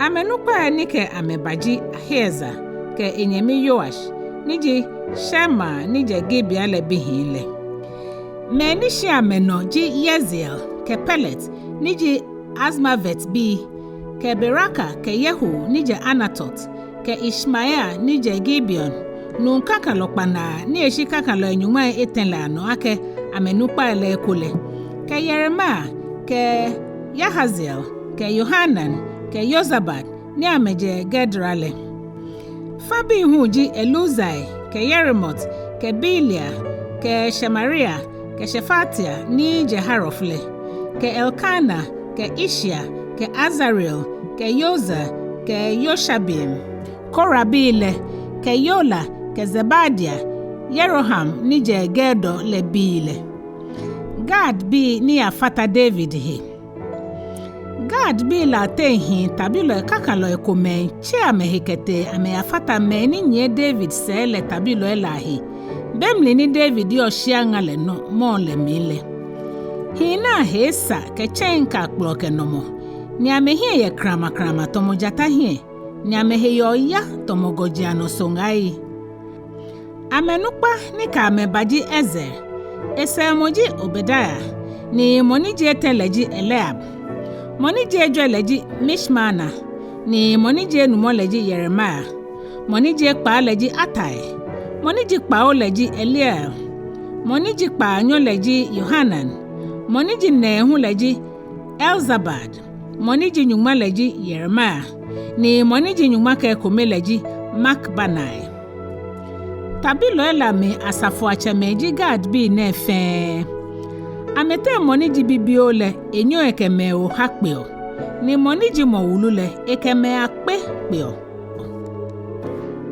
Amɛnukpai ni kɛ amɛ ba ji Ahiezer kɛ enyɛmi Yoash, ni ji Shemaia ni jɛ Gibea lɛ bihii lɛ. Mɛi ni shi amɛnɔ ji Yeziel, kɛ Pelet, ni ji Azmavet bi, kɛ Beraka, kɛ Yehu ni jɛ Anatot, kɛ Ishmaia ni jɛ Gibeon, nuu kakalɔ kpanaa ni eshi kakalɔi nyɔŋmai etɛ lɛ anɔ akɛ amɛnukpai lɛ eko lɛ, kɛ Yeremia, kɛ Yahaziel, kɛ Yohanan, kɛ Yozabad ni amɛjɛ Gedera lɛ. Fabii hu ji Eluzai, kɛ Yeremot, kɛ Bealia, kɛ Shemaria, kɛ Shefatia ni jɛ Harof lɛ, kɛ Elkana, kɛ Ishia, kɛ Azarel, kɛ Yoza, kɛ Yoshabeam. Korabii lɛ, kɛ Yola, kɛ Zebadia, Yeroham ni jɛ Gedor lɛ bii lɛ. Gadbii ni yafata David he. Gadbii lɛ ateŋ hii tabilɔi kakalɔi komɛi tse amɛhe kɛtee amɛyafata mɛi ni nyiɛ David sɛɛ lɛ tabilɔi lɛ ahe, be mli ni David yɔɔ shiaŋa lɛ nɔ mɔɔ lɛ mli lɛ. Hii nɛɛ ahe esa kɛ tsɛŋ kɛ akplɔ kɛ nɔmɔ, ni amɛhiɛ yɛ kramakrama tamɔ jata hiɛ, ni amɛhe yɛ oya tamɔ gɔji anɔ soŋai. Amɛnukpa ni kɛ amɛ ba ji Ezer, esɛɛmɔ ji Obadia, ni mɔ ni ji etɛ lɛ ji Eliab, mɔ ni ji ejwɛ lɛ ji Mishmana, ni mɔ ni ji enumɔ lɛ ji Yeremia, mɔ ni ji ekpaa lɛ ji Atai, mɔ ni ji kpawo lɛ ji Eliel, mɔ ni ji kpaanyɔ lɛ ji Yohanan, mɔ ni ji nɛɛhu lɛ ji Elzabad, mɔ ni ji nyɔŋma lɛ ji Yeremia, ni mɔ ni ji nyɔŋma kɛ ekome lɛ ji Makbanai. Tabilɔi lɛ amli asafoiatsɛmɛi ji Gadbii nɛɛ fɛɛ. Amɛteŋ mɔ ni ji bibioo lɛ, enyɛɔ ekɛ mɛi oha kpeɔ, ni mɔ ni ji mɔ wulu lɛ, ekɛ mɛi akpe kpeɔ.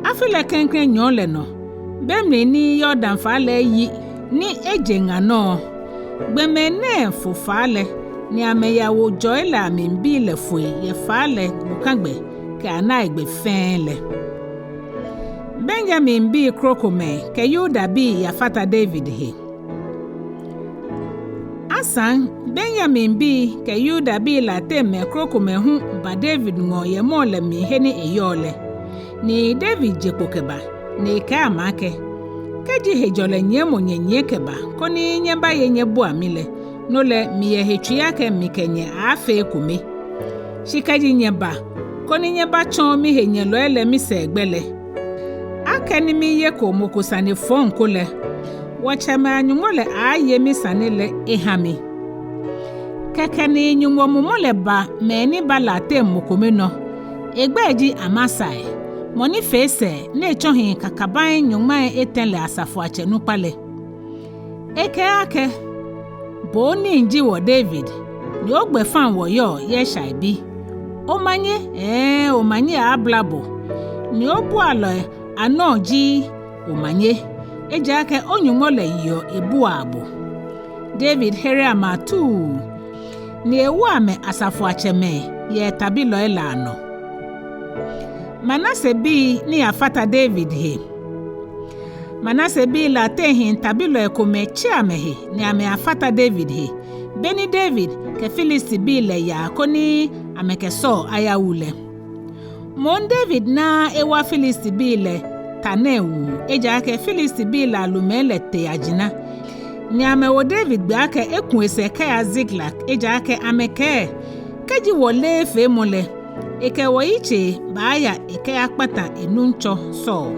Afi lɛ klɛŋklɛŋ nyɔɔŋ lɛ nɔ, be mli ni Yordan faa lɛ yi ni eje ŋa nɔ, gbɔmɛi nɛɛ fo faa lɛ, ni amɛyawo jɔɔi lɛ amli bii lɛ foi yɛ faa lɛ gbokagbɛ kɛ anaigbɛ fɛɛ lɛ. Benyaminbii krokomɛi kɛ Yudabii yafata David he. Asaŋ Benyaminbii kɛ Yudabii lɛ ateŋ mɛi krokomɛi hu ba David ŋɔɔ yɛ mɔɔ lɛ mli he ni eyɔɔ lɛ. Ni David je kpo kɛba, ni ekɛɛ amɛ akɛ: Kɛji hejɔlɛ nyiɛmɔ nyɛnyiɛ kɛba koni nyɛbaye nyɛbua mi lɛ, no lɛ miyɛ he tsui akɛ mikɛ nyɛ aaafee ekome. Shi kɛji nyɛba koni nyɛbatsɔɔ mihenyɛlɔi lɛ misɛɛgbɛ lɛ, akɛni miyeko mɔ ko sane fɔŋ ko lɛ, wɔtsɛmɛi a-Nyɔŋmɔ lɛ aaaye misane lɛ eha mi. Kɛkɛ ni Nyɔŋmɔ mumɔ lɛ ba mɛi ni ba lɛ ateŋ mɔ kome nɔ. Egbɛi ji Amasai, mɔ ni fee sɛɛ ni etsɔ hii kakabaŋi nyɔŋmai etɛ lɛ asafoiatsɛ nukpa lɛ. Ekɛɛ akɛ: Bo onii ji wɔ David, ni ogbɛfaŋ wɔyɔɔ, Yishai bi. Omanye, ɛɛ, omanye aaabla bo, ni obualɔi anɔ ji omanye, ejaakɛ o-Nyɔŋmɔ lɛ yeɔ ebuaa bo. David here amɛ atuu, ni ewo amɛ asafoiatsɛmɛi yɛ tabilɔi lɛ anɔ. Manasebii ni yafata David he. Manasebii lɛ ateŋ hii tabilɔi komɛi tse amɛhe ni amɛyafata David he, beni David kɛ Filistibii lɛ yaa koni amɛkɛ Saul ayawu lɛ. Moŋ David naaa ewa Filistibii lɛ ta nɛɛ wu, ejaakɛ Filistibii lɛ alumɛi lɛ tee ajina. Ni amɛwo David gbɛ akɛ eku esɛɛ kɛya Ziklag, ejaakɛ amɛkɛɛ: Kɛji wɔleee efeemɔ lɛ, ekɛ wɔyitsei baaya ekɛyakpata enuŋtsɔ Saul.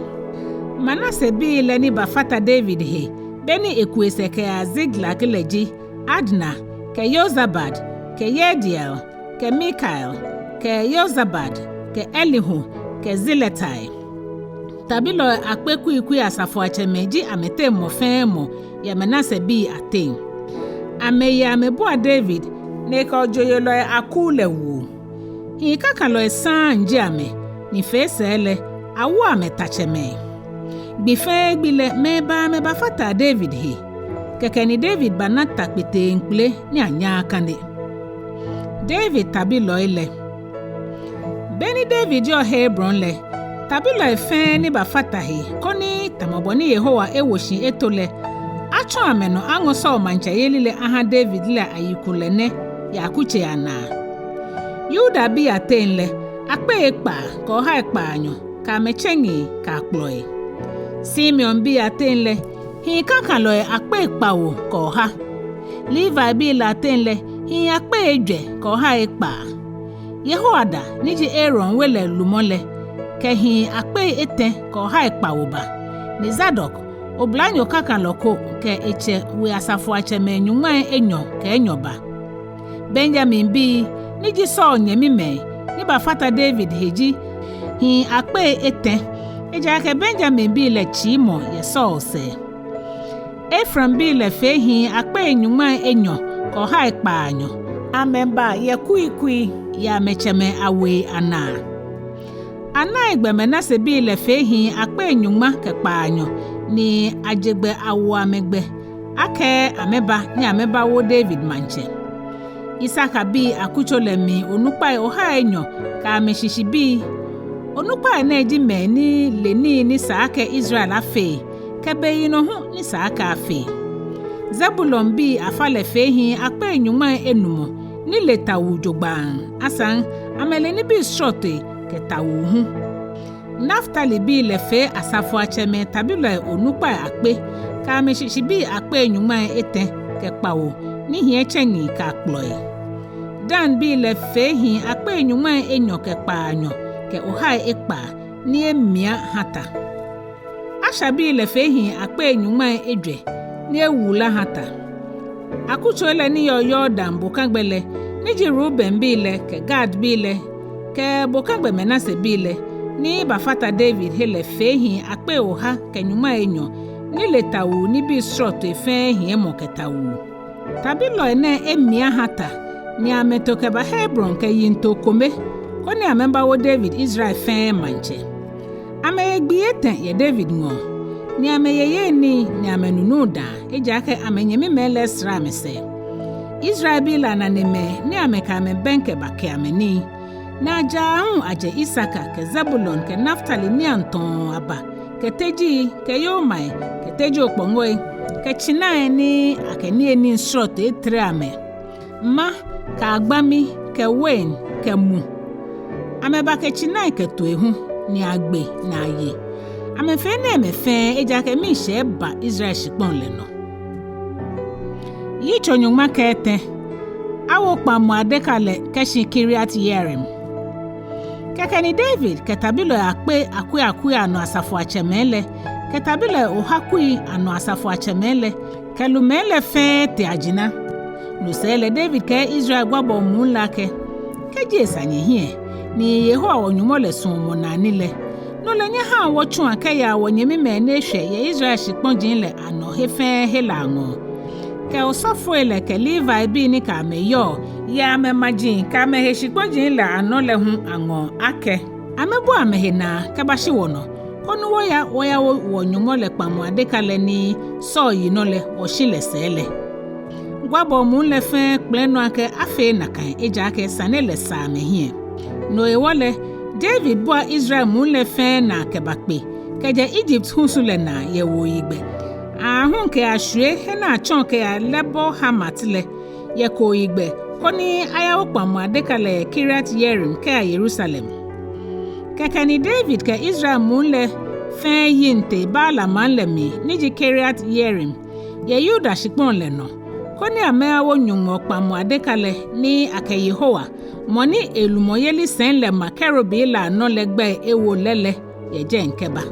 Manasebii lɛ ni bafata David he beni eku esɛɛ kɛya Ziklag lɛ ji Adna, kɛ Yozabad, kɛ Yediael, kɛ Mikael, kɛ Yozabad, kɛ Elihu, kɛ Ziletai. Tabilɔi akpe kuikui asafoiatsɛmɛi ji amɛteŋ mɔ fɛɛ mɔ yɛ Manasebii ateŋ. Amɛye amɛbua David, ni ekɛ ojoyelɔi akuu lɛ wu. Hii kakalɔi saŋŋ ji amɛ, ni fee sɛɛ lɛ, awo amɛ tatsɛmɛi. Gbi fɛɛ gbi lɛ mɛi baa amɛbafataa David he. Kɛkɛ ni David bana ta kpeteŋkpele ni anyaaa kane. David tabilɔi lɛ. Beni David yɔɔ Hebron lɛ, tabilɔi fɛɛ ni bafata he koni tamɔ bɔ ni Yehowa ewo shi eto lɛ, atsɔ amɛnɔ aŋɔ Saul maŋtsɛyeli lɛ aha David lɛ ayikulɛ nɛ yɛ akutsei anaa: Yudabii ateŋ lɛ, akpei ekpaa kɛ ohai kpaanyɔ kɛ amɛtsɛŋi kɛ akplɔi. Simeonbii ateŋ lɛ, hii kakalɔi akpei kpawo kɛ oha. Levibii lɛ ateŋ lɛ, hii akpei ejwɛ kɛ ohai ekpaa. Yehoiada, ni ji Aaron we lɛ lumɔ lɛ, kɛ hii akpei etɛ kɛ ohai kpawo ba, ni Zadok, oblanyo kakalɔ ko kɛ etsɛ we asafoiatsɛmɛi nyɔŋmai enyɔ kɛ enyɔ ba. Benyaminbii, ni ji Saul nyɛmimɛi, ni bafata David he ji hii akpei etɛ, ejaakɛ Benyaminbii lɛ tsiimɔ yɛ Saul sɛɛ. Efraimbii lɛ fee hii akpei nyɔŋmai enyɔ kɛ ohai kpaanyɔ. Amɛba yɛ kuikui yɛ amɛtsɛmɛi awei anaa. Anaigbɛ Manasebii lɛ fee hii akpei nyɔŋma kɛ kpaanyɔ, ni aje gbɛ awo amɛ gbɛ akɛ amɛba ni amɛbawo David maŋtsɛ. Isakar bii akutso lɛ mli onukpai ohai enyɔ kɛ amɛshishibii. Onukpai nɛɛ ji mɛi ni le nii ni sa akɛ Israel afee, kɛ beyinɔ hu ni sa akɛ afee. Zebulonbii afa lɛ fee hii akpei nyɔŋmai enumɔ ni le tawuu jogbaŋŋ, asaŋ amɛle nibii srɔtoi kɛ tawuu hu. Naftalibii lɛ fee asafoiatsɛmɛi tabilɔi onukpai akpe kɛ amɛshishibii akpei nyɔŋmai etɛ kɛ kpawo ni hiɛ tsɛŋi kɛ akplɔi. Danbii lɛ fee hii akpei nyɔŋmai enyɔ kɛ kpaanyɔ kɛ ohai ekpaa ni emia ha ta. Asherbii lɛ fee hii akpei nyɔŋmai ejwɛ ni ewula ha ta. Akutsei lɛ ni yɔɔ Yordan bokagbɛ lɛ, ni ji Reubenbii lɛ kɛ Gadbii lɛ kɛ bokagbɛ Manasebii lɛ, ni bafata David he lɛ fee hii akpei oha kɛ nyɔŋmai enyɔ ni le tawuu nibii srɔtoi fɛɛ hiɛmɔ kɛ tawuu. Tabilɔi nɛɛ emia ha ta, ni amɛto kɛba Hebron kɛ yiŋtoo kome, koni amɛbawo David Israel fɛɛ maŋtsɛ. Amɛye gbii etɛ yɛ David ŋɔɔ, ni amɛyeyee nii ni amɛnunuu daa, ejaakɛ amɛnyɛmimɛi lɛ sra amɛsɛɛ. Israelbii lɛ ananemɛi ni amɛkɛ amɛ bɛŋkɛ bake amɛ nii. Ni ajɛ aahu ajɛ Isakar kɛ Zebulon kɛ Naftali niiaŋ tɔɔ aba, kɛ tejii kɛ yomai kɛ teji okpɔŋɔi kɛ tsinai ni akɛ niyenii srɔtoi etere amɛ, ma kɛ agbami kɛ wein kɛ mu. Amɛbake tsinai kɛ tooi hu, ni agbe ni aye. Amɛfee enɛɛmɛi fɛɛ ejaakɛ miishɛɛ ba Israel shikpɔŋ lɛ nɔ. Yitso nyɔŋma kɛ etɛ. Awo kpaŋmɔ adeka lɛ kɛshi Kiriat Yearim. Kɛkɛ ni David kɛ tabilɔi akpei akuiakui anɔ asafoiatsɛmɛi lɛ kɛ tabilɔi ohakui anɔ asafoiatsɛmɛi lɛ kɛ lumɛi lɛ fɛɛ tee ajina. No sɛɛ lɛ David kɛɛ Israel gwabɔɔ muu lɛ akɛ, kɛji esa nyɛhiɛ, ni Yehowa wɔ-Nyɔŋmɔ lɛ suɔmɔnaanii lɛ, no lɛ nyɛhaa wɔtsu kɛyaa wɔnyɛmimɛi ni eshwɛ yɛ Israel shikpɔji lɛ anɔ he fɛɛ he lɛ aŋɔɔ, kɛ osɔfoi lɛ kɛ Levibii ni kɛ amɛ yɔɔ yɛ amɛmaji kɛ amɛhe shikpɔji lɛ anɔ lɛ hu aŋɔɔ akɛ, amɛbua amɛhe naa kɛbashi wɔnɔ, koni wɔya wɔyawo wɔ-Nyɔŋmɔ lɛ kpaŋmɔ adeka lɛ ni Saul yi nɔ lɛ wɔshi lɛ sɛɛ lɛ. Gwabɔɔ muu lɛ fɛɛ kpɛlɛ nɔ akɛ afee nakai, ejaakɛ sane lɛ sa amɛhiɛ. No hewɔ lɛ, David bua Israel muu lɛ fɛɛ naa kɛbakpe kɛjɛ Egypt husu lɛ naa yɛ wuoyigbɛ, aahu kɛyashwie he ni atsɔ kɛya Lebo Hamat lɛ yɛ kooyigbɛ, koni ayawo kpaŋmɔ adeka lɛ yɛ Kiriat Yearim kɛya Yerusalem. Kɛkɛ ni David kɛ Israel muu lɛ fɛɛ yiŋ tee Baala maŋ lɛ mli ni ji Kiriat Yearim yɛ Yuda shikpɔŋ lɛ nɔ, koni amɛyawo Nyɔŋmɔ kpaŋmɔ adeka lɛ ni akɛ Yehowa, mɔ ni elumɔyeli sɛi lɛ ma kerubii lɛ anɔ lɛ gbɛi ewo lɛ lɛ, yɛ jɛi kɛba.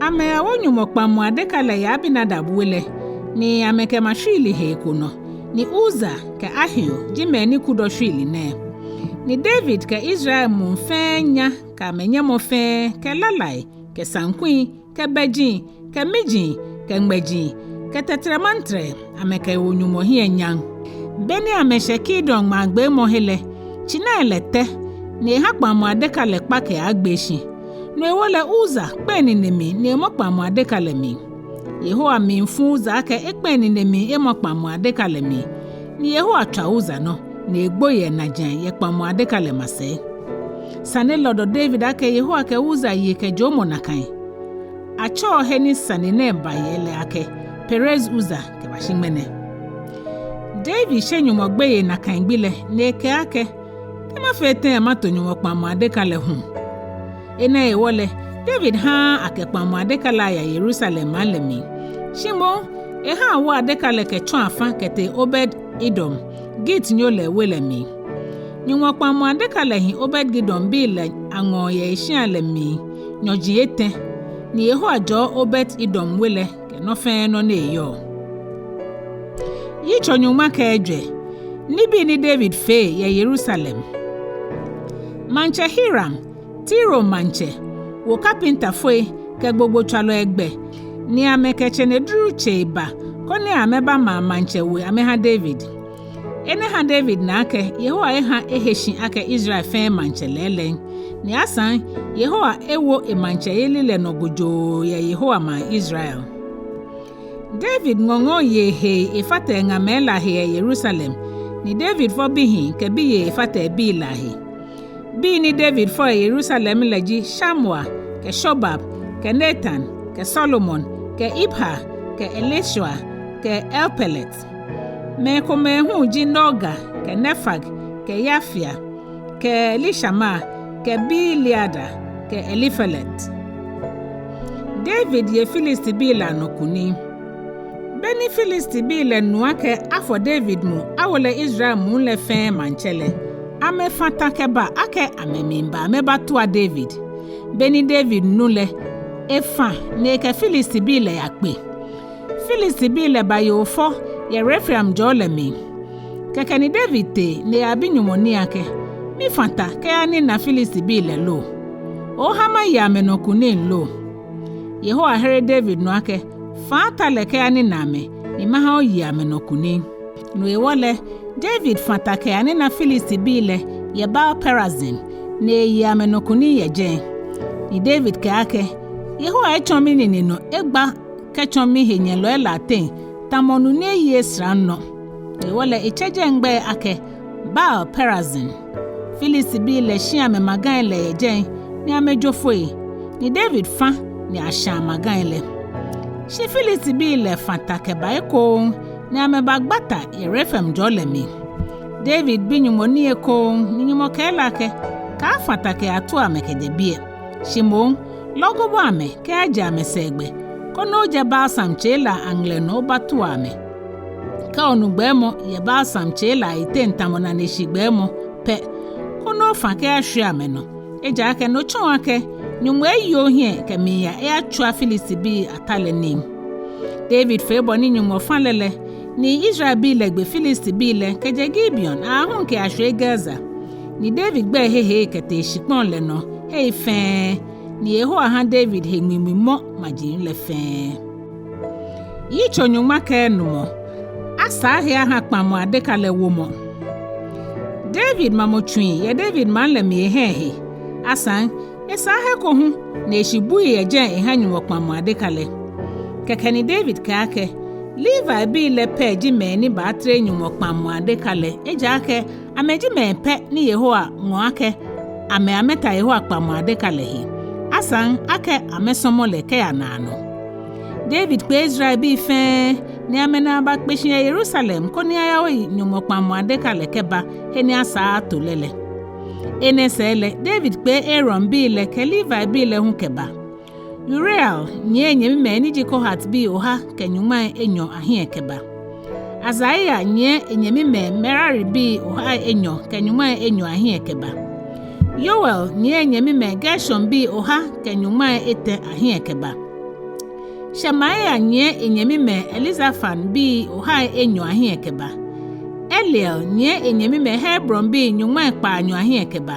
Amɛyawo Nyɔŋmɔ kpaŋmɔ adeka lɛ yɛ Abinadab we lɛ, ni amɛkɛma shwiili hee ko nɔ, ni Uza kɛ Ahio ji mɛi ni kudɔ shwiili nɛɛ. Ni David kɛ Israel muu fɛɛ nya kɛ amɛnyɛmɔ fɛɛ kɛ lalai kɛ saŋkui kɛ bɛji kɛ miji kɛ ŋmɛji kɛ tɛtrɛmantrɛ amɛkɛwo Nyɔŋmɔ hiɛ nyam. Beni amɛshɛ Kidron ŋmaagbee mɔ he lɛ, tsinai lɛ tɛ, ni eha kpaŋmɔ adeka lɛ kpa kɛyaagbee shi. No hewɔ lɛ Uza kpɛ enine mli ni emɔ kpaŋmɔ adeka lɛ mli. Yehowa mli fu Uza akɛ ekpɛ enine mli emɔ kpaŋmɔ adeka lɛ mli. Ni Yehowa tswa Uza nɔ, ni egbo yɛ enajiaŋ yɛ kpaŋmɔ adeka lɛ masɛi. Sane lɔdɔ David akɛ Yehowa kɛ Uza ye kɛ joomɔ nakai. Atsɛɔ he ni sane nɛɛ ba yɛ lɛ akɛ Perez Uza kɛbashi ŋmɛnɛ. David she Nyɔŋmɔ gbeyei nakai gbi lɛ, ni ekɛɛ akɛ, kɛ mafee tɛŋŋ mato Nyɔŋmɔ kpaŋmɔ adeka lɛ hu? Enɛ hewɔ lɛ, David haaa akɛ kpaŋmɔ adeka lɛ aya Yerusalem maŋ lɛ mli. Shi moŋ, eha awo adeka lɛ kɛtsɔ afa kɛtee Obed Edom, Gitnyo lɛ we lɛ mli. Nyɔŋmɔ kpaŋmɔ adeka lɛ hi Obed Edom bii lɛ aŋɔɔ yɛ eshia lɛ mli nyɔji etɛ, ni Yehowa jɔɔ Obed Edom we lɛ kɛ nɔ fɛɛ nɔ ni eyɔɔ. Yitso nyɔŋma kɛ ejwɛ. Nibii ni David fee yɛ Yerusalem. Maŋtsɛ Hiram, Tiro maŋtsɛ, wo kapintafoi kɛ gbogbotswalɔi gbɛ, ni amɛkɛ tseneduru tsei ba koni amɛbamaa maŋtsɛ we amɛha David. Enɛ ha David na akɛ Yehowa eha ehe shi akɛ Israel fɛɛ maŋtsɛ lɛɛlɛŋ, ni asaŋ Yehowa ewo emaŋtsɛyeli lɛ nɔ gojoo yɛ Yehowa maŋ Israel. David ŋɔŋɔɔ yei hei efata eŋamɛi lɛ ahe yɛ Yerusalem, ni David fɔ bihii kɛ biyei efata ebii lɛ ahe. Bii ni David fɔ yɛ Yerusalem lɛ ji Shamua kɛ Shobab kɛ Natan kɛ Solomon kɛ Ibhar kɛ Elishua kɛ Elpelet. Mɛi komɛi hu ji Noga kɛ Nefeg kɛ Yafia kɛ Lishama kɛ Gileada kɛ Elifelet. David ye Filistibii lɛ anɔ kunim. Beni Filistibii lɛ nu akɛ afɔ David mu awo lɛ Israel muu lɛ fɛɛ maŋtsɛ lɛ, amɛfã ta kɛba akɛ amɛmiiba amɛbatua David. Beni David nu lɛ, efã ni ekɛ Filistibii lɛ yakpe. Filistibii lɛ baye ofɔ yɛ Refaim jɔɔ lɛ mli. Kɛkɛ ni David tee ni eyabi Nyɔŋmɔ nii akɛ, mifã ta kɛya mina Filistibii lɛ lo? Oha maye amɛnɔ kunim lo? Yehowa here David nɔ akɛ, fã ta lɛ kɛya mina amɛ, ni maha oye amɛnɔ kunim. No hewɔ lɛ, David fã ta kɛyanina Filistibii lɛ yɛ Baal-Perazim, ni eye amɛnɔ kunim yɛ jɛi. Ni David kɛɛ akɛ, Yehowa etsɔ minine nɔ egba kɛtsɔ mihenyɛlɔi lɛ ateŋ, tamɔ nu ni eyi esra nɔ. No hewɔ lɛ etsɛ jɛi gbɛi akɛ Baal-Perazim. Filistibii lɛ shi amɛmagai lɛ yɛ jɛi, ni amɛjo foi, ni David fã ni ashã amagai lɛ. Shi Filistibii lɛ fã ta kɛba ekoŋŋ, ni amɛbagba ta yɛ Refaim jɔɔ lɛ mli. David bi Nyɔŋmɔ nii ekoŋŋ, ni Nyɔŋmɔ kɛɛ lɛ akɛ, kaafã ta kɛyatua amɛ kɛjɛ biɛ. Shi moŋ, lɔ kobɔ amɛ kɛyaje amɛsɛɛgbɛ, koni ojɛ balsam tsei lɛ aŋlɛ nɔ obatua amɛ. Kɛ onu gbɛɛmɔ yɛ balsam tsei lɛ ayiteŋ tamɔ naneshi gbɛɛmɔ pɛ, koni ofã kɛyashwie amɛnɔ. Ejaakɛ no tsɔɔ akɛ Nyɔŋmɔ eyi ohiɛ kɛmiiya eyatsua Filistibii ata lɛ nii. David fee bɔ ni Nyɔŋmɔ fã lɛ lɛ, ni Israelbii lɛ gbe Filistibii lɛ kɛjɛ Gibeon aahu kɛyashwie Gezer. Ni David gbɛi hehe kɛtee shikpɔŋ lɛ nɔ hei fɛɛ, ni Yehowa ha David he ŋmiŋmi mɔ maji lɛ fɛɛ. Yitso nyɔŋma kɛ enumɔ. Asaa he aha kpaŋmɔ adeka lɛ womɔ. David mamɔ tsui yɛ David maŋ lɛ mli ehe ehe. Asaŋ, esaa he ko hu ni eshi bui yɛ jɛi eha Nyɔŋmɔ kpaŋmɔ adeka lɛ. Kɛkɛ ni David kɛɛ akɛ, Levibii lɛ pɛ ji mɛi ni baatere Nyɔŋmɔ kpaŋmɔ adeka lɛ, ejaakɛ amɛji mɛi pɛ ni Yehowa ŋɔ akɛ amɛ amɛta Yehowa kpaŋmɔ adeka lɛ he, asaŋ akɛ amɛsɔmɔ lɛ kɛya naanɔ. David kpee Israelbii fɛɛ, ni amɛnaa bakpe shi yɛ Yerusalem koni ayawo Nyɔŋmɔ kpaŋmɔ adeka lɛ kɛba he ni asaa ato lɛ lɛ. Enɛ sɛɛ lɛ, David kpee Aaronbii lɛ kɛ Levibii lɛ hu kɛba. Uriel nyiɛ enyɛmimɛi ni ji Kohatbii oha kɛ nyɔŋmai enyɔ ahiɛ kɛba. Asaia nyiɛ enyɛmimɛi Meraribii ohai enyɔ kɛ nyɔŋmai enyɔ ahiɛ kɛba. Yoel nyiɛ enyɛmimɛi Gershonbii oha kɛ nyɔŋmai etɛ ahiɛ kɛba. Shemaia nyiɛ enyɛmimɛi Elisafanbii ohai enyɔ ahiɛ kɛba. Eliel nyiɛ enyɛmimɛi Hebronbii nyɔŋmai kpaanyɔ ahiɛ kɛba,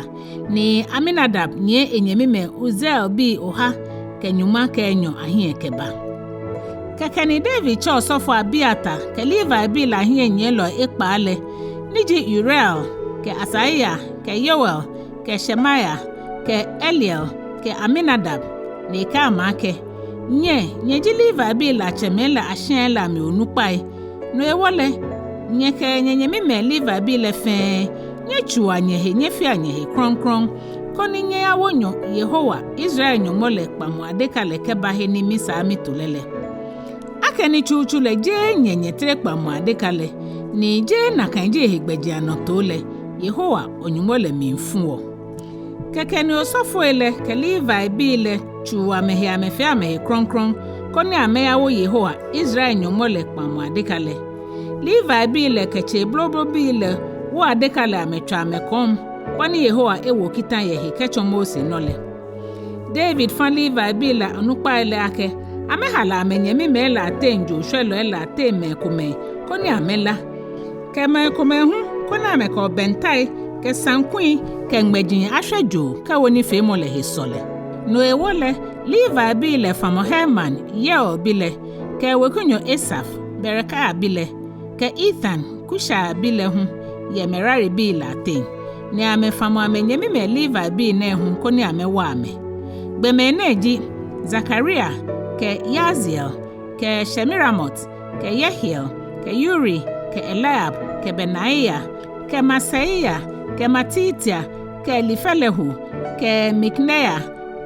ni Aminadab nyiɛ enyɛmimɛi Uzielbii oha kɛ nyɔŋma kɛ enyɔ ahiɛ kɛba. Kɛkɛ ni David tsɛ osɔfo Abiatar kɛ Levibii lɛ ahiɛnyiɛlɔi ekpaa lɛ, ni ji Uriel kɛ Asaia kɛ Yoel kɛ Shemaia kɛ Eliel kɛ Aminadab, ni ekɛɛ amɛ akɛ, nyɛ, nyɛji Levibii lɛ atsɛmɛi lɛ ashĩai lɛ amli onukpai. No hewɔ lɛ, nyɛkɛ nyɛnyɛmimɛi Levibii lɛ fɛɛ, nyɛtsua nyɛhe nyɛfea nyɛhe krɔŋkrɔŋ, koni nyɛyawo nyɔ Yehowa, Israel Nyɔŋmɔ lɛ kpaŋmɔ adeka lɛ kɛba he ni misaa mito lɛ lɛ. Akɛni tsutsu lɛ jeee nyɛ nyɛtere kpaŋmɔ adeka lɛ, ni jeee nakai ji ehe gbɛjianɔtoo lɛ, Yehowa o-Nyɔŋmɔ lɛ mli fuɔ. Kɛkɛ ni osɔfoi lɛ kɛ Levibii lɛ tsuu amɛhe amɛfee amɛhe krɔŋkrɔŋ, koni amɛyawo Yehowa, Israel Nyɔŋmɔ lɛ kpaŋmɔ adeka lɛ. Levibii lɛ kɛ tsei bloblobii lɛ wo adeka lɛ amɛtswa amɛkɔŋ, bɔ ni Yehowa ewo kita yɛ he kɛtsɔ Mose nɔ lɛ. David fã Levibii lɛ onukpai lɛ akɛ amɛhala amɛnyɛmimɛi lɛ ateŋ joshwɛlɔi lɛ ateŋ mɛi komɛi, koni amɛla, kɛ mɛi komɛi hu, koni amɛkɛ obɛntai kɛ saŋkui kɛ ŋmɛji ashwɛ joo kɛwo nifeemɔ lɛ he sɔlɛ. No hewɔ lɛ, Levibii lɛ famɔ Heman, Yoel bi lɛ, kɛ wekunyo Asaf, Berekia bi lɛ, kɛ Ethan, Kushi bi lɛ hu, yɛ Meraribii lɛ ateŋ, ni amɛfamɔ amɛnyɛmimɛi Levibii nɛɛ hu koni amɛwa amɛ. Gbɔmɛi nɛɛ ji Zakaria, kɛ Yaaziel, kɛ Shemiramot, kɛ Yehiel, kɛ Uri, kɛ Eliab, kɛ Benaia, kɛ Maaseia, kɛ Matitia, kɛ Elifelehu, kɛ Mikneia,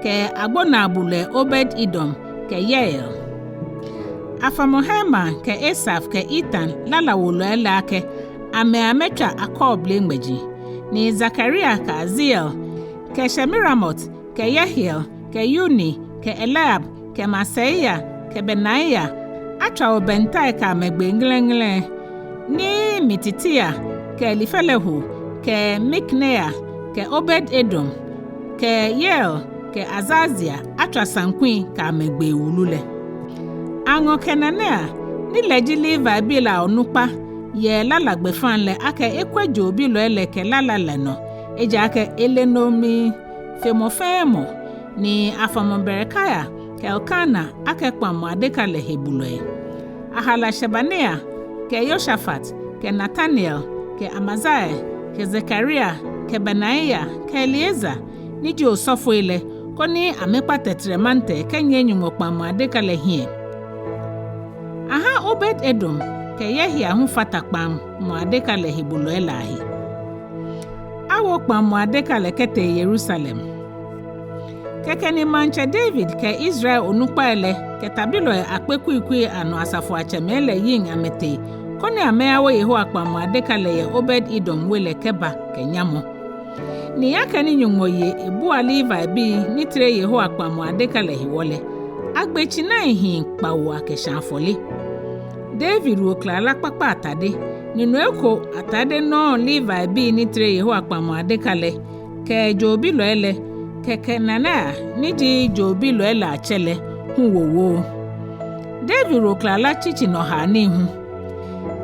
kɛ agbonaabu lɛ Obed-Edom, kɛ Yeiel. Afamɔ Heman kɛ Asaf kɛ Etan lalawolɔi lɛ akɛ amɛ amɛtswa akɔɔble ŋmɛji, ni Zakaria kɛ Aziel kɛ Shemiramot kɛ Yehiel kɛ Uni kɛ Eliab kɛ Maaseia kɛ Benaia atswa obɛntai kɛ amɛgbee ŋlɛŋlɛ, ni Matitia kɛ Elifelehu kɛ Mikneia kɛ Obed-Edom kɛ Yeiel kɛ Azazia atswa saŋkui kɛ amɛgbee wulu lɛ. Aŋɔ Kenania ni lɛ ji Levibii lɛ onukpa yɛ lala gbɛfaŋ lɛ akɛ ekwɛ joobilɔi lɛ kɛ lala lɛ nɔ, ejaakɛ ele no mli fe mɔ fɛɛ mɔ. Ni afamɔ Berekia kɛ Elkana akɛ kpaŋmɔ adeka lɛ hebulɔi. Ahala Shebania kɛ Yoshafat kɛ Netanel kɛ Amazia kɛ Zakaria kɛ Benaia kɛ Eliezer ni ji osɔfoi lɛ, koni amɛkpa tɛtrɛmantɛrɛ kɛnyiɛ Nyɔŋmɔ kpaŋmɔ adeka lɛ hiɛ. Aha Obed-Edom kɛ Yehiel hu fata kpaŋmɔ adeka lɛ hebulɔi lɛ ahe. Awo kpaŋmɔ adeka lɛ kɛtee Yerusalem. Kɛkɛ ni maŋtsɛ David kɛ Israel onukpai lɛ kɛ tabilɔi akpe kuikui anɔ asafoiatsɛmɛi lɛ yiŋ amɛtee, koni amɛyawo Yehowa kpaŋmɔ adeka lɛ yɛ Obed-Edom we lɛ kɛba kɛ nyamɔ. Ni akɛni Nyɔŋmɔ ye ebua Levibii ni tere Yehowa kpaŋmɔ adeka lɛ hewɔ lɛ, agbe tsinai hii kpawo akɛshã afɔle. David wo klala kpakpa atade, ni no eko atade nɔŋŋ Levibii ni tere Yehowa kpaŋmɔ adeka lɛ kɛ joobilɔi lɛ kɛ Kenania ni ji joobilɔi lɛ atsɛ lɛ hu wowoo. David wo klala tsitsinɔhaanii hu.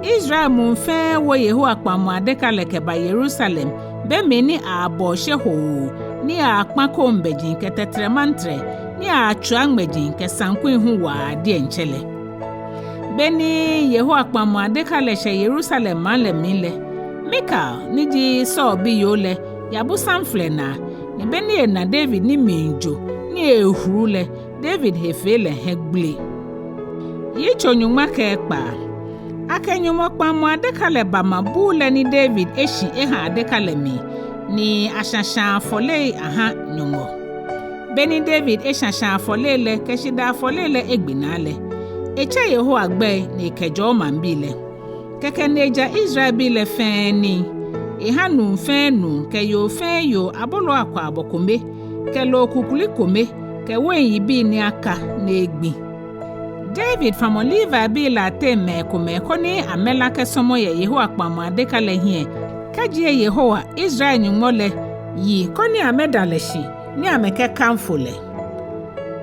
Israel muu fɛɛ wo Yehowa kpaŋmɔ adeka lɛ kɛba Yerusalem be mli ni abɔ oshe hoo ni akpa kombɛji kɛ tɛtrɛmantɛrɛ ni atswia ŋmɛji kɛ saŋkui hu waa diɛŋtsɛ lɛ. Beni Yehowa kpaŋmɔ adeka lɛ shɛ Yerusalem maŋ lɛ mli lɛ, Mikal ni ji Saul biyoo lɛ yabu samflɛ naa, ni beni ena David ni miijo ni ehuru lɛ, David hefee lɛ hiɛgbele. Yitso nyɔŋma kɛ ekpaa. Akɛ Nyɔŋmɔ kpaŋmɔ adeka lɛ bama buu lɛ ni David eshi eha adeka lɛ mli, ni ashã shãa afɔlei aha Nyɔŋmɔ. Beni David eshã shãa afɔlei lɛ kɛ shidaa afɔlei lɛ egbe naa lɛ, etsɛ Yehowa gbɛi ni ekɛjɔɔ maŋbii lɛ. Kɛkɛ ni eja Israelbii lɛ fɛɛ nii. Eha nuu fɛɛ nuu kɛ yoo fɛɛ yoo aboloo akwaabɔ kome kɛ loo kukuli kome kɛ wein yibii ni aka ni egbi. David famɔ Levibii lɛ ateŋ mɛi komɛi koni amɛla kɛsɔmɔ yɛ Yehowa kpaŋmɔ adeka lɛ hiɛ kɛjie Yehowa, Israel Nyɔŋmɔ lɛ, yi koni amɛda lɛ shi ni amɛkɛkamfo lɛ.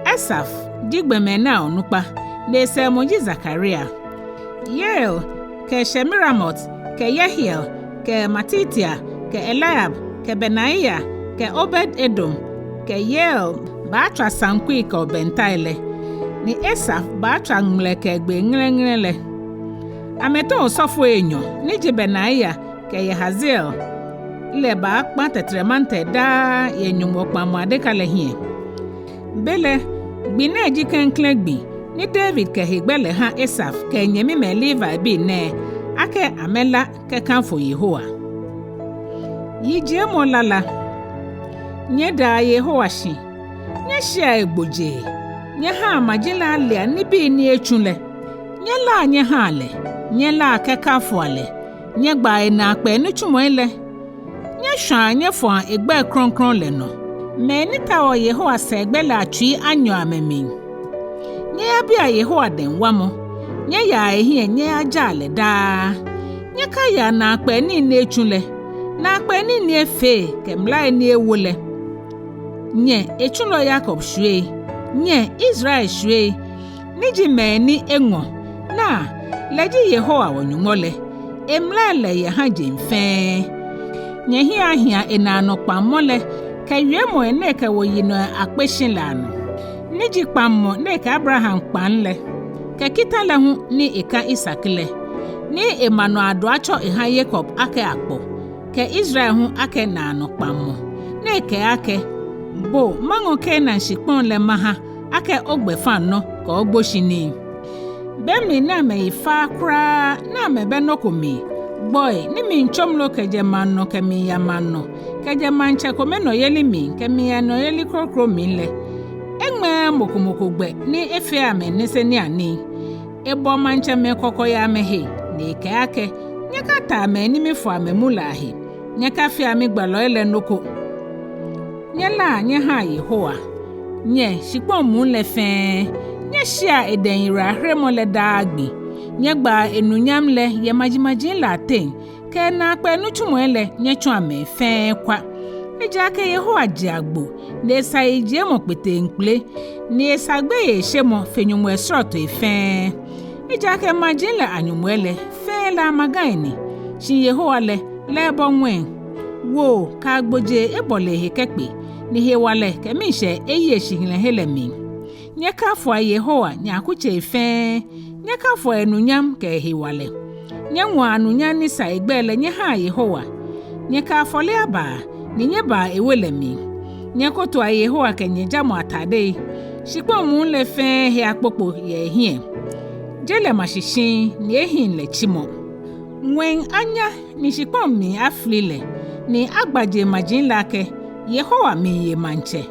Asaf ji gbɔmɛi nɛɛ onukpa, ni esɛɛmɔ ji Zakaria. Yeiel kɛ Shemiramot kɛ Yehiel kɛ Matitia kɛ Eliab kɛ Benaia kɛ Obed-Edom kɛ Yeiel baatswa saŋkui kɛ obɛntai lɛ, ni Asaf baatswa ŋmlɛ kɛ egbee ŋlɛŋlɛ lɛ. Amɛtɔ osɔfoi enyɔ ni ji Benaia kɛ Yehaziel lɛ baakpa tɛtrɛmantɛrɛ daa yɛ Nyɔŋmɔ kpaŋmɔ adeka lɛ hiɛ. Belɛ gbi nɛɛ ji klɛŋklɛŋ gbi ni David kɛ hegbɛ lɛ ha Asaf kɛ enyɛmimɛi Levibii nɛɛ, akɛ amɛla kɛkamfo Yehowa. Yijiemɔ lala. Nyɛdaa Yehowa shi, nyɛshia egbojee, nyɛhaa maji lɛ alea nibii ni etsu lɛ. Nyɛlaa nyɛhaa lɛ, nyɛlaa kɛkamfoa lɛ, nyɛgbaa enaakpɛɛ nitsumɔi lɛ. Nyɛshwaa nyɛfɔa egbɛi krɔŋkrɔŋ lɛ nɔ. Mɛi ni taoɔ Yehowa sɛɛgbɛ lɛ atsui anyɔ amɛmli. Nyɛyabia Yehowa dɛŋ wamɔ. Nyɛyaa ehiɛ nyɛyajaa lɛ daa. Nyɛkaia naakpɛɛ nii ni etsu lɛ, naakpɛɛ nii ni efee kɛ mlai ni ewo lɛ. Nyɛ etsulɔ Yakob shwiei, nyɛ Israel shwiei, ni ji mɛi ni eŋɔ. Naa, lɛ ji Yehowa wɔ-Nyɔŋmɔ lɛ, emlai lɛ yɛ ha jeŋ fɛɛ. Nyɛhiɛ ahia enaanɔ kpaŋmɔ lɛ kɛ wiemɔi ni ekɛwo yinɔi akpe shi lɛ anɔ, ni ji kpaŋmɔ ni ekɛ Abraham kpaŋ lɛ, kɛ kita lɛ hu ni eka Isak lɛ, ni ema nɔ aduatsɔ eha Yakob akɛ akpɔ, kɛ Israel hu akɛ naanɔ kpaŋmɔ, ni ekɛɛ akɛ: Bo maŋɔ Kanaan shikpɔŋ lɛ maha akɛ ogbɛfaŋnɔ kɛ ogboshinii. Be mli ni amɛyi faaa kwraa, ni amɛbɛ nɔ ko mli, gbɔi ni mli tsomlo kɛjɛ maŋ nɔ kɛmiiya maŋ nɔ, kɛjɛ maŋtsɛ kome nɔyeli mli kɛmiiya nɔyeli kroko mli lɛ, eŋmɛɛɛ mɔ ko mɔ ko gbɛ ni efee amɛ niseniianii. Ebɔ maŋtsɛmɛi kɔkɔ yɛ amɛhe, ni ekɛɛ akɛ, nyɛkataa mɛi ni mifɔ amɛmu lɛ ahe, nyɛkafea migbalɔi lɛ nɔ ko. Nyɛlaa nyɛhaa Yehowa, nyɛ shikpɔŋ muu lɛ fɛɛ, nyɛshia edɛŋ yiwalaheremɔ lɛ daa gbi. Nyɛgbaa enunyam lɛ yɛ majimaji lɛ ateŋ, kɛ enaakpɛɛ nitsumɔi lɛ nyɛtsɔa mɛi fɛɛ kwa. Ejaakɛ Yehowa je agbo, ni esa yijiemɔ kpeteŋkpele, ni esa gbeyeishemɔ fe nyɔŋmɔi srɔtoi fɛɛ. Ejaakɛ maji lɛ anyɔŋmɔi lɛ fɛɛ lɛ amagai ni, shi Yehowa lɛ, lɛ ebɔ ŋwɛi. Woo kɛ agbojee ebɔle ehe kɛkpe, ni hewalɛ kɛ miishɛɛ eyi eshihilɛhe lɛ mli. Nyɛkafoa Yehowa, nyɛ akutsei fɛɛ, nyɛkafoa enunyam kɛ ehewalɛ. Nyɛŋɔa anunyam ni sa egbɛi lɛ nyɛhaa Yehowa. Nyɛkɛ afɔle abaa, ni nyɛbaa ewe lɛ mli. Nyɛkotoa Yehowa kɛ nyɛjamɔ atadei. Shikpɔŋ muu lɛ fɛɛ he akpokpo yɛ ehiɛ. Je lɛ ma shi shiŋŋ, ni ehiŋ lɛ tsimɔ. Ŋwɛi anya, ni shikpɔŋ mli afili lɛ, ni agbaje maji lɛ akɛ, Yehowa miiye maŋtsɛ.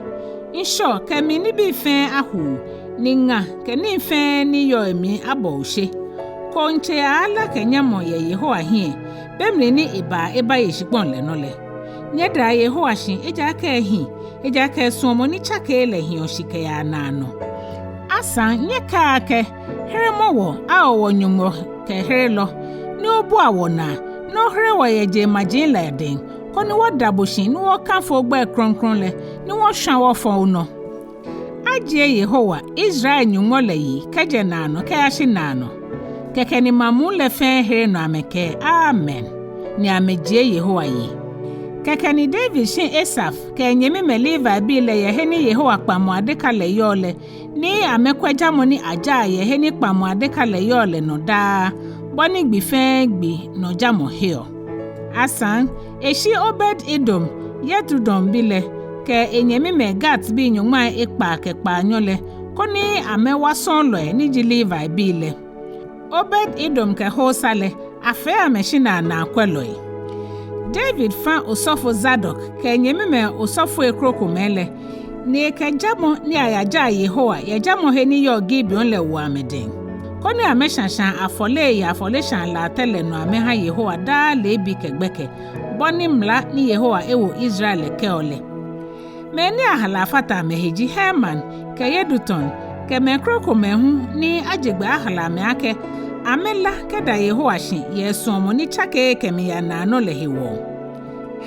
Ŋshɔ kɛ emli nibii fɛɛ ahuu, ni ŋa kɛ nii fɛɛ ni yɔɔ emli abɔ oshe. Kooŋ tsei aaala kɛ nyamɔ yɛ Yehowa hiɛ, be mli ni ebaa ebaye shikpɔŋ lɛ nɔ lɛ. Nyɛdaa Yehowa shi, ejaakɛ ehi, ejaakɛ esuɔmɔ ni tsakeee lɛ hiɔ shi kɛyaa naanɔ. Asaŋ nyɛkɛa akɛ, heremɔ wɔ, ao wɔ-Nyɔŋmɔ kɛ herelɔ, ni obua wɔnaa, ni ohere wɔ yɛ jeŋmaji lɛ adɛŋ, koni wɔda bo shi ni wɔkafo ogbɛi krɔŋkrɔŋ lɛ, ni wɔshwa wɔfɔ onɔ. Ajie Yehowa, Israel Nyɔŋmɔ lɛ yi, kɛjɛ naanɔ kɛyashi naanɔ. Kɛkɛ ni maŋ muu lɛ fɛɛ here nɔ amɛkɛɛ, Amen. Ni amɛjie Yehowa yi. Kɛkɛ ni David shi Asaf kɛ enyɛmimɛi Levibii lɛ yɛ he ni Yehowa kpaŋmɔ adeka lɛ yɔɔ lɛ, ni amɛkwɛ jamɔ ni ajaa yɛ he ni kpaŋmɔ adeka lɛ yɔɔ lɛ nɔ daa, bɔ ni gbi fɛɛ gbi nɔ jamɔ heɔ. Asaŋ eshi Obed-Edom, Yedutun bi lɛ, kɛ enyɛmimɛi Gatbii nyɔŋmai ekpaa kɛ kpaanyɔ lɛ, koni amɛwa sɔɔlɔi ni ji Levibii lɛ. Obed-Edom kɛ Hosa lɛ, afee amɛ shinaa naakwɛlɔi. David fã osɔfo Zadok kɛ enyɛmimɛi osɔfoi krokomɛi lɛ, ni ekɛ jamɔ ni ayajaa Yehowa yɛ jamɔhe ni yɔɔ Gibeon lɛ wo amɛdɛŋ, koni amɛshã shãa afɔlei yɛ afɔleshaa latɛ lɛ nɔ amɛha Yehowa daa leebi kɛ gbɛkɛ, bɔ ni mla ni Yehowa ewo Israel lɛ kɛɔ lɛ. Mɛi ni ahala afata amɛhe ji Heman kɛ Yedutun, kɛ mɛi krokomɛi hu ni aje gbɛ ahala amɛ akɛ amɛla kɛda Yehowa shi yɛ esuɔmɔ ni tsakeee kɛmiiya naanɔ lɛ hewɔ.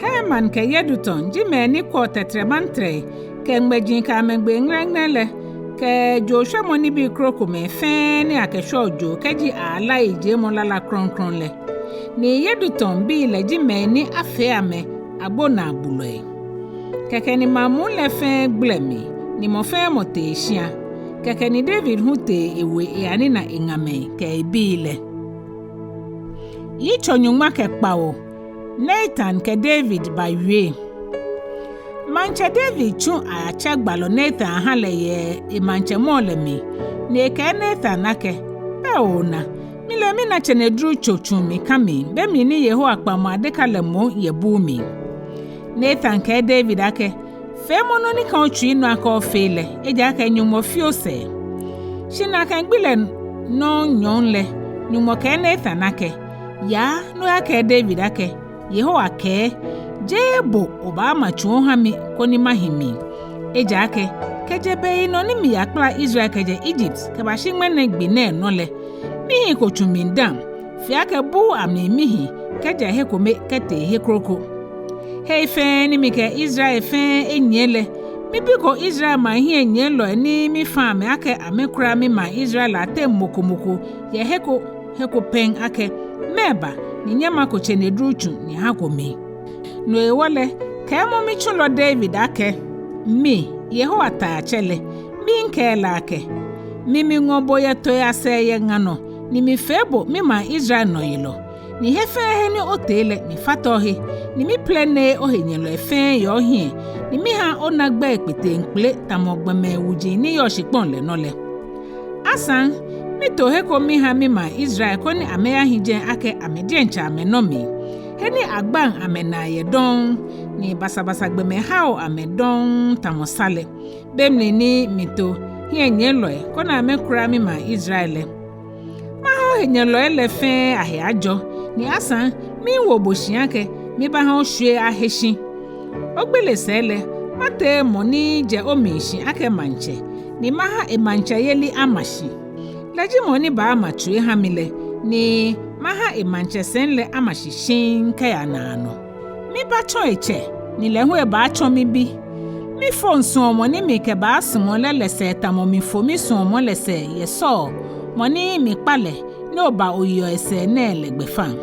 Heman kɛ Yedutun ji mɛi ni kwɛɔ tɛtrɛmantrɛi kɛ ŋmɛji kɛ amɛgbee ŋrɛŋrɛ lɛ, kɛ jooshwɛmɔ nibii krokomɛi fɛɛ ni akɛshwɛɔ joo kɛji aaala yijiemɔ lala krɔŋkrɔŋ lɛ. Ni Yedutun bii lɛ ji mɛi ni afee amɛ agbonaagbulɔi. Kɛkɛ ni maŋ muu lɛ fɛɛ gblɛ mli, ni mɔ fɛɛ mɔ tee eshia. Kɛkɛ ni David hu tee ewe eyanina eŋamɛi kɛ ebii lɛ. Yitso nyɔŋma kɛ kpawo. Natan kɛ David bawie. Maŋtsɛ David tsu ayatsɛ gbalɔ Natan aha lɛ yɛ emaŋtsɛmɔɔ lɛ mli, ni ekɛɛ Natan akɛ, Bɛ oona, mile minatsɛ nɛdru tso tsu mikã mli, be mli ni Yehowa kpaŋmɔ adeka lɛ moŋ yɛ buu mli. Natan kɛɛ David akɛ, Feemɔ nɔ ni kã otsui nɔ akɛ ofee lɛ, ejaakɛ Nyɔŋmɔ fi osɛɛ. Shi nakai gbi lɛ nɔŋŋ nyɔɔŋ lɛ, Nyɔŋmɔ kɛɛ Natan akɛ, Yaa ni oyakɛɛ David akɛ, Yehowa kɛɛ, jeee bo obaama tsu oha mi koni mahi mli. Ejaakɛ kɛjɛ beyinɔ ni miyakpala Israel kɛjɛ Egypt kɛbashi ŋmɛnɛ gbi nɛɛ nɔ lɛ, mihiko tsu mli dã, fe akɛ buu amli mihi kɛjɛ he kome kɛtee he kroko. Hei fɛɛ ni mikɛ Israel fɛɛ enyiɛ lɛ, mibiko Israel maŋ hiɛnyiɛlɔi ni mifã amɛ akɛ amɛkura mimaŋ Israel ateŋ mɔ ko mɔ ko yɛ he ko he ko pɛŋ akɛ, Mɛɛba ni nyɛmako tsenedru tsu nyɛhako mi? No hewɔ lɛ, kɛɛmɔ mitsulɔ David akɛ, Mi, Yehowa Taiatsɛ lɛ, miikɛɛ lɛ akɛ, Mi miŋɔ bo yɛ tooi asɛɛ yɛ ŋa nɔ, ni mifee bo mimaŋ Israel nɔyelɔ. Ni he fɛɛ he ni otee lɛ, mifata ohe, ni miplɛnee ohenyɛlɔi fɛɛ yɛ ohiɛ, ni miha ona gbɛi kpeteŋkpele tamɔ gbɔmɛi wuji ni yɔɔ shikpɔŋ lɛ nɔ lɛ. Asaŋ, mito he ko miha mimaŋ Israel koni amɛyahi jɛi akɛ amɛ diɛŋtsɛ amɛnɔ mli, he ni agbaŋ amɛnaa yɛ dɔŋŋ, ni basabasa gbɔmɛi hao amɛ dɔŋŋ tamɔ sa lɛ, be mli ni mito hiɛnyiɛlɔi koni amɛkura mimaŋ Israel lɛ. Ohenyɛlɔi lɛ fɛɛ ahe ajɔ, ni asaŋ miiwo bo shi akɛ mibaaha oshwie ahe shi. Ogbele sɛɛ lɛ, matee mɔ ni jɛ omli shi akɛ maŋtsɛ, ni maha emaŋtsɛyeli ama shi. Lɛ ji mɔ ni baama tsui eha mi lɛ, ni maha emaŋtsɛsɛi lɛ ama shi shiŋŋ kɛya naanɔ. Mibaatsɔ etsɛ, ni lɛ hu ebaatsɔ mibi. Mifoŋ suɔmɔ ni mikɛbaasumɔ lɛ lɛ sɛɛ tamɔ mifo misuɔmɔ lɛ sɛɛ yɛ Saul, mɔ ni mikpa lɛ ni oba oyeɔ esɛɛ nɛɛ lɛ gbɛfaŋ.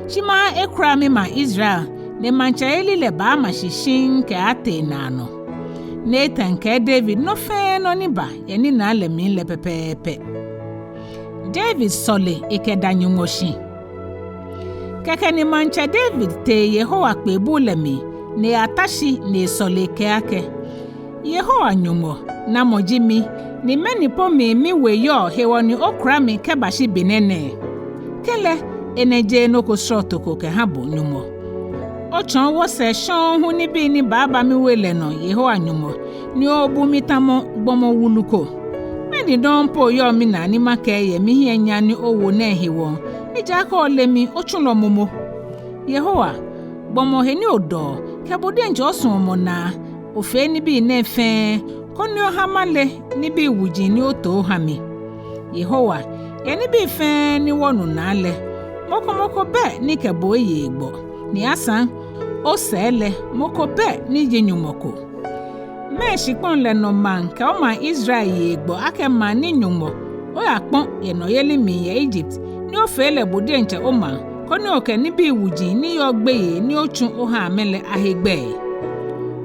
Shi maha ekura mimaŋ Israel, ni maŋtsɛyeli lɛ baama shi shiŋŋ kɛaatee naanɔ. Natan kɛɛ David nɔ fɛɛ nɔ ni ba yɛ ninaa lɛ mli lɛ pɛpɛɛpɛ. David sɔle ekɛda Nyɔŋmɔ shi. Kɛkɛ ni maŋtsɛ David tee Yehowa kpee buu lɛ mli, ni eyata shi ni esɔle ekɛɛ akɛ: Yehowa Nyɔŋmɔ, namɔ ji mi, ni mɛni po mli miwe yɔɔ hewɔ ni okura mi kɛbashi bianɛ nɛɛ? Kɛlɛ, enɛ jeee nɔ ko srɔto ko kɛha bo, Nyɔŋmɔ. Otsɔɔ wɔsɛɛ shɔŋŋ hu nibii ni baaba miwe lɛ nɔ, Yehowa Nyɔŋmɔ, ni obu mi tamɔ gbɔmɔ wulu ko. Mɛni dɔŋŋ po yɔɔ minaa ni makɛɛ yɛ mihiɛ nyam ni owo nɛɛ hewɔ, ejaakɛ ole mi otsulɔ momo? Yehowa, gbɔmɔ he ni odɔɔ, kɛ bo diɛŋtsɛ osuɔmɔ naa, ofee nibii nɛɛ fɛɛ, koni oha male nibii wuji ni oto oha mi. Yehowa, yɛ nibii fɛɛ ni wɔnu naa lɛ, mɔ ko mɔ ko bɛ ni kɛ bo eye hegbɔ, ni asaŋ, osɛɛ lɛ, mɔ ko bɛ ni ji Nyɔŋmɔ ko. Mɛɛ shikpɔŋ lɛ nɔ maŋ kɛ omaŋ Israel ye hegbɔ akɛ maŋ ni Nyɔŋmɔ, oyakpɔ yɛ nɔyeli mli yɛ Egypt, ni ofee lɛ bo diɛŋtsɛ omaŋ, koni okɛ nibii wuji ni yɔɔ gbeyei ni otsu oha amɛ lɛ ahe gbɛi?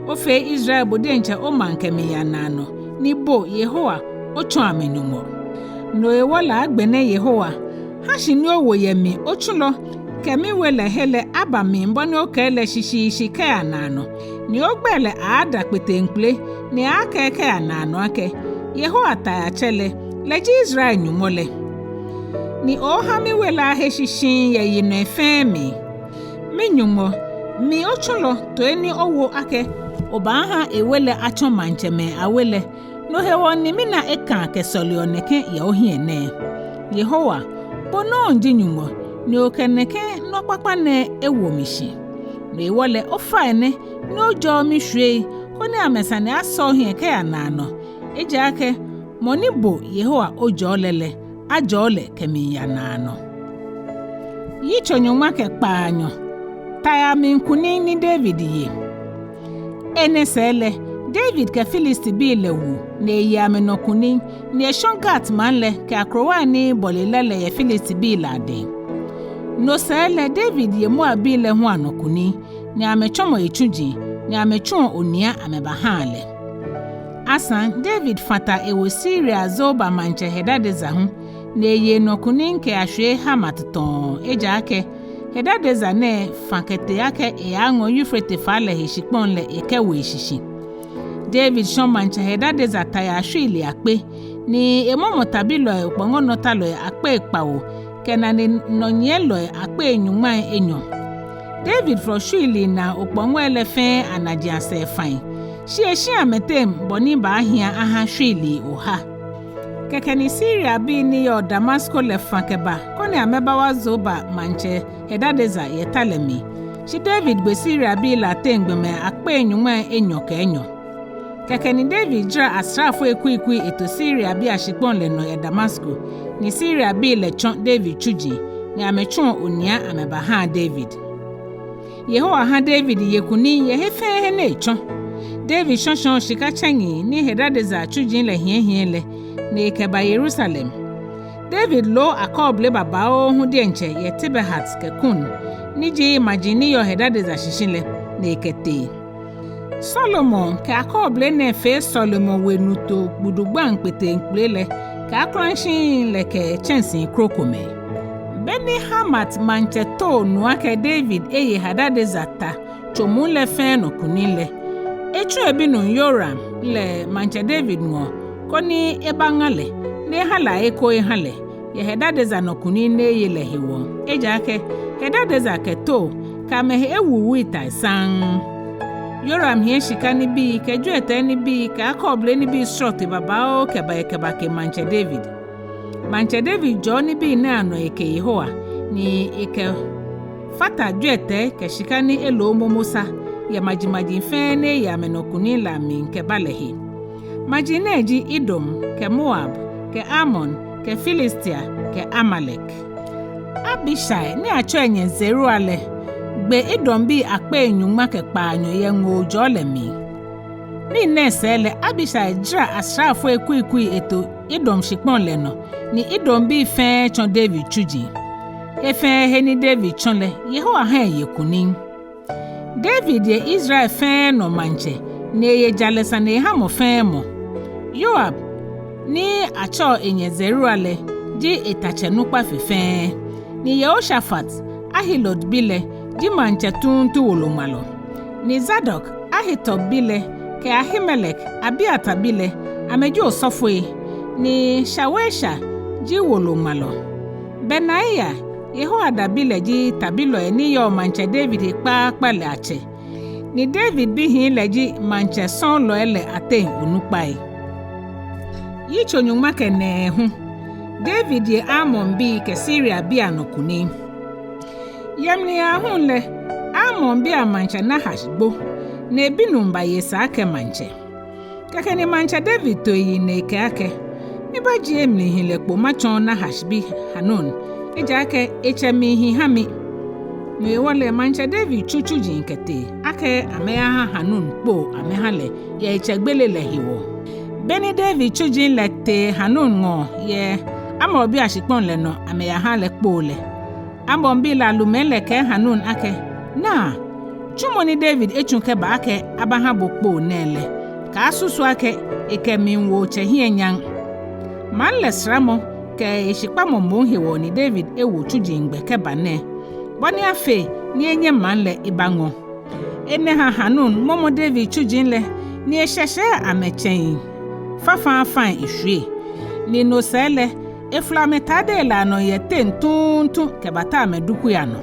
Ofee Israel bo diɛŋtsɛ omaŋ kɛmiiya naanɔ, ni bo Yehowa, otsɔ amɛ Nyɔŋmɔ. No hewɔ lɛ agbɛnɛ Yehowa, ha shi ni owo yɛ mi otsulɔ kɛ miwe lɛ he lɛ aba mli bɔ ni okɛɛ lɛ shishiishi kɛya naanɔ, ni ogbɛi lɛ aada kpeteŋkpele, ni akɛɛ kɛya naanɔ akɛ: Yehowa Taiatsɛ lɛ, lɛ ji Israel Nyɔŋmɔ lɛ. Ni oha miwe lɛ ahe shi shiŋŋ yɛ yinɔi fɛɛ mli. Mi-Nyɔŋmɔ, mi otsulɔ, toi ni owo akɛ obaaha ewe lɛ atsɔ maŋtsɛmɛi awe lɛ, no hewɔ ni mina ekãa kɛsɔleɔ nɛkɛ yɛ ohiɛ nɛɛ. Yehowa, bo nɔŋŋ ji Nyɔŋmɔ, ni okɛ nɛkɛ nɔ kpakpa nɛɛ ewo mi shi. No hewɔ lɛ ofainɛ ni ojɔɔ mishwiei, koni amɛsane asɔ ohiɛ kɛya naanɔ. Ejaakɛ mɔ ni bo Yehowa ojɔɔ lɛ lɛ, ajɔɔ lɛ kɛmiiya naanɔ. Yitso nyɔŋma kɛ kpaanyɔ. Tai amli kunim ni David ye. Enɛ sɛɛ lɛ, David kɛ Filistibii lɛ wu, ni eye amɛnɔ kunim, ni eshɔ Gat maŋ lɛ kɛ akrowai ni bɔle lɛ lɛ yɛ Filistibii lɛ adɛŋ. No sɛɛ lɛ David ye Moabbii lɛ hu anɔ kunim, ni amɛtsɔmɔ etsuji, ni amɛtsuɔ onia amɛbahaa lɛ. Asaŋ David fã ta ewo Siria Zoba maŋtsɛ Hadadezer hu, ni eye enɔ kunim kɛyashwie Hamat tɔɔ, ejaakɛ Hadadezer nɛɛ fã kɛtee akɛ eyaaŋɔ Eufrate faa lɛ he shikpɔŋ lɛ ekɛwo eshishi. David shɔ maŋtsɛ Hadadezer tai ashwiilii akpe, ni emɔmɔ tabilɔi okpɔŋɔnɔtalɔi akpei kpawo, kɛ nane nɔnyiɛlɔi akpei nyɔŋmai enyɔ. David fɔ shwiilii naa okpɔŋɔi lɛ fɛɛ anaji asɛɛ fãi, shi eshi amɛteŋ bɔ ni baahia aha shwiilii oha. Kɛkɛ ni Siriabii ni yɔɔ Damasko lɛ fã kɛba, koni amɛbawa Zoba maŋtsɛ Hadadezer yɛ ta lɛ mli. Shi David gbe Siriabii lɛ ateŋ gbɔmɛi akpei nyɔŋmai enyɔ kɛ enyɔ. Kɛkɛ ni David jara asraafoi kuikui eto Siriabii ashikpɔŋ lɛ nɔ yɛ Damasko, ni Siriabii lɛ tsɔ David tsuji, ni amɛtsuɔ onia amɛbahaa David. Yehowa ha David ye kunim yɛ he fɛɛ he ni etsɔ. David shɔshɔɔ shika tsɛŋi ni Hadadezer tsuji lɛ hiɛhiɛ lɛ, ni ekɛba Yerusalem. David loo akɔɔble babaoo hu diɛŋtsɛ yɛ Tibhat kɛ Kun, ni ji maji ni yɔɔ Hadadezer shishi lɛ, ni ekɛtee. Solomon kɛ akɔɔble nɛɛ fee sɔlemɔwe nutoo gbudugbaŋ kpeteŋkpele lɛ kɛ akulashiŋi lɛ kɛ tsɛnsii krokomɛi. Beni Hamat maŋtsɛ Tou nu akɛ David eye Hadadezer ta tso muu lɛ fɛɛ nɔ kunim lɛ, etsu ebinuu Yehoram lɛ maŋtsɛ David ŋɔɔ, koni ebaŋa lɛ, ni eha lɛ eko eha lɛ, yɛ Hadadezer nɔ kunim ni eye lɛ hewɔ. Ejaakɛ Hadadezer kɛ Tou kɛ amɛhe ewuwui tai saŋŋ. Yehoram hiɛ shika nibii kɛ jwiɛtɛi nibii kɛ akɔɔble nibii srɔtoi babaoo kɛba ekɛbake maŋtsɛ David. Maŋtsɛ David jɔɔ nibii nɛɛ anɔ eke Yehowa, ni ekɛfata jwiɛtɛi kɛ shika ni elo momo sa yɛ majimaji fɛɛ ni eye amɛnɔ kunim lɛ amli kɛba lɛ he. Maji nɛɛ ji Edom kɛ Moab kɛ Amon kɛ Filistia kɛ Amalek. Abishai ni atsɛɔ enyɛ Zeruia lɛ gbe Edombii akpei nyɔŋma kɛ kpaanyɔ yɛ ŋoo jɔɔ lɛ mli. Ni nɛɛ sɛɛ lɛ Abishai jara asraafoi kuikui eto Edom shikpɔŋ lɛ nɔ, ni Edombii fɛɛ tsɔ David tsuji. He fɛɛ he ni David tsɔ lɛ, Yehowa ha eye kunim. David ye Israel fɛɛ nɔ maŋtsɛ, ni eye jalɛ sane eha mɔ fɛɛ mɔ. Yoab ni atsɛɔ enyɛ Zeruia lɛ ji etatsɛ nukpa fe fɛɛ, ni Yehoshafat, Ahilud bi lɛ, ji maŋtsɛ tuuntu woloŋmalɔ. Ni Zadok, Ahitub bi lɛ, kɛ Ahimelek, Abiatar bi lɛ, amɛji osɔfoi, ni Shawesha ji woloŋmalɔ. Benaia, Yehoiada bi lɛ ji tabilɔi ni yɔɔ maŋtsɛ David he kpaakpa lɛ atsɛ, ni David bihii lɛ ji maŋtsɛ sɔɔlɔi lɛ ateŋ onukpai. Yitso nyɔŋma kɛ nɛɛhu. David ye Amonbii kɛ Siriabii anɔ kunim. Yɛ mli aahu lɛ, Amonbii amaŋtsɛ Nahash gbo, ni ebinuu baye esa akɛ maŋtsɛ. Kɛkɛ ni maŋtsɛ David to eyiŋ ni ekɛɛ akɛ, mibajie mlihilɛ kpo matsɔɔ Nahash bi Hanun, ejaakɛ etsɛ mlihi ha mi. No hewɔ lɛ maŋtsɛ David tsu tsuji kɛtee akɛ amɛyaha Hanun kpoo amɛha lɛ yɛ etsɛ gbele lɛ hewɔ. Beni David tsuji lɛ tee Hanun ŋɔɔ yɛ Amonbii ashikpɔŋ lɛ nɔ amɛyaha lɛ kpoo lɛ, Amonbii lɛ alumɛi lɛ kɛɛ Hanun akɛ, naa, tsumɔ ni David etsu kɛba akɛ abaha bo kpoo nɛɛ lɛ, kaasusu akɛ ekɛ mli wo otsɛ hiɛ nyam. Maŋ lɛ saramɔ kɛ eshikpamɔ moŋ hewɔ ni David ewo tsuji gbɛ kɛba nɛɛ, bɔ ni afee ni enyɛ maŋ lɛ ebaŋɔ. Enɛ ha Hanun mɔmɔ David tsuji lɛ, ni eshɛshɛ amɛtsɛŋ fafafa eshwie. Ni no sɛɛ lɛ, efla amɛtadei lɛ anɔ yɛ teŋ tuuntu kɛbata amɛdukui anɔ.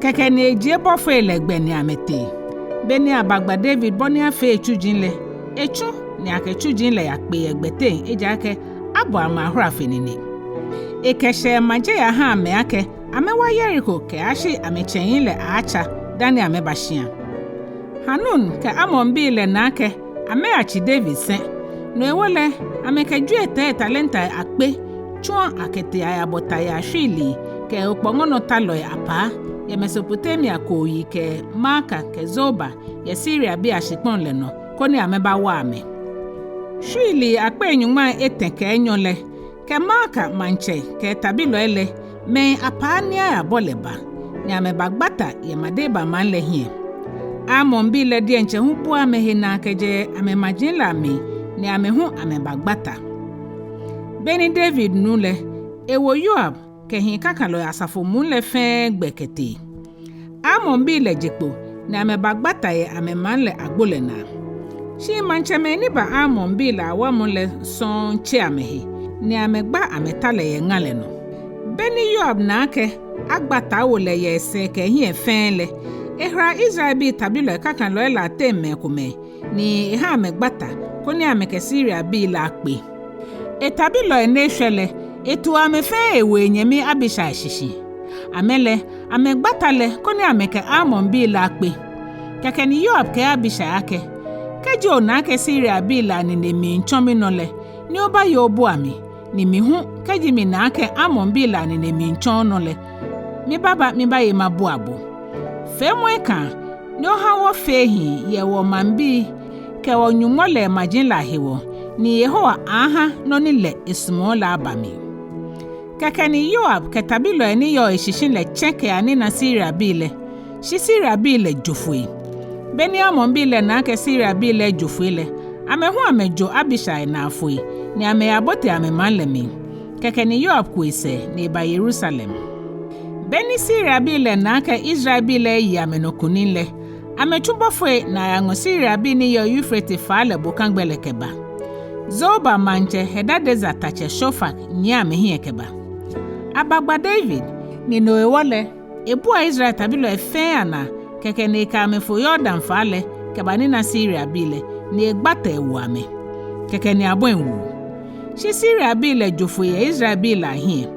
Kɛkɛ ni ejie bɔfoi lɛ gbɛ ni amɛtee. Beni abagba David bɔ ni afee etsuji lɛ, etsu ni akɛ tsuji lɛ yakpe yɛ gbɛteŋ ejaakɛ abɔ amɛ ahora fe nine. Ekɛshɛ maje yaha amɛ akɛ amɛwa Yeriko kɛyashi amɛtsɛŋi lɛ aatsa dani amɛba shia. Hanun kɛ Amonbii lɛ na akɛ amɛyatsi David sɛ̃. No hewɔ lɛ, amɛkɛ jwiɛtɛi talenta akpe tsuɔ akɛtee ayabɔ ta yɛ ashwiilii kɛ okpɔŋɔnɔtalɔi apaa yɛ Mesopotamia kooyi kɛ Maaka kɛ Zoba yɛ Siriabii ashikpɔŋ lɛ nɔ, koni amɛbawa amɛ. Shwiilii akpei nyɔŋmai etɛ kɛ enyɔ lɛ, kɛ Maaka maŋtsɛ kɛ etabilɔi lɛ, mɛi apaa ni ayabɔ lɛ ba, ni amɛbagbata yɛ Medeba maŋ lɛ hiɛ. Amonbii lɛ diɛŋtsɛ hu bua amɛhe naa kɛjɛ amɛmaji lɛ amli, ni amɛ hu amɛbagbata. Beni David nu lɛ, ewo Yoab kɛ hii kakalɔi asafo muu lɛ fɛɛ gbɛ kɛtee. Amonbii lɛ je kpo, ni amɛbagbata yɛ amɛmaŋ lɛ agbo lɛ naa. Shi maŋtsɛmɛi ni ba Amonbii lɛ awamɔ lɛ sɔŋŋ tse amɛhe, ni amɛgba amɛta lɛ yɛ ŋa lɛ nɔ. Beni Yoab na akɛ agbata awo lɛ yɛ esɛɛ kɛ ehiɛ fɛɛ lɛ, ehara Israelbii tabilɔi kakalɔi lɛ ateŋ mɛi komɛi, ni eha amɛgbata, koni amɛkɛ Siriabii lɛ akpe. Etabilɔi ni eshwɛ lɛ, etu amɛ fɛɛ ewo enyɛmi Abishai shishi. Amɛ lɛ, amɛgbata lɛ koni amɛkɛ Amonbii lɛ akpe. Kɛkɛ ni Yoab kɛɛ Abishai akɛ, kɛji ona akɛ Siriabii lɛ anine miitsɔ minɔ lɛ, ni obaye obua mi, ni mi hu, kɛji mina akɛ Amonbii lɛ anine miitsɔ onɔ lɛ, mibaba mibaye mabua bo. Feemɔ ekãa, ni oha wɔfee hii yɛ wɔmaŋbii kɛ wɔnyɔŋmɔ lɛ maji lɛ ahewɔ, ni Yehowa aaha nɔ ni lɛ esumɔɔ lɛ aba mli. Kɛkɛ ni Yoab kɛ tabilɔi ni yɔɔ eshishi lɛ tsɛ kɛyanina Siriabii lɛ, shi Siriabii lɛ jo foi. Beni Amonbii lɛ na akɛ Siriabii lɛ jo foi lɛ, amɛ hu amɛjo Abishai naa foi, ni amɛyabote amɛmaŋ lɛ mli. Kɛkɛ ni Yoab ku esɛɛ ni eba Yerusalem. Beni Siriabii lɛ na akɛ Israelbii lɛ eye amɛnɔ kunim lɛ, amɛtsu bɔfoi ni ayaŋɔ Siriabii ni yɔɔ Eufrate faa lɛ bokagbɛ lɛ kɛba. Zoba maŋtsɛ Hadadezer tatsɛ Shofak nyiɛ amɛhiɛ kɛba. Abagba David, ni no hewɔ lɛ, ebua Israel tabilɔi fɛɛ anaa, kɛkɛ ni ekɛ amɛ fo Yordan faa lɛ kɛbanina Siriabii lɛ, ni egbata ewo amɛ. Kɛkɛ ni abɔi woo. Shi Siriabii lɛ jo foi yɛ Israelbii lɛ ahiɛ.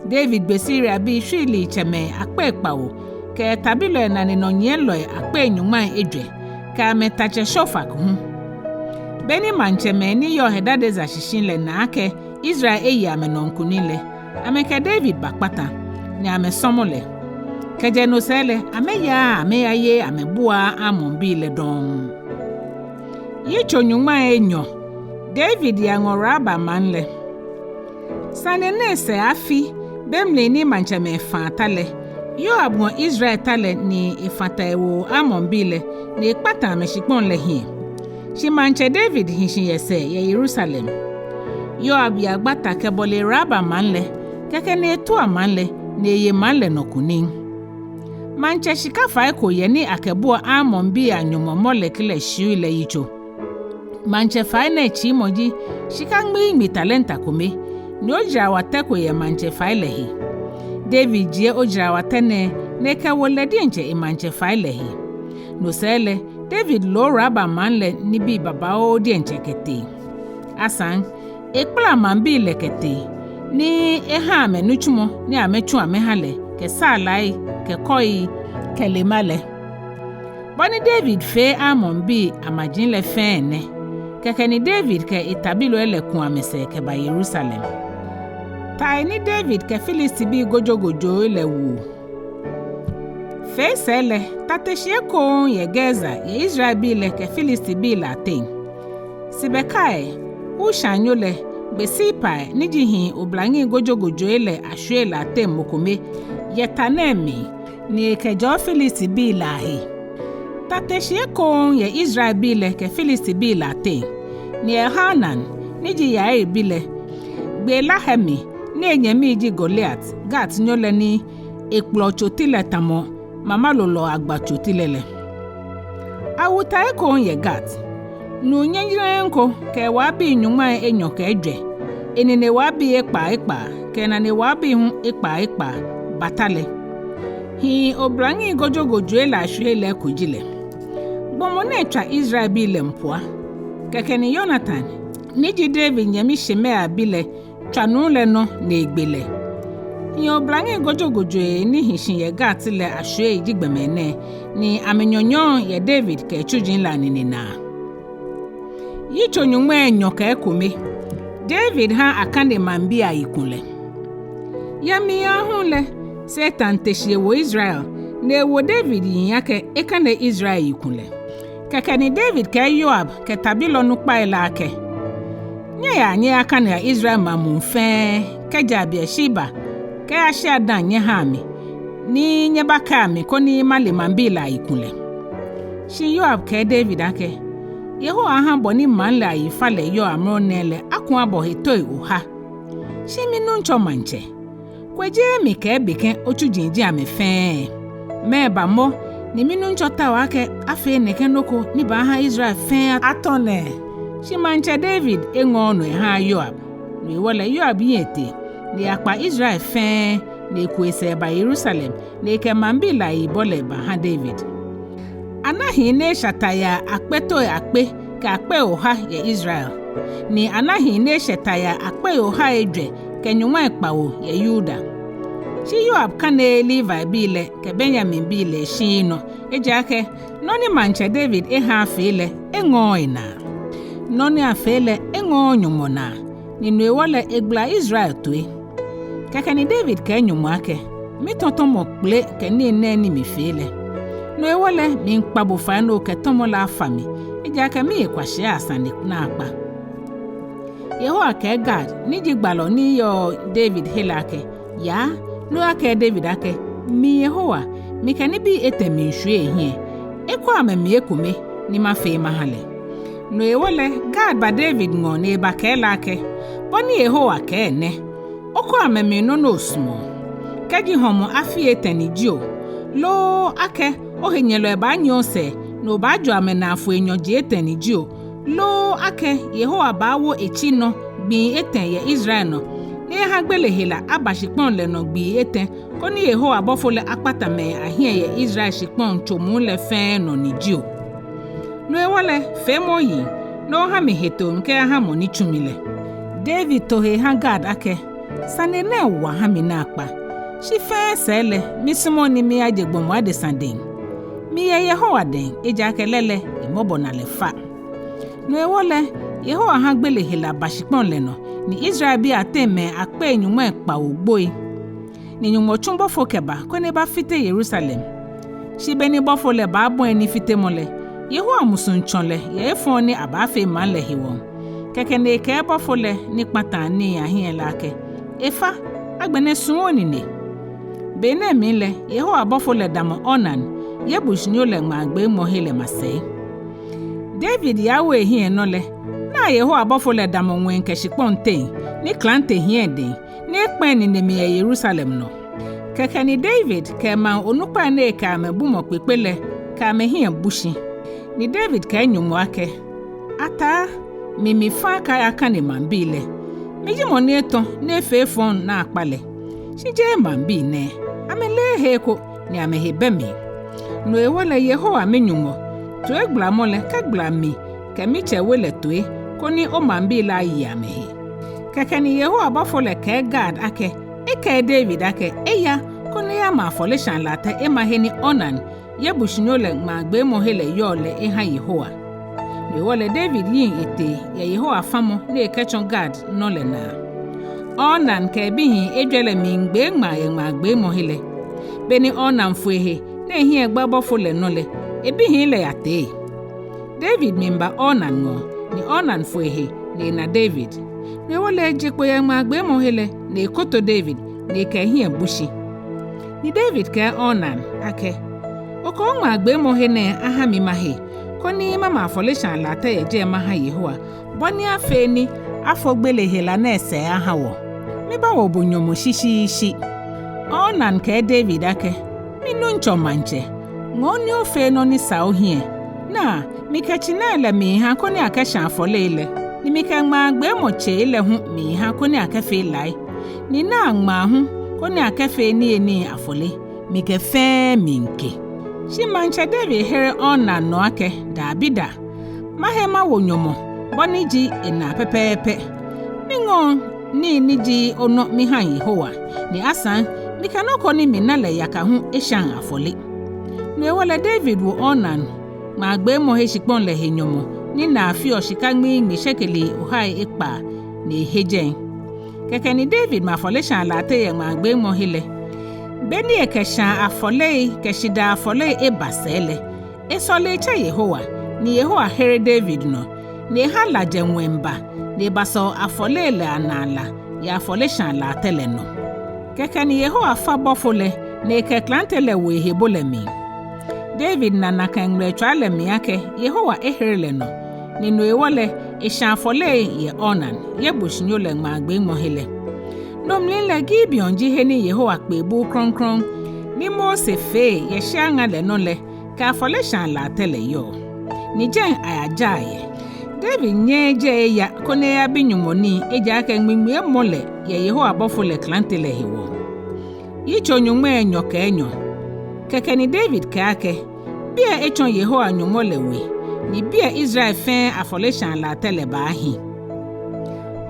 David gbe Siriabii shwiilii tsɛmɛi akpei kpawo kɛ tabilɔi naanɔ nyiɛlɔi akpei nyɔŋmai ejwɛ kɛ amɛtatsɛ Shofak hu. Beni maŋtsɛmɛi ni yɔɔ Hadadezer shishi lɛ na akɛ Israel eye amɛnɔ kunim lɛ, amɛkɛ David bakpata, ni amɛsɔmɔ lɛ. Kɛjɛ no sɛɛ lɛ, amɛyaaa amɛyayeee amɛbuaaa Amonbii lɛ dɔŋŋ. Yitso nyɔŋmai enyɔ. David yaŋɔ Raba maŋ lɛ. Sane nɛɛ sɛɛ afi, be mli ni maŋtsɛmɛi faa ta lɛ, Yoab ŋɔ Israel ta lɛ ni efã ta ewo Amonbii lɛ, ni ekpata amɛshikpɔŋ lɛ hiɛ. Shi maŋtsɛ David hi shi yɛ sɛɛ yɛ Yerusalem. Yoab yagba ta kɛbɔle Raba maŋ lɛ, kɛkɛ ni etua maŋ lɛ, ni eye maŋ lɛ nɔ kunim. Maŋtsɛ shika fai ko yɛ ni akɛbua Amonbii anyɔŋmɔ Molek lɛ shiui lɛ yitso. Maŋtsɛ fai nɛɛ tsiimɔ ji shika ŋmiiŋmi talenta kome, ni ojarawatɛ ko yɛ maŋtsɛ fai lɛ he. David jie ojarawatɛ nɛɛ ni ekɛwo lɛ diɛŋtsɛ emaŋtsɛ fai lɛ he. No sɛɛ lɛ, David lo Raba maŋ lɛ nibii babaoo diɛŋtsɛ kɛtee. Asaŋ, ekpala maŋbii lɛ kɛtee, ni eha amɛ nitsumɔ ni amɛtsu amɛha lɛ, kɛ saalai, kɛ kɔi, kɛ lema lɛ. Bɔ ni David fee Amonbii amaji lɛ fɛɛ nɛ. Kɛkɛ ni David kɛ etabilɔi lɛ ku amɛsɛɛ kɛba Yerusalem. Tai ni David kɛ Filistibii gojogojoi lɛ wu. Fee sɛɛ lɛ, ta te shi ekoŋŋ yɛ Gezer yɛ Israelbii lɛ kɛ Filistibii lɛ ateŋ. Sibekai, Hushainyo lɛ, gbe Sipai ni ji hii oblaŋi gojogojoi lɛ ashwiei lɛ ateŋ mɔ kome yɛ ta nɛɛ mli, ni ekɛjɔɔ Filistibii lɛ ahe. Ta te shi ekoŋŋ yɛ Israelbii lɛ kɛ Filistibii lɛ ateŋ, ni Elhanan ni ji Yair bi lɛ, gbe Lahemi ni enyɛmi ji Goliat, Gatnyo lɛ ni ekplɔ tsoti lɛ tamɔ mama lolo agba tsoti lɛ lɛ. Awu ta ekoŋŋ yɛ Gat. Nuu nyɛnyɛrɛŋ ko kɛ ewaobii nyɔŋmai enyɔ kɛ ejwɛ, enine waobii ekpaa ekpaa kɛ enane waobii hu ekpaa ekpaa ba ta lɛ. Hii oblaŋi gojogojoi lɛ ashwiei lɛ eko ji lɛ. Gbɔmɔ nɛɛ tswa Israelbii lɛ mpua. Kɛkɛ ni Yonatan ni ji David nyɛmi Shimea bi lɛ tswa nuu lɛ nɔ ni egbe lɛ. Hii oblaŋi gojogojoi ni hi shi yɛ Gat lɛ ashwiei ji gbɔmɛi nɛɛ, ni amɛnyɔnyɔɔ yɛ David kɛ etsuji lɛ anine naa. Yitso nyɔŋmai enyɔ kɛ ekome. David ha akane maŋbii ayikulɛ. Yɛ mli aahu lɛ, Satan te shi ewo Israel, ni ewo David yiŋ akɛ ekane Israel yikulɛ. Kɛkɛ ni David kɛɛ Yoab kɛ tabilɔ nukpai lɛ akɛ: Nyɛyaa nyɛyakanea Israel maŋ muu fɛɛ kɛjɛa Beersheba kɛyashi Dan nyɛhaa mi, ni nyɛbakɛa mi koni male maŋbii lɛ ayikulɛ. Shi Yoab kɛɛ David akɛ: Yehowa aha bɔ ni maŋ lɛ ayifalɛ yɔɔ amrɔ nɛɛ lɛ aku abɔ hetoi oha. Shi minuŋtsɔ maŋtsɛ, kwɛ jeee mi kɛ ebekɛ otsuji ji amɛ fɛɛ. Mɛɛba mɔ ni minuŋtsɔ taoɔ akɛ afee nɛkɛ nɔ ko ni baaha Israel fɛɛ atɔ nɛɛ? Shi maŋtsɛ David eŋɔɔɔ no ehaaa Yoab. No hewɔ lɛ Yoab nyiɛ etee, ni eyakpa Israel fɛɛ, ni eku esɛɛ eba Yerusalem, ni ekɛ maŋbii lɛ ayibɔ lɛ baha David. Ana hii ni eshɛ tayaa akpetoi akpe kɛ akpei oha yɛ Israel, ni ana hii ni eshɛ tayaa akpei ohai ejwɛ kɛ nyɔŋmai kpawo yɛ Yuda. Shi Yoab kaneee Levibii lɛ kɛ Benyaminbii lɛ shiii nɔ, ejaakɛ nɔ ni maŋtsɛ David eha afee lɛ eŋɔɔɔ enaa. Nɔ ni afee lɛ eŋɔɔɔ Nyɔŋmɔ naa, ni no hewɔ lɛ egbala Israel toi. Kɛkɛ ni David kɛɛ Nyɔŋmɔ akɛ: Mitɔ̃tɔ̃mɔ kpele kɛ nii nɛɛ ni mifee lɛ. No hewɔ lɛ miikpa bo fai ni okɛ tɔ̃mɔ lɛ afa mi, ejaakɛ miye kwashiai asane naakpa. Yehowa kɛɛ Gad ni ji gbalɔ ni yɔɔ David he lɛ akɛ: Yaa ni oyakɛɛ David akɛ, mi Yehowa, mikɛ nibii etɛ̃ miishwie ehiɛ. Ekwɛ amɛmli ekome ni mafee maha lɛ. No hewɔ lɛ Gad ba David ŋɔɔ ni ebakɛɛ lɛ akɛ: Bɔ ni Yehowa kɛɛ nɛ: Okwɛ amɛmli nɔ ni osumɔɔ. Kɛji hɔmɔ afii etɛ̃ ni jio, loo akɛ ohenyɛlɔi baanyiɛ osɛɛ ni obaajɔ amɛnaa foi nyɔji etɛ̃ ni jio, loo akɛ Yehowa baawo etsi nɔ gbii etɛ̃ yɛ Israel nɔ, ni eha gbele hela aba shikpɔŋ lɛ nɔ gbii etɛ̃, koni Yehowa bɔfo lɛ akpata mɛi ahiɛ yɛ Israel shikpɔŋ tso muu lɛ fɛɛ nɔ ni jio, no hewɔ lɛ feemɔ oyiŋ ni oha mi hetoo mikɛyaha mɔ ni tsu mi lɛ. David to he ehã Gad akɛ, Sane nɛɛ wa hã mi naakpa, shi fɛɛ sɛɛ lɛ misumɔɔɔ ni miyaje gbɔmɔ adesa dɛŋ. Miyɛ Yehowa dɛŋ, ejaakɛ lɛ lɛ emɔbɔnalɛ fa. No hewɔ lɛ, Yehowa hã gbele hela ba shikpɔŋ lɛ nɔ, ni Israelbii ateŋ mɛi akpei nyɔŋmai kpawo gboi. Ni Nyɔŋmɔ tsu bɔfo kɛba koni ebafite Yerusalem. Shi beni bɔfo lɛ baabɔi nifitemɔ lɛ, Yehowa musuŋ tsɔ lɛ yɛ efɔŋ ni abaafee maŋ lɛ hewɔ. Kɛkɛ ni ekɛɛ bɔfo lɛ ni kpãtãa nii ahiɛ lɛ akɛ, Efa, agbɛnɛ sumɔ onine. Be nɛɛ mli lɛ, Yehowa bɔfo lɛ damɔ Ornan, Yebusnyo lɛ, ŋmãagbeemɔhe lɛ masɛi. David yawo ehiɛ nɔ lɛ, naa Yehowa bɔfo lɛ damɔ ŋwɛi kɛ shikpɔŋ teŋ, ni klante hiɛ edɛŋ, ni ekpã enine mli yɛ Yerusalem nɔ. Kɛkɛ ni David kɛ emaŋ onukpai ni ekɛ amɛ bumɔ kpekpe lɛ kɛ amɛhiɛ bu shi. Ni David kɛɛ Nyɔŋmɔ akɛ, Ataa, mi mifa akɛ ayakane maŋbii lɛ. Mi ji mɔ ni etɔ̃ ni efee efɔŋ naakpa lɛ. Shi jeee maŋbii nɛɛ, amɛleee he eko, ni amɛhe bɛ mli. No hewɔ lɛ Yehowa mi-Nyɔŋmɔ, toigbalamɔ lɛ kɛgbala mi kɛ mitsɛ we lɛ toi, koni omaŋbii lɛ aye amɛhe. Kɛkɛ ni Yehowa bɔfo lɛ kɛɛ Gad akɛ ekɛɛ David akɛ eya koni eyama afɔleshaa latɛ ema he ni Ornan, Yebusnyo lɛ, ŋmãagbeemɔhe lɛ yɔɔ lɛ ehã Yehowa. No hewɔ lɛ David yiŋ etee yɛ Yehowa famɔ ni ekɛtsɔ Gad nɔ lɛ naa. Ornan kɛ ebihii ejwɛ lɛ miigbee ŋmaa yɛ ŋmãagbeemɔhe lɛ. Beni Ornan fo ehe ni ehiɛ gba bɔfo lɛ nɔ lɛ, ebihii lɛ yatee. David miiba Ornan ŋɔɔ, ni Ornan fo ehe ni ena David. No hewɔ lɛ eje kpo yɛ ŋmãagbeemɔhe lɛ ni ekoto David ni ekɛ ehiɛ bu shi. Ni David kɛɛ Ornan akɛ, Okɛ oŋmãagbeemɔhe nɛɛ ahã mi mahe, koni mama afɔleshaa latɛ yɛ jɛi mahã Yehowa, bɔ ni afee ni afo gbele hela nɛɛ sɛɛ ahã wɔ. Mibawo bo nyɔmɔ shishiishi. Ornan kɛɛ David akɛ, Minuŋtsɔ maŋtsɛ, ŋɔɔ ni ofee nɔ ni sa ohiɛ. Naa, mikɛ tsinai lɛ miihã koni akɛshã afɔlei lɛ, ni mikɛ ŋmãagbeemɔ tsei lɛ hu miihã koni akɛfee lai, ni naa ŋmaa hu koni akɛfee niyenii afɔle. Mikɛ fɛɛ miike. Shi maŋtsɛ David here Ornan nɔ akɛ, Dabida, mahe mawo nyɔmɔ bɔ ni ji enaa pɛpɛɛpɛ. Miŋɔŋ nii ni ji onɔ mihã Yehowa, ni asaŋ mikɛ nɔ ko ni mina lɛ yaka hu eshãŋ afɔle. No hewɔ lɛ David wo Ornan ŋmãagbeemɔhe shikpɔŋ lɛ he nyɔmɔ ni naa feɔ shika ŋmiiŋmi shekeli ohai ekpaa, ni ehe jɛi. Kɛkɛ ni David ma afɔleshaa latɛ yɛ ŋmãagbeemɔhe lɛ. Beni ekɛ shãa afɔlei kɛ shidaa afɔlei eba sɛɛ lɛ, esɔle etsɛ Yehowa, ni Yehowa here David nɔ, ni ehã lajɛ ŋwɛi ba, ni ebasɔo afɔlei lɛ anaa la yɛ afɔleshaa latɛ lɛ nɔ. Kɛkɛ ni Yehowa fa bɔfo lɛ, ni ekɛ klante lɛ wo ehebo lɛ mli. David na nakai ŋmɛlɛtswaa lɛ mli akɛ Yehowa ehere lɛ nɔ, ni no hewɔ lɛ eshã afɔlei yɛ Ornan, Yebusnyo lɛ, ŋmãagbeemɔhe lɛ. No mli lɛ Gibeon ji he ni Yehowa kpee buu krɔŋkrɔŋ ni Mose fee yɛ shiaŋa lɛ nɔ lɛ kɛ afɔleshaa latɛ lɛ yɔɔ. Ni jɛi ayajaa yɛ. David nyɛɛɛ jɛi eya koni eyabi Nyɔŋmɔ nii, ejaakɛ ŋmiŋmi emɔ lɛ yɛ Yehowa bɔfo lɛ klante lɛ hewɔ. Yitso nyɔŋmai enyɔ kɛ enyɔ. Kɛkɛ ni David kɛɛ akɛ, Biɛ etsɔ Yehowa Nyɔŋmɔ lɛ we, ni biɛ Israel fɛɛ afɔleshaa latɛ lɛ baahi.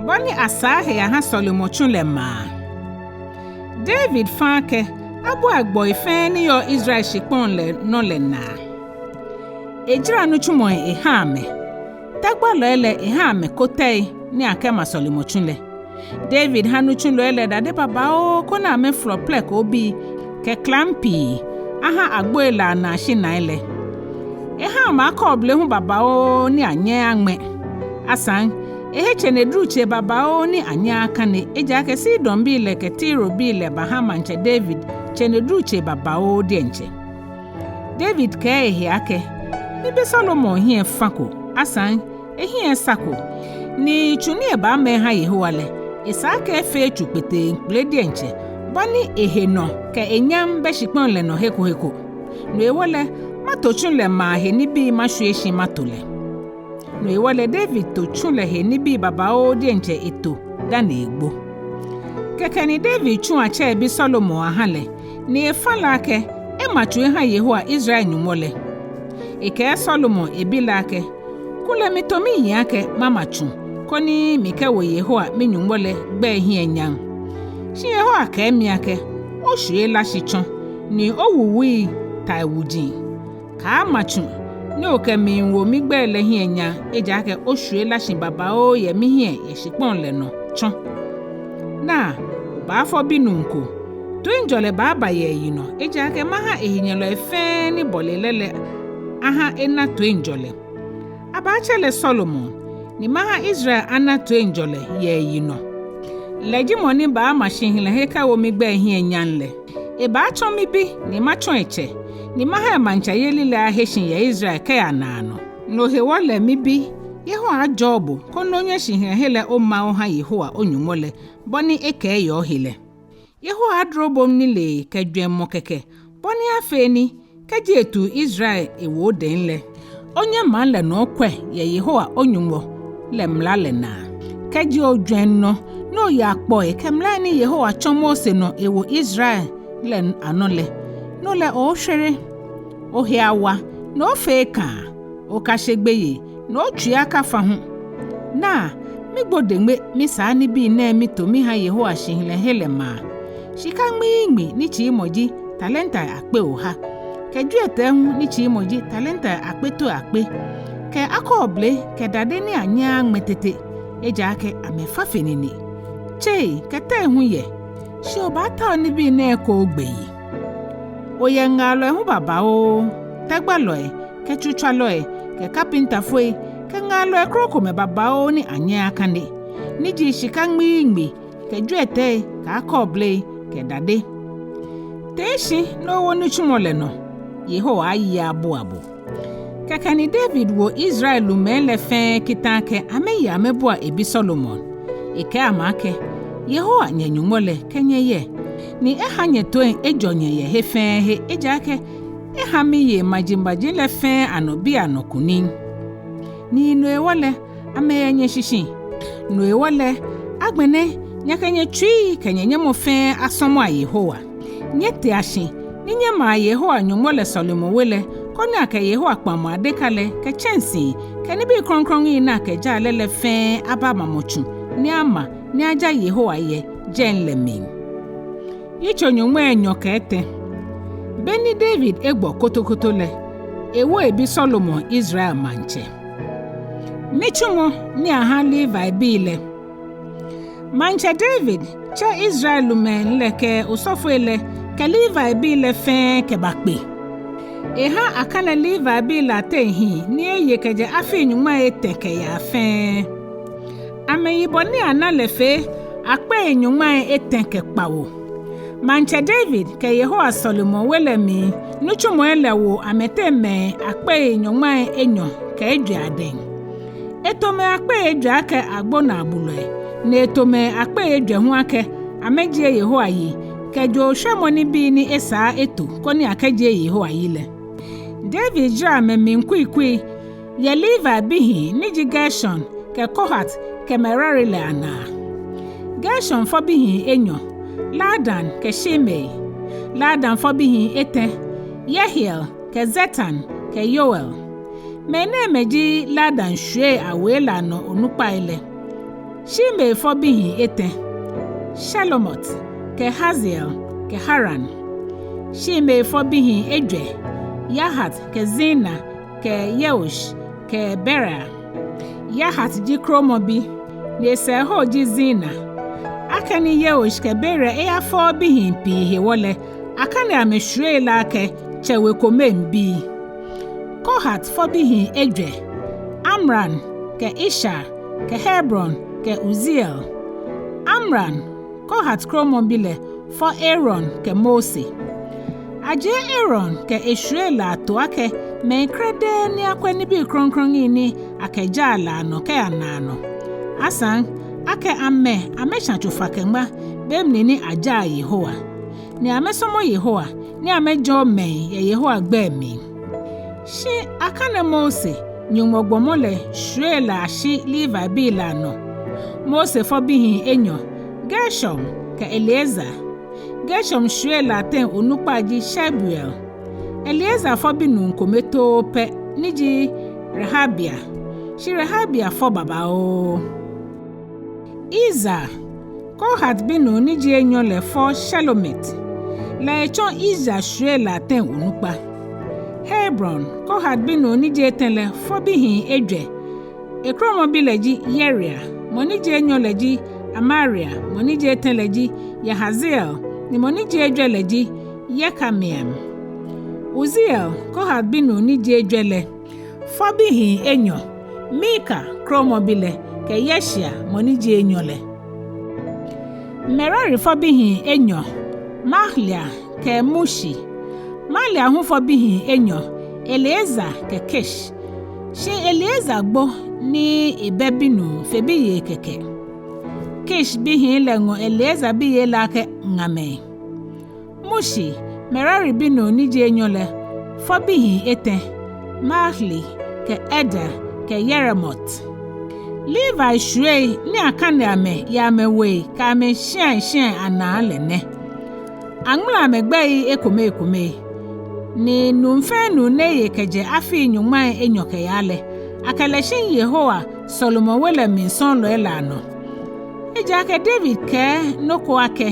Bɔ ni asaa he ahã sɔlemɔtsu lɛ maa. David fã akɛ abua gbɔi fɛɛ ni yɔɔ Israel shikpɔŋ lɛ nɔ lɛ naa. Ejara nitsumɔi ehã amɛ. Tɛ gbalɔi lɛ ehã amɛ kotɛi ni akɛma sɔlemɔtsu lɛ. David hã nitsulɔi lɛ dade babaoo koni amɛfolɔ plɛkoobii kɛ klaŋ pii ahã agboi lɛ anaa shinaai lɛ. Ehã amɛ akɔɔble hu babaoo ni anyɛɛɛ aŋmɛ. Asaŋ, ehe tsenedru tsei babaoo ni anyɛɛɛ akane, ejaakɛ Sidonbii lɛ kɛ Tirobii lɛ bahã maŋtsɛ David tsenedru tsei babaoo diɛŋtsɛ. David kɛɛ ehe akɛ, Mibi Salomo hiɛ fã ko, asaŋ ehiɛ esako, ni tsu ni ebaama ehã Yehowa lɛ, esa akɛ efee tsu kpeteŋkpele diɛŋtsɛ, bɔ ni ehenɔ kɛ enyam bɛ shikpɔŋ lɛ nɔ he ko he ko. No hewɔ lɛ, mato tsu lɛ maa he nibii mashwie shi mato lɛ. No hewɔ lɛ David to tsu lɛ he nibii babaoo diɛŋtsɛ eto dani egbo. Kɛkɛ ni David tsu atsɛ ebi Salomo ahã lɛ, ni efã lɛ akɛ ema tsu ehã Yehowa, Israel Nyɔŋmɔ lɛ. Ekɛɛ Salomo ebi lɛ akɛ, Kulɛ mito miyiŋ akɛ mama tsu koni mikɛwo Yehowa mi-Nyɔŋmɔ lɛ gbɛi hiɛ nyam. Shi Yehowa kɛɛ mi akɛ, oshwie lá shi tsɔ, ni owuwui tai wuji. Kaama tsu ni okɛ miiwo migbɛi lɛ hiɛ nyam, ejaakɛ oshwie lá shi babaoo yɛ mihiɛ yɛ shikpɔŋ lɛ nɔ tsɔ. Naa, obaafɔ binuu ko. Toiŋjɔlɛ baaba yɛ eyi nɔ, ejaakɛ maha ehenyɛlɔi fɛɛ ni bɔle lɛ lɛ aha ena toiŋjɔlɛ. Abaatsɛ lɛ Solomon, ni maha Israel ana toiŋjɔlɛ yɛ eyi nɔ. Lɛ ji mɔ ni baama shihilɛhe kɛwo migbɛi hiɛ nyam lɛ. Ebaatsɔ mibi, ni matsɔ etsɛ, ni maha emaŋtsɛyeli lɛ ahe shi yɛ Israel kɛya naanɔ. No hewɔ lɛ mibi, Yehowa ajɔɔ bo koni onyɛ shihilɛhe lɛ oma oha Yehowa o-Nyɔŋmɔ lɛ, bɔ ni ekɛɛ yɛ ohe lɛ. Yehowa aduro bo nilee kɛ jwɛŋmɔ kɛkɛ, bɔ ni afee ni, kɛji etu Israel ewo odɛŋ lɛ, onyɛ maŋ lɛ nɔ okwɛ yɛ Yehowa o-Nyɔŋmɔ lɛ mla lɛ naa. Kɛji ojwɛŋ nɔ ni oya kpoi kɛ mlai ni Yehowa tsɔ Mose nɔ ewo Israel lɛ anɔ lɛ, no lɛ ooshwere. Ohe awa, ni ofee ekãa, okashe gbeyei, ni otsui akafa hu. Naa, migbo deŋme misaa nibii nɛɛ mito miha Yehowa shihilɛhe lɛ maa. Shika ŋmiiŋmi ni tsiimɔ ji talentai akpe oha, kɛ jwiɛtɛi hu ni tsiimɔ ji talentai akpetoi akpe, kɛ akɔɔble kɛ dade ni anyɛɛɛ aŋmɛ tete, ejaakɛ amɛfa fe nine. Tsei kɛ tɛi hu yɛ, shi obaatao nibii nɛɛ ekoŋŋ gbeyei. Oyɛ ŋaalɔi hu babaoo, tagbalɔi, kɛ tsutswalɔi, kɛ kapintafoi, kɛ ŋaalɔi krokomɛi babaoo ni anyɛɛɛ akane, ni ji shika ŋmiiŋmi, kɛ jwiɛtɛi, kɛ akɔɔblei, kɛ dade. Tee shi ni owo nitsumɔ lɛ nɔ, Yehowa aye abua bo. Kɛkɛ ni David wo Israel lumɛi lɛ fɛɛ kita akɛ amɛye amɛbua ebi Solomon. Ekɛɛ amɛ akɛ, Yehowa nyɛ-Nyɔŋmɔ lɛ kɛ nyɛ yɛ, ni eha nyɛtoiŋ ejɔ nyɛ yɛ he fɛɛ he, ejaakɛ eha miye majimaji lɛ fɛɛ anɔ bii anɔ kunim. Ni no hewɔ lɛ, amɛyɛ nyɛshishi. No hewɔ lɛ, agbɛnɛ nyɛkɛ nyɛtsui kɛ nyɛnyɛmɔ fɛɛ asɔmɔa Yehowa. Nyɛtea shi ni nyɛmaa Yehowa Nyɔŋmɔ lɛ sɔlemɔwe lɛ, koni akɛ Yehowa kpaŋmɔ adeka lɛ kɛ tsɛnsii kɛ nibii krɔŋkrɔŋi ni akɛjaa lɛ lɛ fɛɛ aba mamɔ tsu ni ama ni aja Yehowa yɛ jɛi lɛ mli. Yitso nyɔŋmai enyɔ kɛ etɛ. Beni David egbɔ kotokoto lɛ, ewo ebi Solomon Israel maŋtsɛ. Nitsumɔ ni aha Levibii lɛ. Maŋtsɛ David tsɛ Israel lumɛi lɛ kɛ osɔfoi lɛ kɛ Levibii lɛ fɛɛ kɛbakpe. Eha akane Levibii lɛ ateŋ hii ni eye kɛjɛ afii nyɔŋmai etɛ kɛyaa fɛɛ. Amɛyibɔ ni ana lɛ fee akpei nyɔŋmai etɛ kɛ kpawo. Maŋtsɛ David kɛ Yehowa sɔlemɔwe lɛ mli nitsumɔi lɛ wo amɛteŋ mɛi akpei nyɔŋmai enyɔ kɛ ejwɛ adɛŋ. Eto mɛi akpei ejwɛ akɛ agbo naa bulɔi, ni eto mɛi akpei ejwɛ hu akɛ amɛjie Yehowa yi, kɛ jwɛi shwɛmɔ nibii ni esaa eto koni akɛjie Yehowa yi lɛ. David jara amɛmli kuikui yɛ Levi bihii ni ji Gershon kɛ Kohat kɛ Merari lɛ anaa. Gershon fɔ bihii enyɔ, Ladan kɛ Shimei. Ladan fɔ bihii etɛ, Yehiel kɛ Zetan kɛ Yoel. Mɛnɛɛmɛi ji Ladan shwiei awei lɛ anɔ onukpai lɛ. Shimei fɔ bihii etɛ, Shelomot kɛ Haziel kɛ Haran. Shimei fɔ bihii ejwɛ, Yahat kɛ Zina kɛ Yeush kɛ Beria. Yahat ji kromɔbi, ni esɛɛ ho ji Zina. Akɛni Yeush kɛ Beria eyafɔ bihii pii hewɔ lɛ, akane amɛshwiei lɛ akɛ tsɛ wekome bii. Kohat fɔ bihii ejwɛ, Amram kɛ Ishar kɛ Hebron kɛ Uziel. Amram, Kohat kromɔbi lɛ, fɔ Aaron kɛ Mose. Ajie Aaron kɛ eshwiei lɛ ato akɛ mɛi krɛdɛɛ ni akwɛ nibii krɔŋkrɔŋi ni akɛjaa lɛ anɔ kɛya naanɔ. Asaŋ akɛ amɛ amɛsha tsofa kɛ ŋma be mli ni ajaa Yehowa, ni amɛsɔmɔ Yehowa, ni amɛjɔɔ mɛi yɛ Yehowa gbɛi mli. Shi akane Mose, Nyɔŋmɔ gbɔmɔ lɛ, shwiei lɛ ashi Levibii lɛ anɔ. Mose fɔ bihii enyɔ, Gershom kɛ Eliezer. Gershom shwiei lɛ ateŋ onukpa ji Shebuel. Eliezer fɔ binuu kome too pɛ ni ji Rehabia. Shi Rehabia fɔ babaoo. Izhar, Kohat binuu ni ji enyɔ lɛ fɔ Shelomit, lɛ etsɔ Izhar shwiei lɛ ateŋ onukpa. Hebron, Kohat binuu ni ji etɛ lɛ fɔ bihii ejwɛ. Ekromɔbi lɛ ji Yeria, mɔ ni ji enyɔ lɛ ji Amaria, mɔ ni ji etɛ lɛ ji Yahaziel, ni mɔ ni ji ejwɛ lɛ ji Yekameam. Uziel, Kohat binuu ni ji ejwɛ lɛ, fɔ bihii enyɔ: Mika, kromɔbi lɛ, kɛ Yeshia, mɔ ni ji enyɔ lɛ. Merari fɔ bihii enyɔ: Mahlia kɛ Mushi. Mahlia hu fɔ bihii enyɔ: Eleazar kɛ Kish. Shi Eleazar gbo ni ebɛ binuu fe biyei kɛkɛ. Kish bihii lɛ ŋɔ Eleazar biyei lɛ akɛ ŋamɛi. Mushi, Merari binuu ni ji enyɔ lɛ, fɔ bihii etɛ: Mahli kɛ Eder kɛ Yeremot. Levi shwiei ni akane amɛ yɛ amɛwei kɛ amɛshiai shiai anaa lɛ nɛ. Aŋmala amɛgbɛii ekome ekome. Ni nuu fɛɛ nuu ni eye kɛjɛ afii nyɔŋmai enyɔ kɛyaa lɛ, akɛ lɛ shi Yehowa sɔlemɔwe lɛ mli sɔɔlɔi lɛ anɔ. Ejaakɛ David kɛɛ nɔ ko akɛ,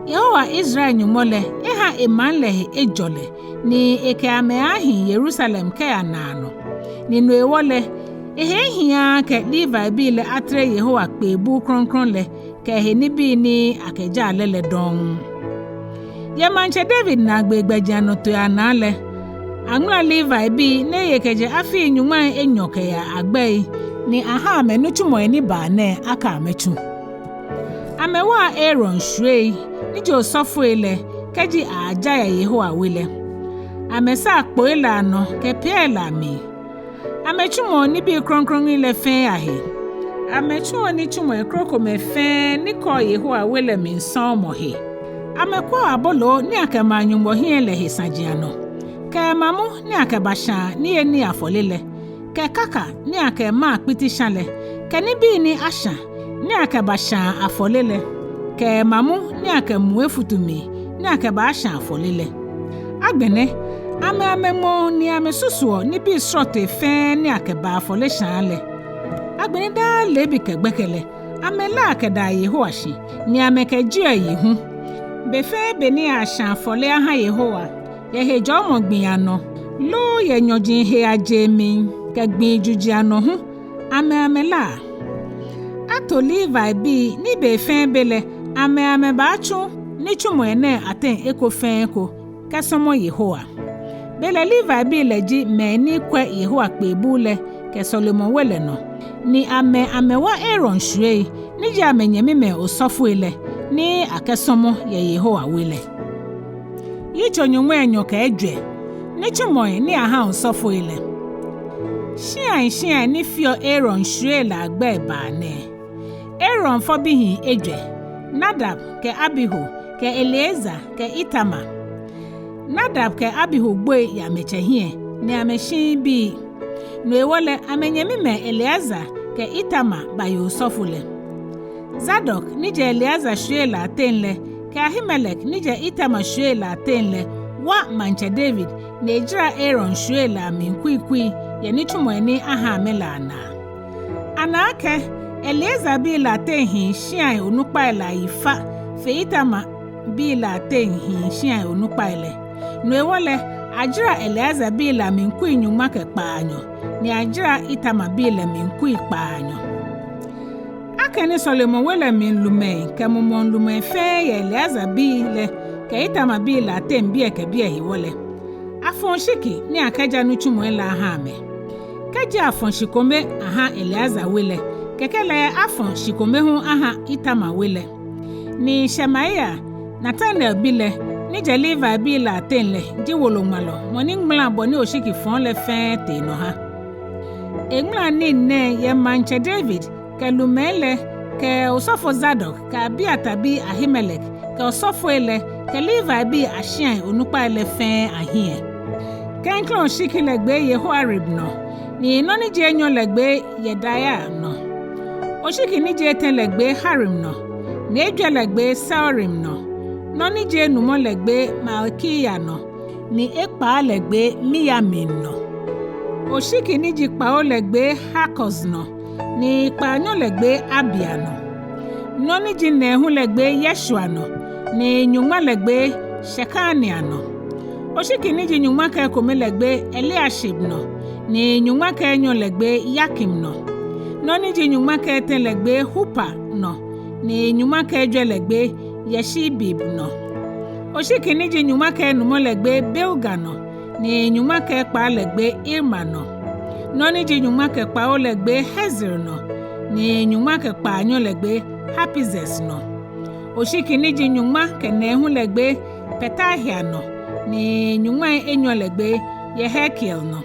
Yehowa Israel Nyɔŋmɔ lɛ eha emaŋ lɛ he ejɔ lɛ, ni ekɛ amɛ ahi Yerusalem kɛya naanɔ. Ni no hewɔ lɛ, ehe ehiii akɛ Levibii lɛ atere Yehowa kpeebuu krɔŋkrɔŋ lɛ kɛ ehe nibii ni akɛjaa lɛ lɛ dɔŋŋ. Yɛ maŋtsɛ David naagbee gbɛjianɔtoo anaa lɛ, aŋmala Levibii ni eye kɛjɛ afii nyɔŋmai enyɔ kɛyaa agbɛii, ni aha amɛ nitsumɔi ni baa nɛɛ akɛ amɛtsu. Amɛwaa Aaron shwiei ni ji osɔfoi lɛ kɛji aaja yɛ Yehowa we lɛ. Amɛsaa kpoi lɛ anɔ kɛ peai lɛ amli. Amɛtsumɔɔ nibii krɔŋkrɔŋi lɛ fɛɛ ahe. Amɛtsuɔ nitsumɔi krokomɛi fɛɛ ni kɔɔ Yehowa we lɛ mli sɔɔmɔ he. Amɛkwɛɔ aboloo ni akɛmaa Nyɔŋmɔ hiɛ lɛ he saji anɔ, kɛ mamu ni akɛbashaa niyenii afɔle lɛ, kɛ kaka ni akɛmaa kpiti sha lɛ, kɛ nibii ni asha ni akɛbashaa afɔle lɛ, kɛ mamu ni akɛmu efutu mli ni akɛbaasha afɔle lɛ. Agbɛnɛ, amɛ amɛŋmɔɔ ni amɛsusuɔ nibii srɔtoi fɛɛ ni akɛbaa afɔleshaa lɛ. Agbɛnɛ daa leebi kɛ gbɛkɛ lɛ, amɛlaa kɛdaa Yehowa shi, ni amɛkɛjieɔ eyi hu. Be fɛɛ be ni aasha afɔle aha Yehowa, yɛ hejɔɔmɔ gbii anɔ, loo yɛ nyɔji hei ajei mli kɛ gbii juji anɔ hu, amɛ amɛlaa. Ato Levibii ni be fɛɛ be lɛ amɛ amɛbaatsu nitsumɔi nɛɛ ateŋ eko fɛɛ eko kɛsɔmɔ Yehowa. Belɛ Levibii lɛ ji mɛi ni kwɛ Yehowa kpeebuu lɛ kɛ sɔlemɔwe lɛ nɔ, ni amɛ amɛwa Aaron shwiei ni ji amɛnyɛmimɛi osɔfoi lɛ ni akɛsɔmɔ yɛ Yehowa we lɛ. Yitso nyɔŋmai enyɔ kɛ ejwɛ. Nitsumɔi ni aha osɔfoi lɛ. Shiai shiai ni feɔ Aaron shwiei lɛ agbɛii baa nɛɛ. Aaron fɔ bihii ejwɛ: Nadab kɛ Abihu kɛ Eleazar kɛ Itamar. Nadab kɛ Abihu gboi yɛ amɛtsɛ hiɛ, ni amɛshiii bii. No hewɔ lɛ, amɛnyɛmimɛi Eleazar kɛ Itamar baye osɔfo lɛ. Zadok ni jɛ Eleazar shwiei lɛ ateŋ lɛ, kɛ Ahimelek ni jɛ Itamar shwiei lɛ ateŋ lɛ, wa maŋtsɛ David ni ejara Aaron shwiei lɛ amli kuikui yɛ nitsumɔi ni aha amɛ lɛ anaa. Ana akɛ Eleazar bii lɛ ateŋ hii shiai onukpai lɛ ayi fa fe Itamar bii lɛ ateŋ hii shiai onukpai lɛ. No hewɔ lɛ, ajara Eleazar bii lɛ amli kui nyɔŋma kɛ kpaanyɔ, ni ajara Itamar bii lɛ mli kui kpaanyɔ. Akɛni sɔlemɔwe lɛ mli lumɛi kɛ mumɔŋ lumɛi fɛɛ yɛ Eleazar bii lɛ kɛ Itamar bii lɛ ateŋ biɛ kɛ biɛ hewɔ lɛ, afɔ̃ oshiki ni akɛja nitsumɔi lɛ aha amɛ. Kɛji afɔ̃ shi kome aha Eleazar we lɛ, kɛkɛ lɛ afɔ̃ shi kome hu aha Itamar we lɛ. Ni Shemaia, Netanel bi lɛ, ni jɛ Levibii lɛ ateŋ lɛ, ji woloŋmalɔ, mɔ ni ŋmala bɔ ni oshiki fɔ̃ɔ lɛ fɛɛ tee nɔ ha. Eŋmala nii nɛɛ yɛ maŋtsɛ David kɛ lumɛi lɛ kɛ osɔfo Zadok kɛ Abiatar bi Ahimelek kɛ osɔfoi lɛ kɛ Levibii ashiai onukpai lɛ fɛɛ ahiɛ. Klɛŋklɛŋ oshiki lɛ gbee Yehoiarib nɔ, ni nɔ ni ji enyɔ lɛ gbee Yedaia nɔ. Oshiki ni ji etɛ lɛ gbee Harim nɔ, ni ejwɛ lɛ gbee Seorim nɔ. Nɔ ni ji enumɔ lɛ gbee Malkiya nɔ, ni ekpaa lɛ gbee Miyamin nɔ. Oshiki ni ji kpawo lɛ gbee Hakoz nɔ, ni kpaanyɔ lɛ gbee Abia nɔ. Nɔ ni ji nɛɛhu lɛ gbee Yeshua nɔ, ni nyɔŋma lɛ gbee Shekania nɔ. Oshiki ni ji nyɔŋma kɛ ekome lɛ gbee Eliashib nɔ, ni nyɔŋma kɛ enyɔ lɛ gbee Yakim nɔ. Nɔ ni ji nyɔŋma kɛ etɛ lɛ gbee Hupa nɔ, ni nyɔŋma kɛ ejwɛ lɛ gbee Yeshibib nɔ. Oshiki ni ji nyɔŋma kɛ enumɔ lɛ gbee Bilga nɔ, ni nyɔŋma kɛ ekpaa lɛ gbee Irma nɔ. Nɔ ni ji nyɔŋma kɛ kpawo lɛ gbee Hezir nɔ, ni nyɔŋma kɛ kpaanyɔ lɛ gbee Hapizes nɔ. Oshiki ni ji nyɔŋma kɛ nɛɛhu lɛ gbee Petahia nɔ, ni nyɔŋmai enyɔ lɛ gbee Yehekiel nɔ.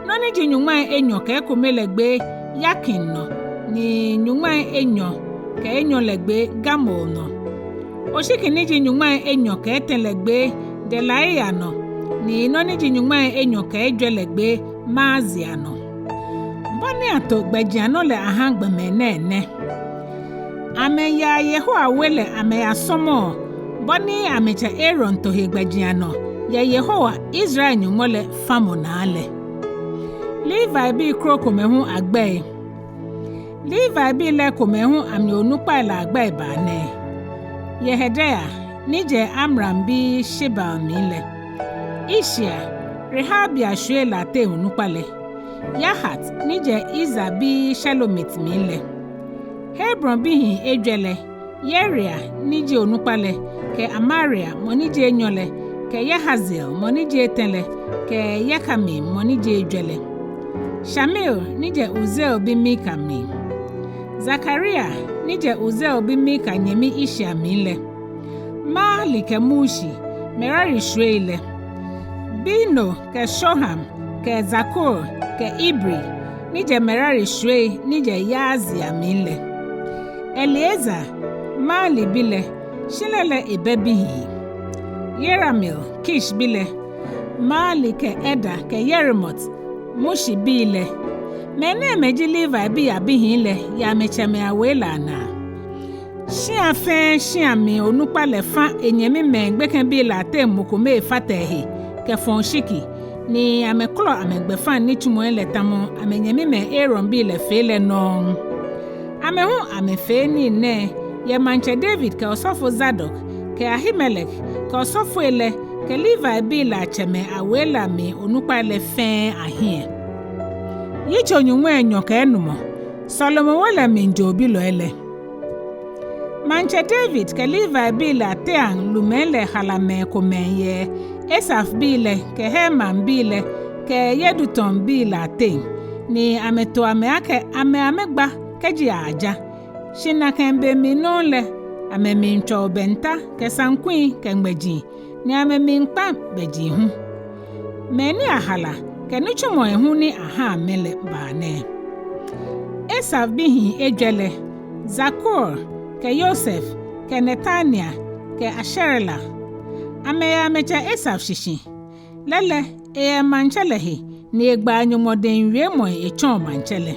Nɔ ni ji nyɔŋmai enyɔ kɛ ekome lɛ gbee Yakin nɔ, ni nyɔŋmai enyɔ kɛ enyɔ lɛ gbee Gamul nɔ. Oshiki ni ji nyɔŋmai enyɔ kɛ etɛ lɛ gbee Delaia nɔ, ni nɔ ni ji nyɔŋmai enyɔ kɛ ejwɛ lɛ gbee Maazia nɔ. Bɔ ni ato gbɛjianɔ lɛ aha gbɔmɛi nɛɛ nɛ. Amɛyaa Yehowa we lɛ amɛyasɔmɔɔ bɔ ni amɛtsɛ Aaron to he gbɛjianɔ yɛ Yehowa, Israel Nyɔŋmɔ lɛ, famɔ naa lɛ. Levibii krokomɛi hu agbɛi. Levibii lɛ komɛi hu amli onukpai lɛ agbɛi baa nɛɛ: Yehidaia, ni jɛ Amram bi Shebuel mli lɛ; Ishia, Rehabia shwiei lɛ ateŋ onukpa lɛ; Yahat, ni jɛ Ezer bi Shelomit mli lɛ. Hebron bihii ejwɛ lɛ: Yeria, ni ji onukpa lɛ, kɛ Amaria, mɔ ni ji enyɔ lɛ, kɛ Yahaziel, mɔ ni ji etɛ lɛ, kɛ Yekameam, mɔ ni ji ejwɛ lɛ. Shamir, ni jɛ Uziel bi Mika mli. Zakaria, ni jɛ Uziel bi Mika nyɛmi Ishia mli lɛ. Mahli kɛ Mushi, Merari shwiei lɛ. Beno kɛ Shoham kɛ Zakur kɛ Ibri, ni jɛ Merari shwiei ni jɛ Yaazia mli lɛ. Eliezer, Mahli bi lɛ, shi lɛ lɛ ebɛ bihii. Yerameel, Kish bi lɛ, Mahli kɛ Eder kɛ Yeremot, Mushi bii lɛ. Mɛnɛɛmɛi ji Levibii abihii lɛ yɛ amɛtsɛmɛi awei lɛ anaa. Shia fɛɛ shia mli onukpa lɛ fã enyɛmimɛi gbekɛbii lɛ ateŋ mɔ kome efata ehe kɛfɔ oshiki, ni amɛkɔlɔ amɛgbɛfaŋ nitsumɔi lɛ tamɔ amɛnyɛmimɛi Aaronbii lɛ fee lɛ nɔŋŋ. Amɛ hu amɛfee nii nɛɛ yɛ maŋtsɛ David kɛ osɔfo Zadok kɛ Ahimelek kɛ osɔfoi lɛ kɛ Levibii lɛ atsɛmɛi awei lɛ amli onukpai lɛ fɛɛ ahiɛ. Yitso nyɔŋmai enyɔ kɛ enumɔ. Sɔlemɔ we lɛ mlijobilɔi lɛ. Maŋtsɛ David kɛ Levibii lɛ ateaŋ lumɛi lɛ hala mɛi komɛi yɛ Asafbii lɛ kɛ Hemanbii lɛ kɛ Yedutun bii lɛ ateŋ, ni amɛto amɛ akɛ amɛ amɛgba kɛji aaja. Shi nakai be mli nɔŋŋ lɛ, amɛmiitswa obɛnta kɛ saŋkui kɛ ŋmɛji, ni amɛmiikpa gbɛji hu. Mɛi ni ahala kɛ nitsumɔi hu ni aha amɛ lɛ baa nɛɛ. Asaf bihii ejwɛ lɛ: Zakur kɛ Yosef kɛ Netania kɛ Asherela. Amɛyɛ amɛtsɛ Asaf shishi. Lɛ lɛ, eyɛ maŋtsɛ lɛ he, ni egbaa Nyɔŋmɔ dɛŋ wiemɔi etsɔɔ maŋtsɛ lɛ.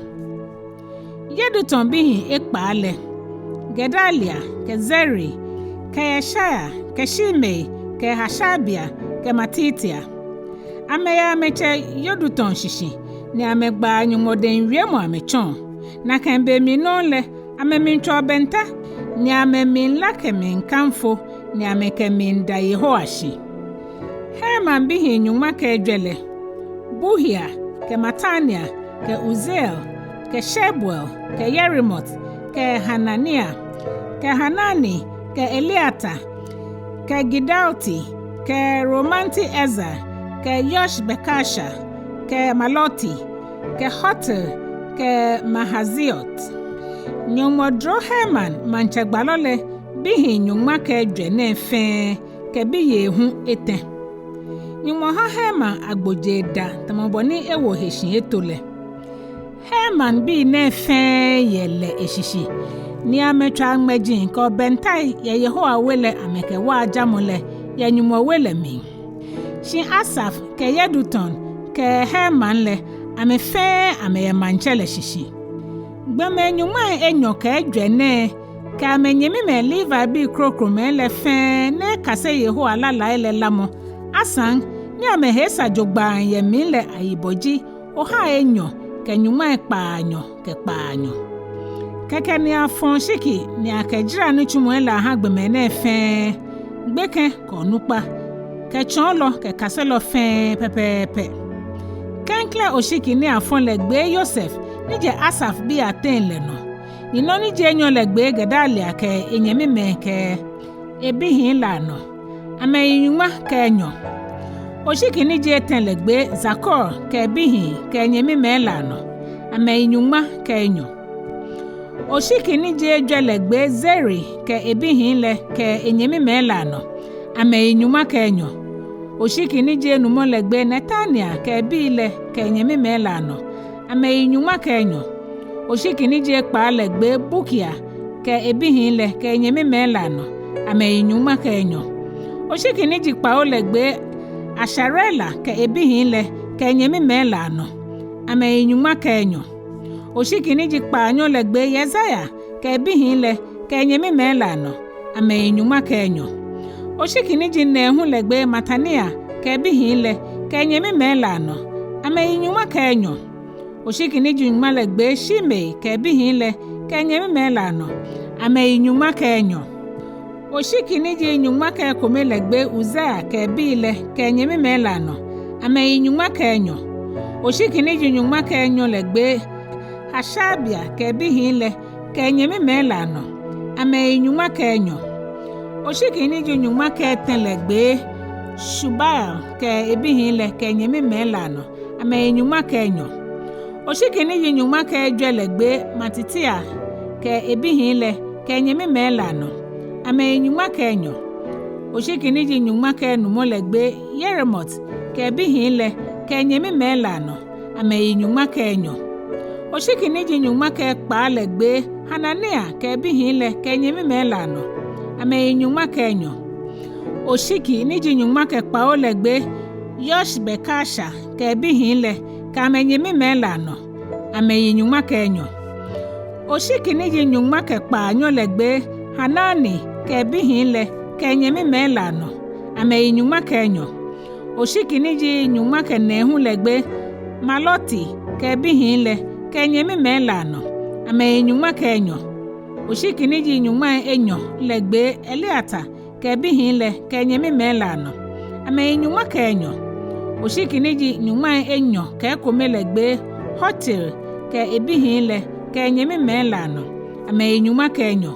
Yedutun bihii ekpaa lɛ: Gedalia kɛ Zeri kɛ Yeshaya kɛ Shimei kɛ Hashabia kɛ Matitia. Amɛyɛ amɛtsɛ Yedutun shishi, ni amɛgbaa Nyɔŋmɔ dɛŋ wiemɔ amɛtsɔɔ. Nakai be mli nɔŋŋ lɛ, amɛmiitswa obɛnta, ni amɛmiila kɛmiikamfo, ni amɛkɛmiida Yehowa shi. Heman bihii nyɔŋma kɛ ejwɛ lɛ: Buhia kɛ Matania kɛ Uziel kɛ Shebuel kɛ Yeremot kɛ Hanania kɛ Hanani kɛ Eliata kɛ Gidalti kɛ Romamti Ezer kɛ Yoshbekasha kɛ Maloti kɛ Hotir kɛ Mahaziot. Nyɔŋmɔ duro Heman, maŋtsɛ gbalɔ lɛ, bihii nyɔŋma kɛ ejwɛ nɛɛ fɛɛ kɛ biyei hu etɛ. Nyɔŋmɔ ha Heman agbojee da tamɔ bɔ ni ewo he shi eto lɛ. Heman bii nɛɛ fɛɛ yɛ lɛ eshishi, ni amɛtswa ŋmɛji kɛ obɛntai yɛ Yehowa we lɛ amɛkɛwaa jamɔ lɛ yɛ Nyɔŋmɔ we lɛ mli. Shi Asaf kɛ Yedutun kɛ Heman lɛ, amɛ fɛɛ amɛyɛ maŋtsɛ lɛ shishi. Gbɔmɛi nyɔŋmai enyɔ kɛ ejwɛ nɛɛ kɛ amɛnyɛmimɛi Levibii krokomɛi lɛ fɛɛ ni ekase Yehowa lalai lɛ lamɔ, asaŋ ni amɛhe esa jogbaŋŋ yɛ mli lɛ ayibɔ ji ohai enyɔ kɛ nyɔŋmai kpaanyɔ kɛ kpaanyɔ. Kɛkɛ ni afɔ oshiki ni akɛjara nitsumɔi lɛ aha gbɔmɛi nɛɛ fɛɛ, gbekɛ kɛ onukpa, kɛ tsɔɔlɔ kɛ kaselɔ fɛɛ pɛpɛɛpɛ. Klɛŋklɛŋ oshiki ni afɔ lɛ gbee Yosef ni jɛ Asaf bii ateŋ lɛ nɔ, ni nɔ ni ji enyɔ lɛ gbee Gedalia kɛ enyɛmimɛi kɛ ebihii lɛ anɔ, amɛyi nyɔŋma kɛ enyɔ. Oshiki ni ji etɛ lɛ gbee Zakur kɛ ebihii kɛ enyɛmimɛi lɛ anɔ, amɛyi nyɔŋma kɛ enyɔ. Oshiki ni ji ejwɛ lɛ gbee Zeri kɛ ebihii lɛ kɛ enyɛmimɛi lɛ anɔ, amɛyi nyɔŋma kɛ enyɔ. Oshiki ni ji enumɔ lɛ gbee Netania kɛ ebii lɛ kɛ enyɛmimɛi lɛ anɔ, amɛyi nyɔŋma kɛ enyɔ. Oshiki ni ji ekpaa lɛ gbee Bukia kɛ ebihii lɛ kɛ enyɛmimɛi lɛ anɔ, amɛyi nyɔŋma kɛ enyɔ. Oshiki ni ji kpawo lɛ gbee Asharela kɛ ebihii lɛ kɛ enyɛmimɛi lɛ anɔ, amɛyi nyɔŋma kɛ enyɔ. Oshiki ni ji kpaanyɔ lɛ gbee Yesaia kɛ ebihii lɛ kɛ enyɛmimɛi lɛ anɔ, amɛyi nyɔŋma kɛ enyɔ. Oshiki ni ji nɛɛhu lɛ gbee Matania kɛ ebihii lɛ kɛ enyɛmimɛi lɛ anɔ, amɛyi nyɔŋma kɛ enyɔ. Oshiki ni ji nyɔŋma lɛ gbee Shimei kɛ ebihii lɛ kɛ enyɛmimɛi lɛ anɔ, amɛyi nyɔŋma kɛ enyɔ. Oshiki ni ji nyɔŋma kɛ ekome lɛ gbee Uzia kɛ ebii lɛ kɛ enyɛmimɛi lɛ anɔ, amɛyi nyɔŋma kɛ enyɔ. Oshiki ni ji nyɔŋma kɛ enyɔ lɛ gbee Hashabia kɛ ebihii lɛ kɛ enyɛmimɛi lɛ anɔ, amɛyi nyɔŋma kɛ enyɔ. Oshiki ni ji nyɔŋma kɛ etɛ lɛ gbee Shubael kɛ ebihii lɛ kɛ enyɛmimɛi lɛ anɔ, amɛyi nyɔŋma kɛ enyɔ. Oshiki ni ji nyɔŋma kɛ ejwɛ lɛ gbee Matitia kɛ ebihii lɛ kɛ enyɛmimɛi lɛ anɔ, amɛyi nyɔŋma kɛ enyɔ. Oshiki ni ji nyɔŋma kɛ enumɔ lɛ gbee Yeremot kɛ ebihii lɛ kɛ enyɛmimɛi lɛ anɔ, amɛyi nyɔŋma kɛ enyɔ. Oshiki ni ji nyɔŋma kɛ ekpaa lɛ gbee Hanania kɛ ebihii lɛ kɛ enyɛmimɛi lɛ anɔ, amɛyi nyɔŋma kɛ enyɔ. Oshiki ni ji nyɔŋma kɛ kpawo lɛ gbee Yoshbekasha kɛ ebihii lɛ kɛ amɛnyɛmimɛi lɛ anɔ, amɛyi nyɔŋma kɛ enyɔ. Oshiki ni ji nyɔŋma kɛ kpaanyɔ lɛ gbee Hanani kɛ ebihii lɛ kɛ enyɛmimɛi lɛ anɔ, amɛyi nyɔŋma kɛ enyɔ. Oshiki ni ji nyɔŋma kɛ nɛɛhu lɛ gbee Maloti kɛ ebihii lɛ kɛ enyɛmimɛi lɛ anɔ, amɛyi nyɔŋma kɛ enyɔ. Oshiki ni ji nyɔŋmai enyɔ lɛ gbee Eliata kɛ ebihii lɛ kɛ enyɛmimɛi lɛ anɔ, amɛyi nyɔŋma kɛ enyɔ. Oshiki ni ji nyɔŋmai enyɔ kɛ ekome lɛ gbee Hotir kɛ ebihii lɛ kɛ enyɛmimɛi lɛ anɔ, amɛyi nyɔŋma kɛ enyɔ.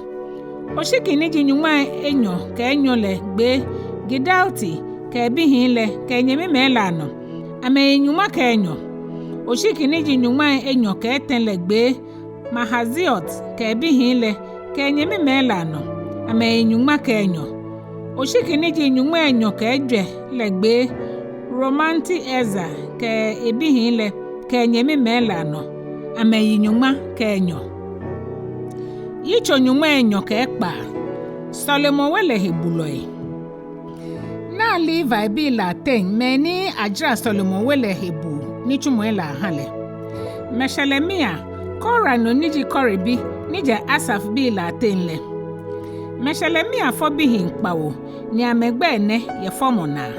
Oshiki ni ji nyɔŋmai enyɔ kɛ enyɔ lɛ gbee Gidalti kɛ ebihii lɛ kɛ enyɛmimɛi lɛ anɔ, amɛyi nyɔŋma kɛ enyɔ. Oshiki ni ji nyɔŋmai enyɔ kɛ etɛ lɛ gbee Mahaziot kɛ ebihii lɛ kɛ enyɛmimɛi lɛ anɔ, amɛyi nyɔŋma kɛ enyɔ. Oshiki ni ji nyɔŋmai enyɔ kɛ ejwɛ lɛ gbee Romamti-Ezer kɛ ebihii lɛ kɛ enyɛmimɛi lɛ anɔ, amɛyi nyɔŋma kɛ enyɔ. Yitso nyɔŋmai enyɔ kɛ ekpaa. Sɔlemɔ we lɛ he bulɔi. Naa Levibii lɛ ateŋ mɛi ni ajara sɔlemɔ we lɛ he buu nitsumɔi lɛ aha lɛ. Meshelemia, Kora nɔ ni ji Kore bi ni jɛ Asaf bii lɛ ateŋ lɛ. Meshelemia fɔ bihii kpawo ni amɛgbɛi nɛ yɛ fɔmɔ naa: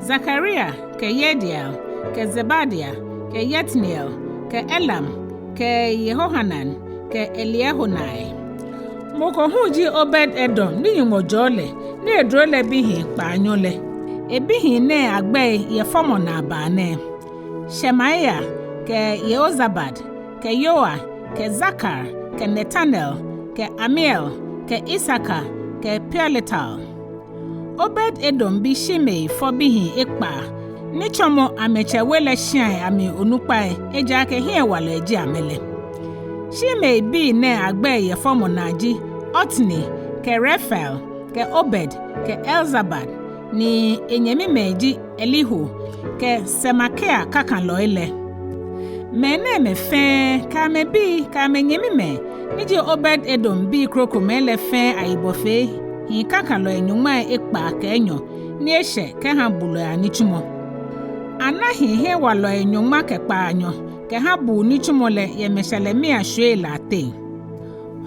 Zakaria kɛ Yediael kɛ Zebadia kɛ Yatniel kɛ Elam kɛ Yehohanan kɛ Eliehoenai. Mɔ ko hu ji Obed-Edom ni Nyɔŋmɔ jɔɔ lɛ ni eduro lɛ bihii kpaanyɔ lɛ. Ebihii nɛɛ agbɛi yɛ fɔmɔ naa baa nɛɛ: Shemaia kɛ Yehozabad kɛ Yoa kɛ Zakar kɛ Netanel kɛ Amiel kɛ Isakar kɛ Piletai. Obed-Edom bi Shimei fɔ bihii ekpaa ni tsɔmɔ amɛtsɛ we lɛ shiai amli onukpai, ejaakɛ hiɛwalɔi ji amɛ lɛ. Shimei bii nɛɛ agbɛi yɛ fɔmɔ naa ji Otni kɛ Refael kɛ Obed kɛ Elzabad, ni enyɛmimɛi ji Elihu kɛ Semakia kakalɔi lɛ. Mɛnɛɛmɛi fɛɛ kɛ amɛbii kɛ amɛnyɛmimɛi ni ji Obed-Edom bii krokomɛi lɛ fɛɛ ayibɔ fee hii kakalɔi nyɔŋmai ekpaa kɛ enyɔ ni eshɛ kɛha bulɔi anitsumɔ. Ana hii hiɛwalɔi nyɔŋma kɛ kpaanyɔ kɛha buu nitsumɔ lɛ yɛ Meshelemia shwiei lɛ ateŋ.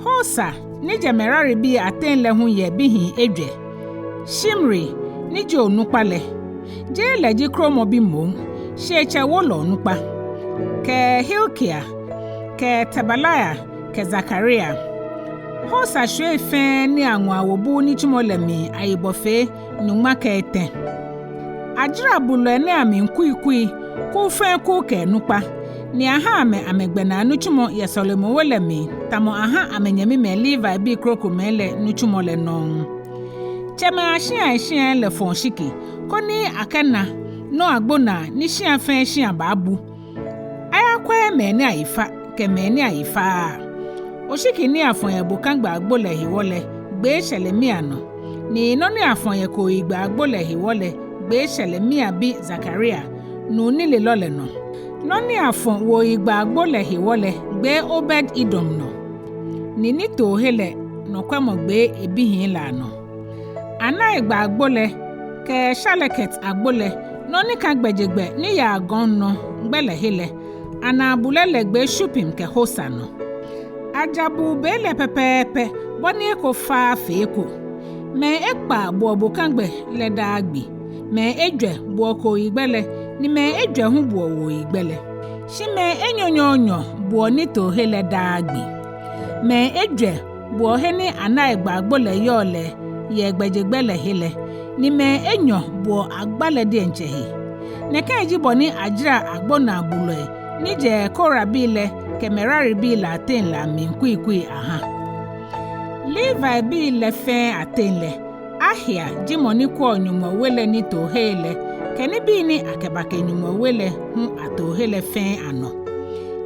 Hosa ni jɛ Meraribii ateŋ lɛ hu yɛ bihii ejwɛ: Shimri ni ji onukpa lɛ, jeee lɛ ji kromɔbi moŋ, shi etsɛ wolɔ onukpa, kɛ Hilkia kɛ Tebalia kɛ Zakaria. Hosa shwiei fɛɛ ni aŋɔ awo buu nitsumɔ lɛ mli ayibɔ fee nyɔŋma kɛ etɛ. Ajara bulɔi nɛɛ amli kuikui, kuu fɛɛ kuu kɛ enukpa, ni aha amɛ amɛgbɛnaa nitsumɔ yɛ sɔlemɔwe lɛ mli, tamɔ aha amɛnyɛmimɛi Levibii krokomɛi lɛ nitsumɔ lɛ nɔŋŋ. Tsɛmɛi ashiai ashiai lɛ fɔ̃ oshiki, koni akɛna nɔ agbo naa ni shia fɛɛ shia baabu, ayakwɛ mɛi ni ayi fa kɛ mɛi ni ayi faaa. Oshiki ni afɔ̃ yɛ bokagbɛ agbo lɛ hewɔ lɛ gbee Shelemia nɔ, ni nɔ ni afɔ̃ yɛ kooyigbɛ agbo lɛ hewɔ lɛ gbee Shelemia bi Zakaria, nuu nilelɔ lɛ nɔ. Nɔ ni afɔ̃ wuoyigbɛ agbo lɛ hewɔ lɛ gbee Obed-Edom nɔ, ni nitoohe lɛ nɔkwɛmɔ gbee ebihii lɛ anɔ. Anaigbɛ agbo lɛ kɛ Shaleket agbo lɛ, nɔ ni kã gbɛjegbɛ ni yaa gɔŋ nɔ gbɛ lɛ he lɛ, anaa bulɛ lɛ gbee Supim kɛ Hosa nɔ. Aja buu be lɛ pɛpɛɛpɛ bɔ ni eko faaa fe eko. Mɛi ekpaa buɔ bokagbɛ lɛ daa gbi, mɛi ejwɛ buɔ kooyigbɛ lɛ, ni mɛi ejwɛ hu buɔ wuoyigbɛ lɛ. Shi mɛi enyɔnyɔɔnyɔ buɔ nitoohe lɛ daa gbi. Mɛi ejwɛ buɔ he ni anaigbɛ agbo lɛ yɔɔ lɛ yɛ gbɛjegbɛ lɛ he lɛ, ni mɛi enyɔ buɔ agba lɛ diɛŋtsɛ he. Nɛkɛ ji bɔ ni ajara agbo naa bulɔi ni jɛ Korabii lɛ kɛ Meraribii lɛ ateŋ lɛ amli kuikui aha. Levibii lɛ fɛɛ ateŋ lɛ, Ahia ji mɔ ni kwɛɔ Nyɔŋmɔ We lɛ nitoohei lɛ kɛ nibii ni akɛbake Nyɔŋmɔ We lɛ hu atoohe lɛ fɛɛ anɔ.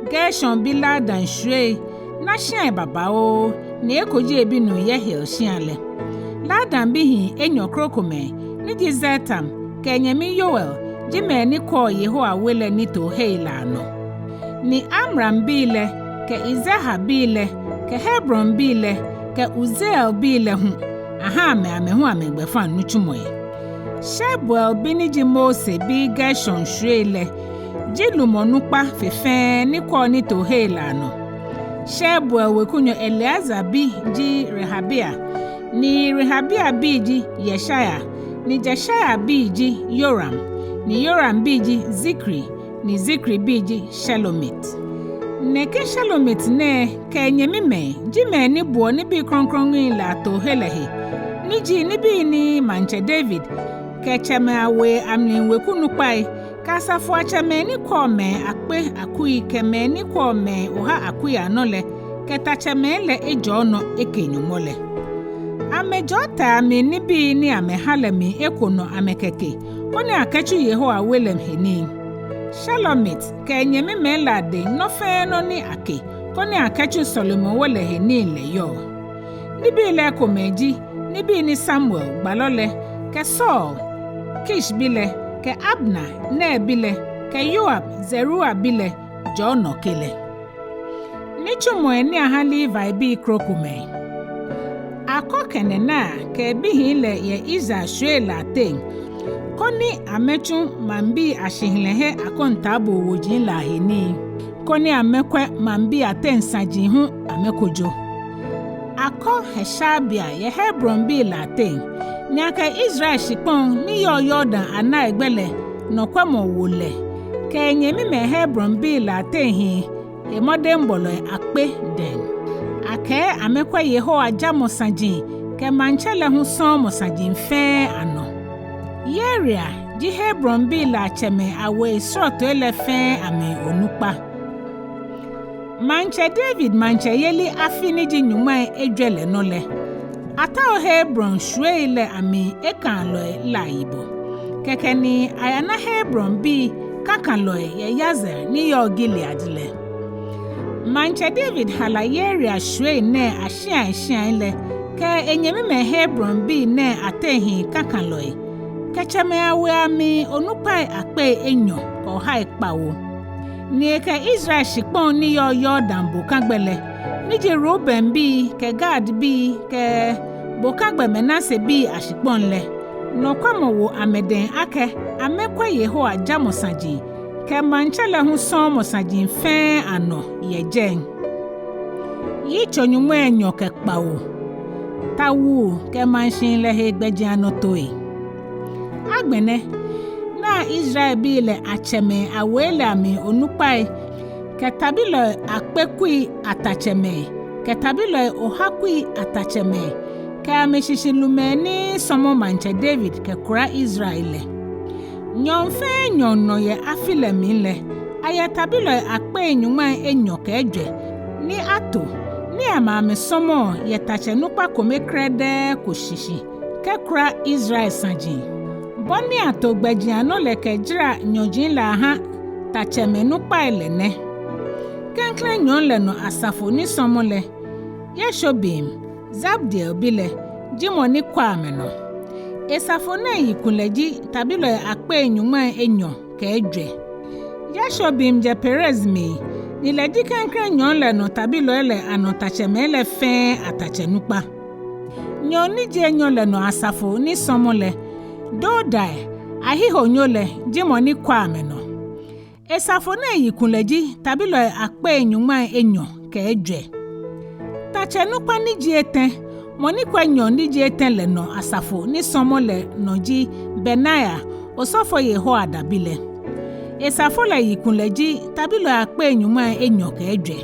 Gershon bi Ladan shwiei na shiai babaoo, ni eko ji ebinuu Yehiel shia lɛ. Ladan bihii enyɔ krokomɛi, ni ji Zetam kɛ enyɛmi Yoel, ji mɛi ni kwɛɔ Yehowa We lɛ nitoohei lɛ anɔ. Ni Amrambii lɛ, kɛ Izharbii lɛ, kɛ Hebronbii lɛ, kɛ Uzielbii lɛ hu, aha amɛ amɛ hu amɛgbɛfaŋ nitsumɔi. Shebuel bi ni ji Mose bi Gershon shwiei lɛ, ji lumɔ nukpa fe fɛɛ ni kwɛɔ nitoohei lɛ anɔ. Shebuel wekunyo Eleazar bi ji Rehabia, ni Rehabia bi ji Yeshaya, ni Yeshaya bi ji Yoram, ni Yoram bi ji Zikri, ni Zikri bi ji Shelomit. Nɛkɛ Shelomit nɛɛ kɛ enyɛmimɛi ji mɛi ni buɔ nibii krɔŋkrɔŋi lɛ atoohe lɛ he, ni ji nibii ni maŋtsɛ David kɛ tsɛmɛi awei amli weku nukpai, kɛ asafoiatsɛmɛi ni kwɛɔ mɛi akpe akui kɛ mɛi ni kwɛɔ mɛi oha akui anɔ lɛ, kɛ tatsɛmɛi lɛ ejɔɔ nɔ eke Nyɔŋmɔ lɛ. Amɛjɔɔ tai amli nibii ni amɛha lɛ mli eko nɔ amɛkɛke, koni akɛtsu Yehowa We lɛ he nii. Shelomit kɛ enyɛmimɛi lɛ adɛŋ nɔ fɛɛ nɔ ni ake, koni akɛtsu sɔlemɔwe lɛ he nii lɛ yɔɔ. Nibii lɛ ekomɛi ji nibii ni Samuel, gbalɔ lɛ, kɛ Saul, Kish bi lɛ, kɛ Abner, Ner bi lɛ, kɛ Yoab, Zeruia bi lɛ, jɔɔ nɔ ke lɛ. Nitsumɔi ni aha Levibii krokomɛi. Akɔ Kenania kɛ ebihii lɛ yɛ Israel shwiei lɛ ateŋ, koni amɛtsu maŋbii ashihilɛhe akɔntaabuu woji lɛ ahe nii, koni amɛkwɛ maŋbii ateŋ saji hu amɛkojo. Akɔ Hashabia yɛ Hebronbii lɛ ateŋ, ni akɛ Israel shikpɔŋ ni yɔɔ Yordan anaigbɛ lɛ nɔkwɛmɔ wo lɛ, kɛ enyɛmimɛi Hebronbii lɛ ateŋ hii hemɔdɛŋbɔlɔi akpe dɛŋ. Akɛɛ amɛkwɛ Yehowa jamɔ saji kɛ maŋtsɛ lɛ hu sɔɔmɔ saji fɛɛ anɔ. Yeria ji Hebronbii lɛ atsɛmɛi awei srɔtoi lɛ fɛɛ amli onukpa. Maŋtsɛ David maŋtsɛyeli afi ni ji nyɔŋmai ejwɛ lɛ nɔ lɛ, atao Hebron shwiei lɛ amli ekãalɔi lɛ ayibɔ. Kɛkɛ ni ayana Hebronbii kãkãlɔi yɛ Yazer ni yɔɔ Gilead lɛ. Maŋtsɛ David hala Yeria shwiei nɛɛ ashiai ashiai lɛ, kɛ enyɛmimɛi Hebronbii nɛɛ ateŋ hii kãkãlɔi, kɛ tsɛmɛi awei amli onukpai akpei enyɔ kɛ ohai kpawo. Ni ekɛ Israel shikpɔŋ ni yɔɔ Yordan bokagbɛ lɛ, ni ji Reubenbii kɛ Gadbii kɛ bokagbɛ Manasebii ashikpɔŋ lɛ, nɔkwɛmɔ wo amɛdɛŋ akɛ amɛkwɛ Yehowa jamɔ saji kɛ maŋtsɛ lɛ hu sɔɔmɔ saji fɛɛ anɔ yɛ jɛi. Yitso nyɔŋmai enyɔ kɛ kpawo. Tawuu kɛ maŋshihilɛ he gbɛjianɔtoi. Agbɛnɛ, naa Israelbii lɛ atsɛmɛi awei lɛ amli onukpai kɛ tabilɔi akpekui atatsɛmɛi kɛ tabilɔi ohakui atatsɛmɛi kɛ amɛshishi lumɛi ni sɔmɔ Maŋtsɛ David kɛkura Israel lɛ. Nyɔŋ fɛɛ nyɔŋ nɔ yɛ afi lɛ mli lɛ, ayɛ tabilɔi akpei nyɔŋmai enyɔ kɛ ejwɛ ni ato ni amɛ amɛsɔmɔɔ yɛ tatsɛ nukpa kome krɛdɛɛ ko shishi kɛkura Israel saji. Bɔ ni ato gbɛjianɔ lɛ kɛjara nyɔji lɛ aha tatsɛmɛi nukpai lɛ nɛ: Klɛŋklɛŋ nyɔŋ lɛ nɔ asafo ni sɔmɔ lɛ, Yashobim, Zabdiel bi lɛ, ji mɔ ni kwa amɛnɔ. Esafo nɛɛ yikulɛ ji tabilɔi akpei nyɔŋmai enyɔ kɛ ejwɛ. Yashobim jɛ Perez mli, ni lɛ ji klɛŋklɛŋ nyɔŋ lɛ nɔ tabilɔi lɛ anɔ tatsɛmɛi lɛ fɛɛ atatsɛ nukpa. Nyɔŋ ni ji enyɔ lɛ nɔ asafo ni sɔmɔ lɛ, Dodai, Ahihonyo lɛ, ji mɔ ni kwa amɛnɔ. Esafo nɛɛ yikulɛ ji tabilɔi akpei nyɔŋmai enyɔ kɛ ejwɛ. Tatsɛ nukpa ni ji etɛ, mɔ ni kwɛ nyɔŋ ni ji etɛ lɛ nɔ asafo ni sɔmɔ lɛ nɔ ji Benaia, osɔfo Yehoiada bi lɛ. Esafo lɛ yikulɛ ji tabilɔi akpei nyɔŋmai enyɔ kɛ ejwɛ.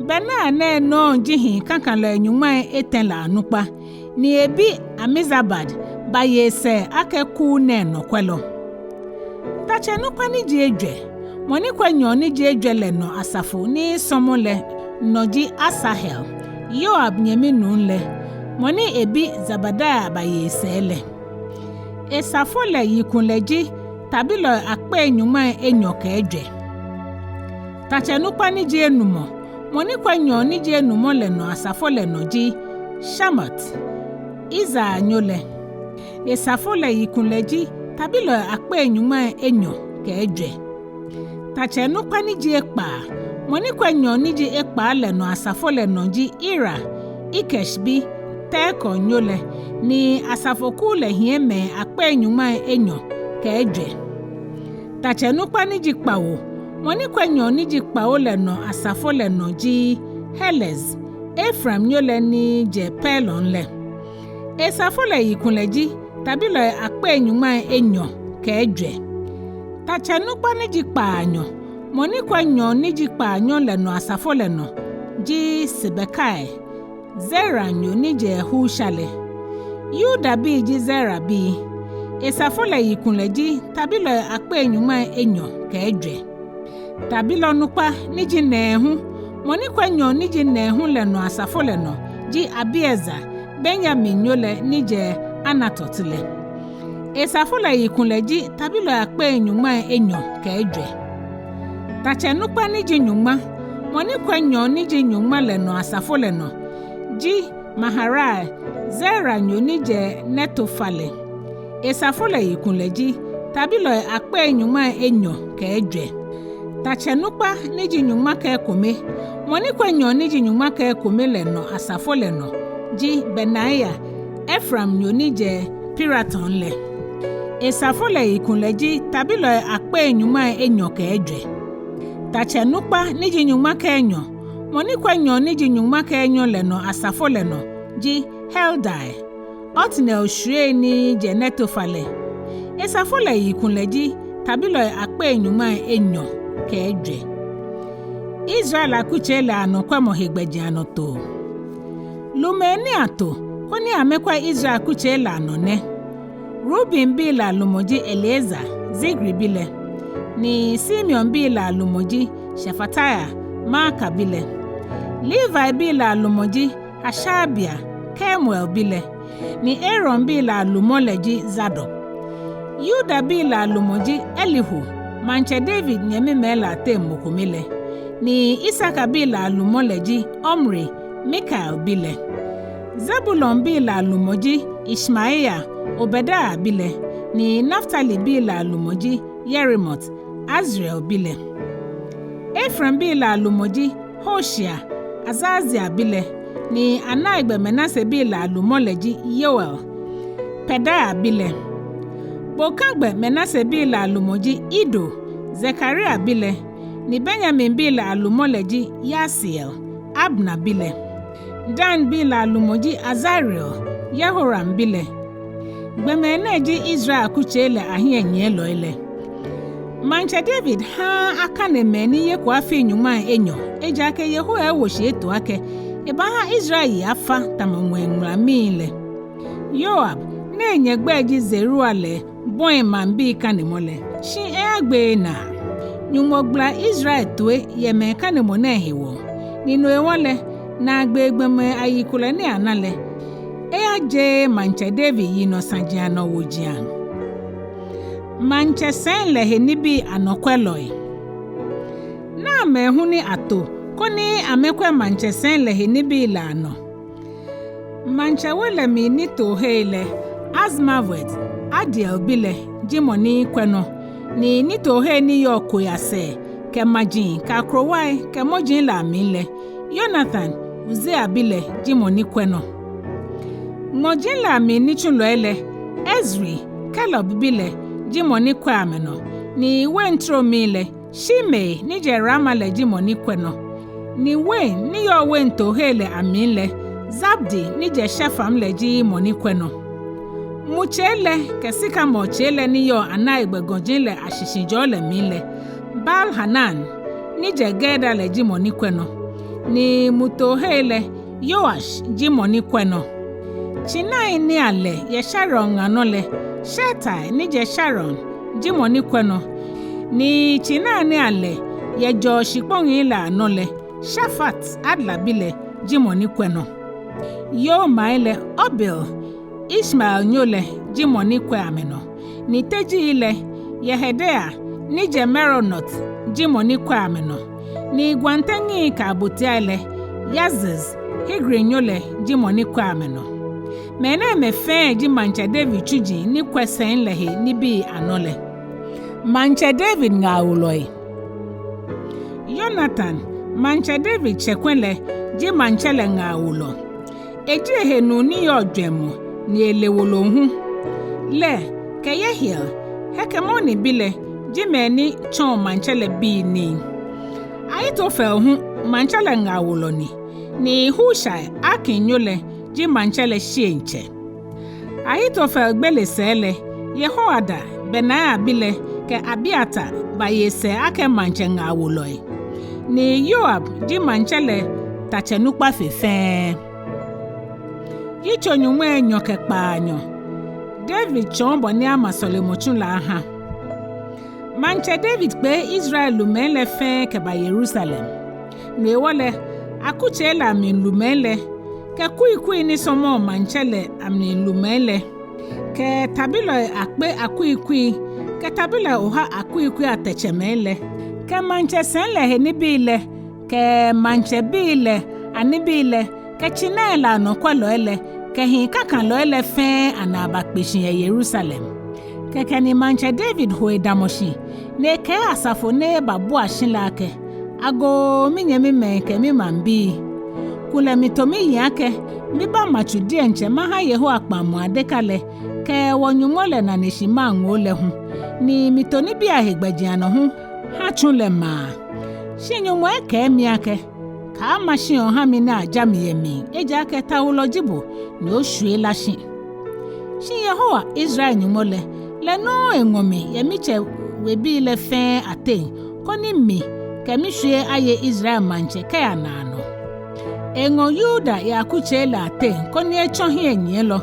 Benaia nɛɛ nɔŋŋ ji hii kakalɔi nyɔŋmai etɛ lɛ anukpa, ni ebi Amizabad baye esɛɛ akɛ kuu nɛɛ nɔkwɛlɔ. Tatsɛ nukpa ni ji ejwɛ, mɔ ni kwɛ nyɔŋ ni ji ejwɛ lɛ nɔ asafo ni sɔmɔ lɛ nɔ ji Asahel, Yoab nyɛmi nuu lɛ, mɔ ni ebi Zebadia baye esɛɛ lɛ. Esafo lɛ yikulɛ ji tabilɔi akpei nyɔŋmai enyɔ kɛ ejwɛ. Tatsɛ nukpa ni ji enumɔ, mɔ ni kwɛ nyɔŋ ni ji enumɔ lɛ nɔ asafo lɛ nɔ ji Shamot, Izarnyo lɛ. Esafo lɛ yikulɛ ji tabilɔi akpei nyɔŋmai enyɔ kɛ ejwɛ. Tatsɛ nukpa ni ji ekpaa, mɔ ni kwɛ nyɔŋ ni ji ekpaa lɛ nɔ asafo lɛ nɔ ji Ira, Ikesh bi, Tekoanyo lɛ, ni asafoku lɛ hiɛ mɛi akpei nyɔŋmai enyɔ kɛ ejwɛ. Tatsɛ nukpa ni ji kpawo, mɔ ni kwɛ nyɔŋ ni ji kpawo lɛ nɔ asafo lɛ nɔ ji Helez, Efraimnyo lɛ ni jɛ Pelon lɛ. Esafo lɛ yikulɛ ji tabilɔi akpei nyɔŋmai enyɔ kɛ ejwɛ. Tatsɛ nukpa ni ji kpaanyɔ, mɔ ni kwɛ nyɔŋ ni ji kpaanyɔ lɛ nɔ asafo lɛ nɔ ji Sibekai, Zerainyo ni jɛ Husha lɛ. Yuda bii ji Zera bii. Esafo lɛ yikulɛ ji tabilɔi akpei nyɔŋmai enyɔ kɛ ejwɛ. Tabilɔ nukpa ni ji nɛɛhu, mɔ ni kwɛ nyɔŋ ni ji nɛɛhu lɛ nɔ asafo lɛ nɔ ji Abiezer, Benyaminnyo lɛ ni jɛ Anatot lɛ. Esafo lɛ yikulɛ ji tabilɔi akpei nyɔŋmai enyɔ kɛ ejwɛ. Tatsɛ nukpa ni ji nyɔŋma, mɔ ni kwɛ nyɔŋ ni ji nyɔŋma lɛ nɔ asafo lɛ nɔ ji Maharai, Zerainyo ni jɛ Netofa lɛ. Esafo lɛ yikulɛ ji tabilɔi akpei nyɔŋmai enyɔ kɛ ejwɛ. Tatsɛ nukpa ni ji nyɔŋma kɛ ekome, mɔ ni kwɛ nyɔŋ ni ji nyɔŋma kɛ ekome lɛ nɔ asafo lɛ nɔ ji Benaia, Efraimnyo ni jɛ Piraton lɛ. Esafo lɛ yikulɛ ji tabilɔi akpei nyɔŋmai enyɔ kɛ ejwɛ. Tatsɛ nukpa ni ji nyɔŋma kɛ enyɔ, mɔ ni kwɛ nyɔŋ ni ji nyɔŋma kɛ enyɔ lɛ nɔ asafo lɛ nɔ ji Heldai, Otniel shwiei ni jɛ Netofa lɛ. Esafo lɛ yikulɛ ji tabilɔi akpei nyɔŋmai enyɔ kɛ ejwɛ. Israel akutsei lɛ anɔkwɛmɔ he gbɛjianɔtoo. Lumɛi ni ato koni amɛkwɛ Israel akutsei lɛ anɔ nɛ: Ruben bii lɛ alumɔ ji Eliezer, Zikri bi lɛ, ni Simeon bii lɛ alumɔ ji Shefatia, Maaka bi lɛ. Levi bii lɛ alumɔ ji Hashabia, Kemuel bi lɛ, ni Aaron bii lɛ alumɔ lɛ ji Zadok. Yuda bii lɛ alumɔ ji Elihu, Maŋtsɛ David nyɛmimɛi lɛ ateŋ mɔ kome lɛ, ni Isakar bii lɛ alumɔ lɛ ji Omri, Mikael bi lɛ. Zebulon bii lɛ alumɔ ji Ishmaia, Obadia bi lɛ, ni Naftali bii lɛ alumɔ ji Yeremot, Azriel bi lɛ. Efraim bii lɛ alumɔ ji Hoshea, Azazia bi lɛ, ni anaigbɛ Manase bii lɛ alumɔ lɛ ji Yoel, Pedaia bi lɛ. Bokagbɛ Manase bii lɛ alumɔ ji Ido, Zekaria bi lɛ, ni Benyamin bii lɛ alumɔ lɛ ji Yaasiel, Abna bi lɛ. Dan bii lɛ alumɔ ji Azarel, Yeroham bi lɛ. Gbɔmɛi nɛɛ ji Israel akutsei lɛ ahiɛnyiɛlɔi lɛ. Maŋtsɛ David haaa akane mɛi ni yeko afii nyɔŋmai enyɔ, ejaakɛ Yehowa ewo shi eto akɛ Ebaaha Israel yi afa tamɔ ŋwɛi ŋulamii lɛ. Yoab, ni enyɛ gbɛi ji Zeruia lɛ, bɔi maŋbii kanemɔ lɛ, shi eyagbeee naa. Nyɔŋmɔ gbala Israel toi yɛ mɛi kanemɔ nɛɛ hewɔ, ni no hewɔ lɛ, naagbee gbɔmɛi ayikwɛlɛ ni ana lɛ, eyajeee Maŋtsɛ David yinɔ saji anɔ woji. Maŋtsɛsɛi lɛ he nibii anɔkwɛlɔi. Naa mɛi hu ni ato koni amɛkwɛ maŋtsɛsɛi lɛ he nibii lɛ anɔ. Maŋtsɛ we lɛ mli nitoohei lɛ, Azmaveth, Adiel bi lɛ, ji mɔ ni kwɛ nɔ, ni nitoohei ni yɔɔ koya sɛɛ, kɛ maji, kɛ akrowai, kɛ mɔji lɛ amli lɛ, Yonatan, Uzia bi lɛ, ji mɔ ni kwɛ nɔ. Ŋmɔji lɛ amli nitsulɔi lɛ, Ezri, Kelub bi lɛ, ji mɔ ni kwɛ amɛnɔ, ni wein tromi lɛ, Shimei ni jɛ Rama lɛ ji mɔ ni kwɛ nɔ, ni wein ni yɔɔ wein toohei lɛ amli lɛ, Zabdi ni jɛ Shefam lɛ ji mɔ ni kwɛ nɔ. Mutsei lɛ kɛ sikamore tsei lɛ ni yɔɔ anaigbɛ gɔji lɛ ashishijɔɔ lɛ mli lɛ, Baal-Hanan ni jɛ Geder lɛ ji mɔ ni kwɛ nɔ, ni mutoohei lɛ, Yoash ji mɔ ni kwɛ nɔ. Tsinai ni alɛ yɛ Sharon ŋa nɔ lɛ, Shealtiel ni jɛ Sharon ji mɔ ni kwɛ nɔ, ni tsinai ni alɛ yɛ jɔɔ shikpɔŋi lɛ anɔ lɛ, Shafat, Adlai bi lɛ, ji mɔ ni kwɛ nɔ. Yomai lɛ, Obil, Ishmaelnyo lɛ, ji mɔ ni kwɛ amɛnɔ, ni tejii lɛ, Yehidai ni jɛ Meronot ji mɔ ni kwɛ amɛnɔ, ni gwantɛŋi kɛ abotiai lɛ, Yaziz, Hagrielnyo lɛ, ji mɔ ni kwɛ amɛnɔ. Mɛnɛɛmɛi fɛɛ ji Maŋtsɛ David tsuji ni kwɛ sɛi lɛ he nibii anɔ lɛ. Maŋtsɛ David ŋaawolɔi. Yonatan, Maŋtsɛ David tsɛkwɛ lɛ, ji maŋtsɛ lɛ ŋaawolɔ. Eji ehe nuu ni yɔɔ jwɛŋmɔ, ni ele wolo hu. Lɛ kɛ Yehiel, Hakmoni bi lɛ, ji mɛi ni tsɔɔ maŋtsɛ lɛ bii nii. Ahitofel hu, maŋtsɛ lɛ ŋaawolɔ ni, ni Hushai, Arkinyo lɛ, ji maŋtsɛ lɛ shieŋtsɛ. Ahitofel gbele sɛɛ lɛ, Yehoiada, Benaia bi lɛ, kɛ Abiatar baye sɛɛ akɛ maŋtsɛ ŋaawolɔi. Ni Yoab ji maŋtsɛ lɛ tatsɛ nukpa fe fɛɛ. Yitso nyɔŋmai enyɔ kɛ kpaanyɔ. David tsɔɔ bɔ ni ama sɔlemɔtsu lɛ aha. Maŋtsɛ David kpee Israel lumɛi lɛ fɛɛ kɛba Yerusalem. No hewɔ lɛ, akutsei lɛ amli lumɛi lɛ, kɛ kuikui ni sɔmɔɔ maŋtsɛ lɛ amli lumɛi lɛ, kɛ tabilɔi akpe akuikui, kɛ tabilɔi oha akuikui atɛtsɛmɛi lɛ, kɛ maŋtsɛsɛi lɛ he nibii lɛ, kɛ maŋtsɛbii lɛ anibii lɛ, kɛ tsinai lɛ anɔkwɛlɔi lɛ, kɛ hii kakalɔi lɛ fɛɛ anaa bakpe shi yɛ Yerusalem. Kɛkɛ ni Maŋtsɛ David ho edamɔ shi, ni ekɛɛ asafo ni babua shi lɛ akɛ: Agoo, minyɛmimɛi kɛ mimaŋbii! Kulɛ mito miyiŋ akɛ mibama tsu diɛŋtsɛ maha Yehowa kpaŋmɔ adeka lɛ kɛ wɔ-Nyɔŋmɔ lɛ naneshi maŋoo lɛ hu, ni mito nibii ahe gbɛjianɔ hu ha tsu lɛ maa. Shi Nyɔŋmɔ ekɛɛ mi akɛ: Kaama shi oha mi ni aja mi yɛ mli, ejaakɛ tawulɔ ji bo, ni oshwie la shi. Shi Yehowa, Israel Nyɔŋmɔ lɛ, lɛ nɔŋŋ eŋɔ mi yɛ mitsɛ webii lɛ fɛɛ ateŋ, koni mi kɛ mishwiei aye Israel maŋtsɛ kɛya naanɔ. Eŋɔ Yuda yɛ akutsei lɛ ateŋ koni etsɔ hiɛnyiɛlɔ,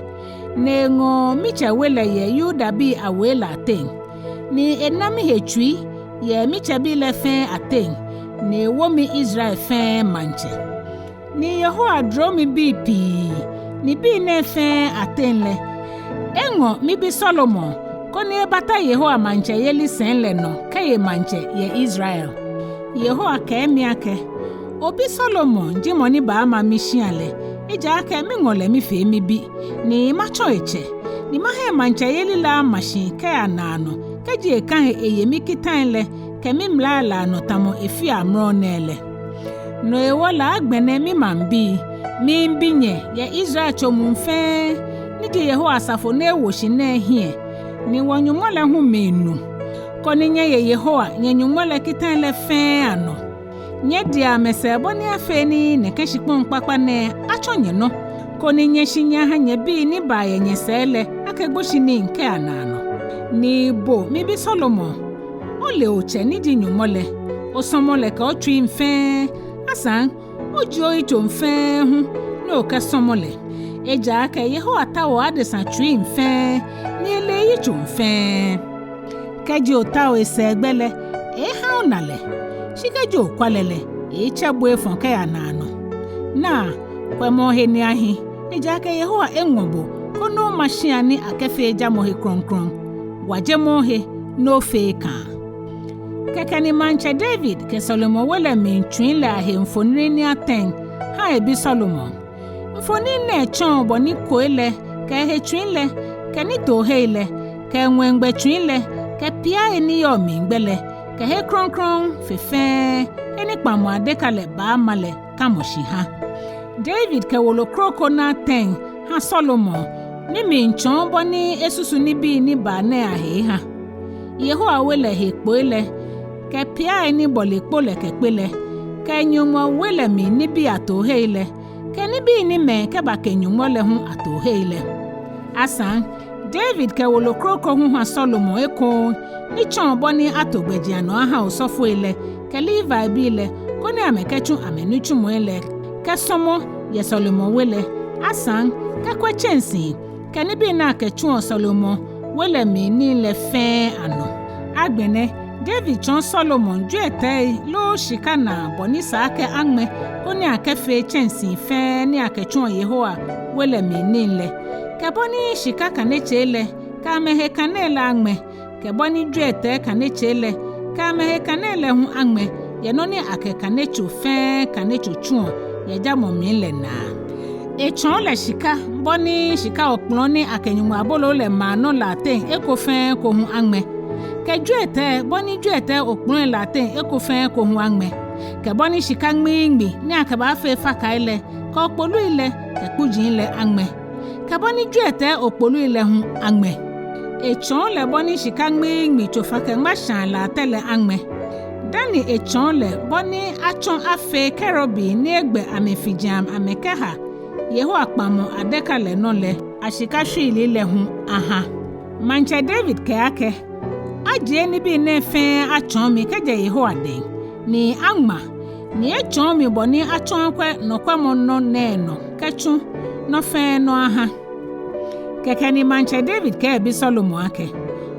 ni eŋɔ mitsɛ we lɛ yɛ Yudabii awei lɛ ateŋ, ni ena mihe tsui yɛ mitsɛbii lɛ fɛɛ ateŋ, ni ewo mi Israel fɛɛ maŋtsɛ. Ni Yehowa dro mibii pii, ni bii nɛɛ fɛɛ ateŋ lɛ, eŋɔ mibi Solomon koni ebata Yehowa maŋtsɛyeli sɛi lɛ nɔ kɛye maŋtsɛ yɛ Israel. Yehowa kɛɛ mi akɛ: Obi Solomon ji mɔ ni baama mishia lɛ, ejaakɛ miŋɔ lɛ mifee mibi, ni matsɔ etsɛ, ni maha emaŋtsɛyeli lɛ ama shi kɛya naanɔ, kɛji ekã he eye mikitai lɛ kɛ mimlai lɛ anɔ tamɔ efeɔ amrɔ nɛɛ lɛ. No hewɔ lɛ agbɛnɛ mimaŋbii, miibi nyɛ yɛ Israel tso muu fɛɛ, ni ji Yehowa asafo ni ewo shi nɛɛ hiɛ, ni wɔ-Nyɔŋmɔ lɛ hu miinu, koni nyɛye Yehowa nyɛ-Nyɔŋmɔ lɛ kitai lɛ fɛɛ anɔ. Nyɛdia amɛsɛɛ bɔ ni afee ni nɛkɛ shikpɔŋ kpakpa nɛɛ atsɔ nyɛnɔ, koni nyɛshi nyɛha nyɛbii ni baa yɛ nyɛsɛɛ lɛ akɛ gboshinii kɛya naanɔ. Ni bo mibi Solomon, ole otsɛ ni ji Nyɔŋmɔ lɛ, osɔmɔ lɛ kɛ otsuiŋ fɛɛ, asaŋ ojie oyitsoŋ fɛɛ hu ni okɛsɔmɔ lɛ. Ejaakɛ Yehowa taoɔ adesai tsuiŋ fɛɛ, ni ele eyitsoŋ fɛɛ. Kɛji otao esɛɛgbɛ lɛ, eeeha ona lɛ. Shi kɛji okwa lɛ lɛ, eeetsɛ bo efɔ̃ kɛya naanɔ. Naa, kwɛmɔ ohe ni ahi, ejaakɛ Yehowa eŋɔ bo, koni oma shĩa ni akɛfee jamɔ he krɔŋkrɔŋ. Wajemɔ ohe ni ofee ekãa. Kɛkɛ ni Maŋtsɛ David kɛ Sɔlemɔ we lɛ mli tsui lɛ ahe mfoniri ni atɛŋ ha ebi Sɔlemɔ. Mfoniri nɛɛ tsɔɔ bɔ ni koi lɛ, kɛ ehe tsui lɛ, kɛ nitoohei lɛ, kɛ eŋwɛigbɛ tsui lɛ, kɛ piai ni yɔɔ mligbɛ lɛ, kɛ he krɔŋkrɔŋ fe fɛɛ, he ni kpaŋmɔ adeka lɛ baama lɛ, kamɔ shi ha. David kɛ wolo kroko ni atɛŋ ha Sɔlemɔ, ni miitsɔɔ bɔ ni esusu nibii ni baa nɛɛ ahe eha. Yehowa we lɛ he kpoi lɛ, kɛ piai ni bɔle kpo lɛ kɛkpe lɛ, kɛ Nyɔŋmɔ we lɛ mli nibii atoohei lɛ, kɛ nibii ni mɛi kɛbake Nyɔŋmɔ lɛ hu atoohei lɛ. Asaŋ, David kɛ wolo kroko hu ha Sɔlemɔ ekoŋŋ, ni tsɔɔ bɔ ni ato gbɛjianɔ aha osɔfoi lɛ, kɛ Levibii lɛ, koni amɛkɛtsu amɛnitsumɔi lɛ, kɛsɔmɔ yɛ Sɔlemɔ we lɛ, asaŋ, kɛkwɛ tsɛnsii, kɛ nibii ni akɛtsuɔ Sɔlemɔ we lɛ mli nii lɛ fɛɛ anɔ. Agbɛnɛ, David tsɔɔ Sɔlemɔ jwiɛtɛi loo shika naa bɔ ni sa akɛ aŋmɛ, koni akɛfee tsɛnsii fɛɛ ni akɛtsuɔ Yehowa we lɛ mli nii lɛ, kɛ bɔ ni shika kanetsei lɛ, kɛ amɛhe kanei lɛ aŋmɛ, kɛ bɔ ni jwiɛtɛi kanetsei lɛ, kɛ amɛhe kanei lɛ hu aŋmɛ, yɛ nɔ ni akɛ kanetso fɛɛ kanetso tsuɔ yɛ jamɔ mli lɛ naa. Etsɔɔ lɛ shika, bɔ ni shika okplɔi ni akɛ Nyɔŋmɔ aboloo lɛ maa nɔ lɛ ateŋ eko fɛɛ eko hu aŋmɛ. Kɛ jwiɛtɛi, bɔ ni jwiɛtɛi okplɔi lɛ ateŋ eko fɛɛ eko hu aŋmɛ. Kɛ bɔ ni shika ŋmiiŋmi ni akɛbaafee fakai lɛ, kɛ okpolui lɛ, kɛ kpuji lɛ aŋmɛ. Kɛ bɔ ni jwiɛtɛi okpolui lɛ hu aŋmɛ. Etsɔɔ lɛ bɔ ni shika ŋmiiŋmi tsofakɛŋmashãa latɛ lɛ aŋmɛ. Dani etsɔɔ lɛ bɔ ni atsɔ afee kerubim ni egbɛ amɛfijiaŋ amɛkɛha Yehowa kpaŋmɔ adeka lɛ nɔ lɛ ashika shwiilii lɛ hu aha. Maŋtsɛ David kɛɛ akɛ: Ajie nibii nɛɛ fɛɛ atsɔɔ mi kɛjɛ Yehowa dɛŋ, ni aŋma, ni etsɔɔ mi bɔ ni atsɔ akwɛ nɔkwɛmɔnɔ nɛɛ nɔ kɛtsu nɔ fɛɛ nɔ aha. Kɛkɛ ni Maŋtsɛ David kɛɛ ebi Sɔlemɔ akɛ: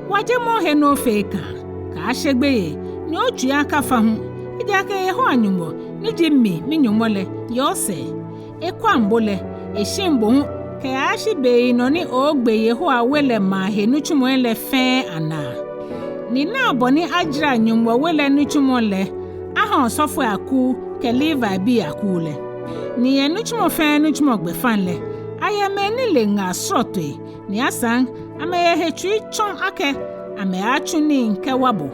Wajemɔ ohe ni ofee ekãa, kaashe gbeyei, ni otsui akafa hu, ejaakɛ Yehowa Nyɔŋmɔ, ni ji mi, mi-Nyɔŋmɔ lɛ, yɛ osɛɛ. Ekwaŋ bo lɛ, eshiŋ bo hu kɛyashi beyinɔ ni oogbe Yehowa we lɛ maa he nitsumɔi lɛ fɛɛ anaa. Ni naa bɔ ni ajara Nyɔŋmɔ we lɛ nitsumɔ lɛ aha osɔfoi akuu kɛ Levibii akuu lɛ. Ni yɛ nitsumɔ fɛɛ nitsumɔ gbɛfaŋ lɛ, ayɛ mɛi ni le ŋaa srɔtoi, ni asaŋ amɛyɛ he tsui tsɔ akɛ amɛaatsu nii kɛwa bo.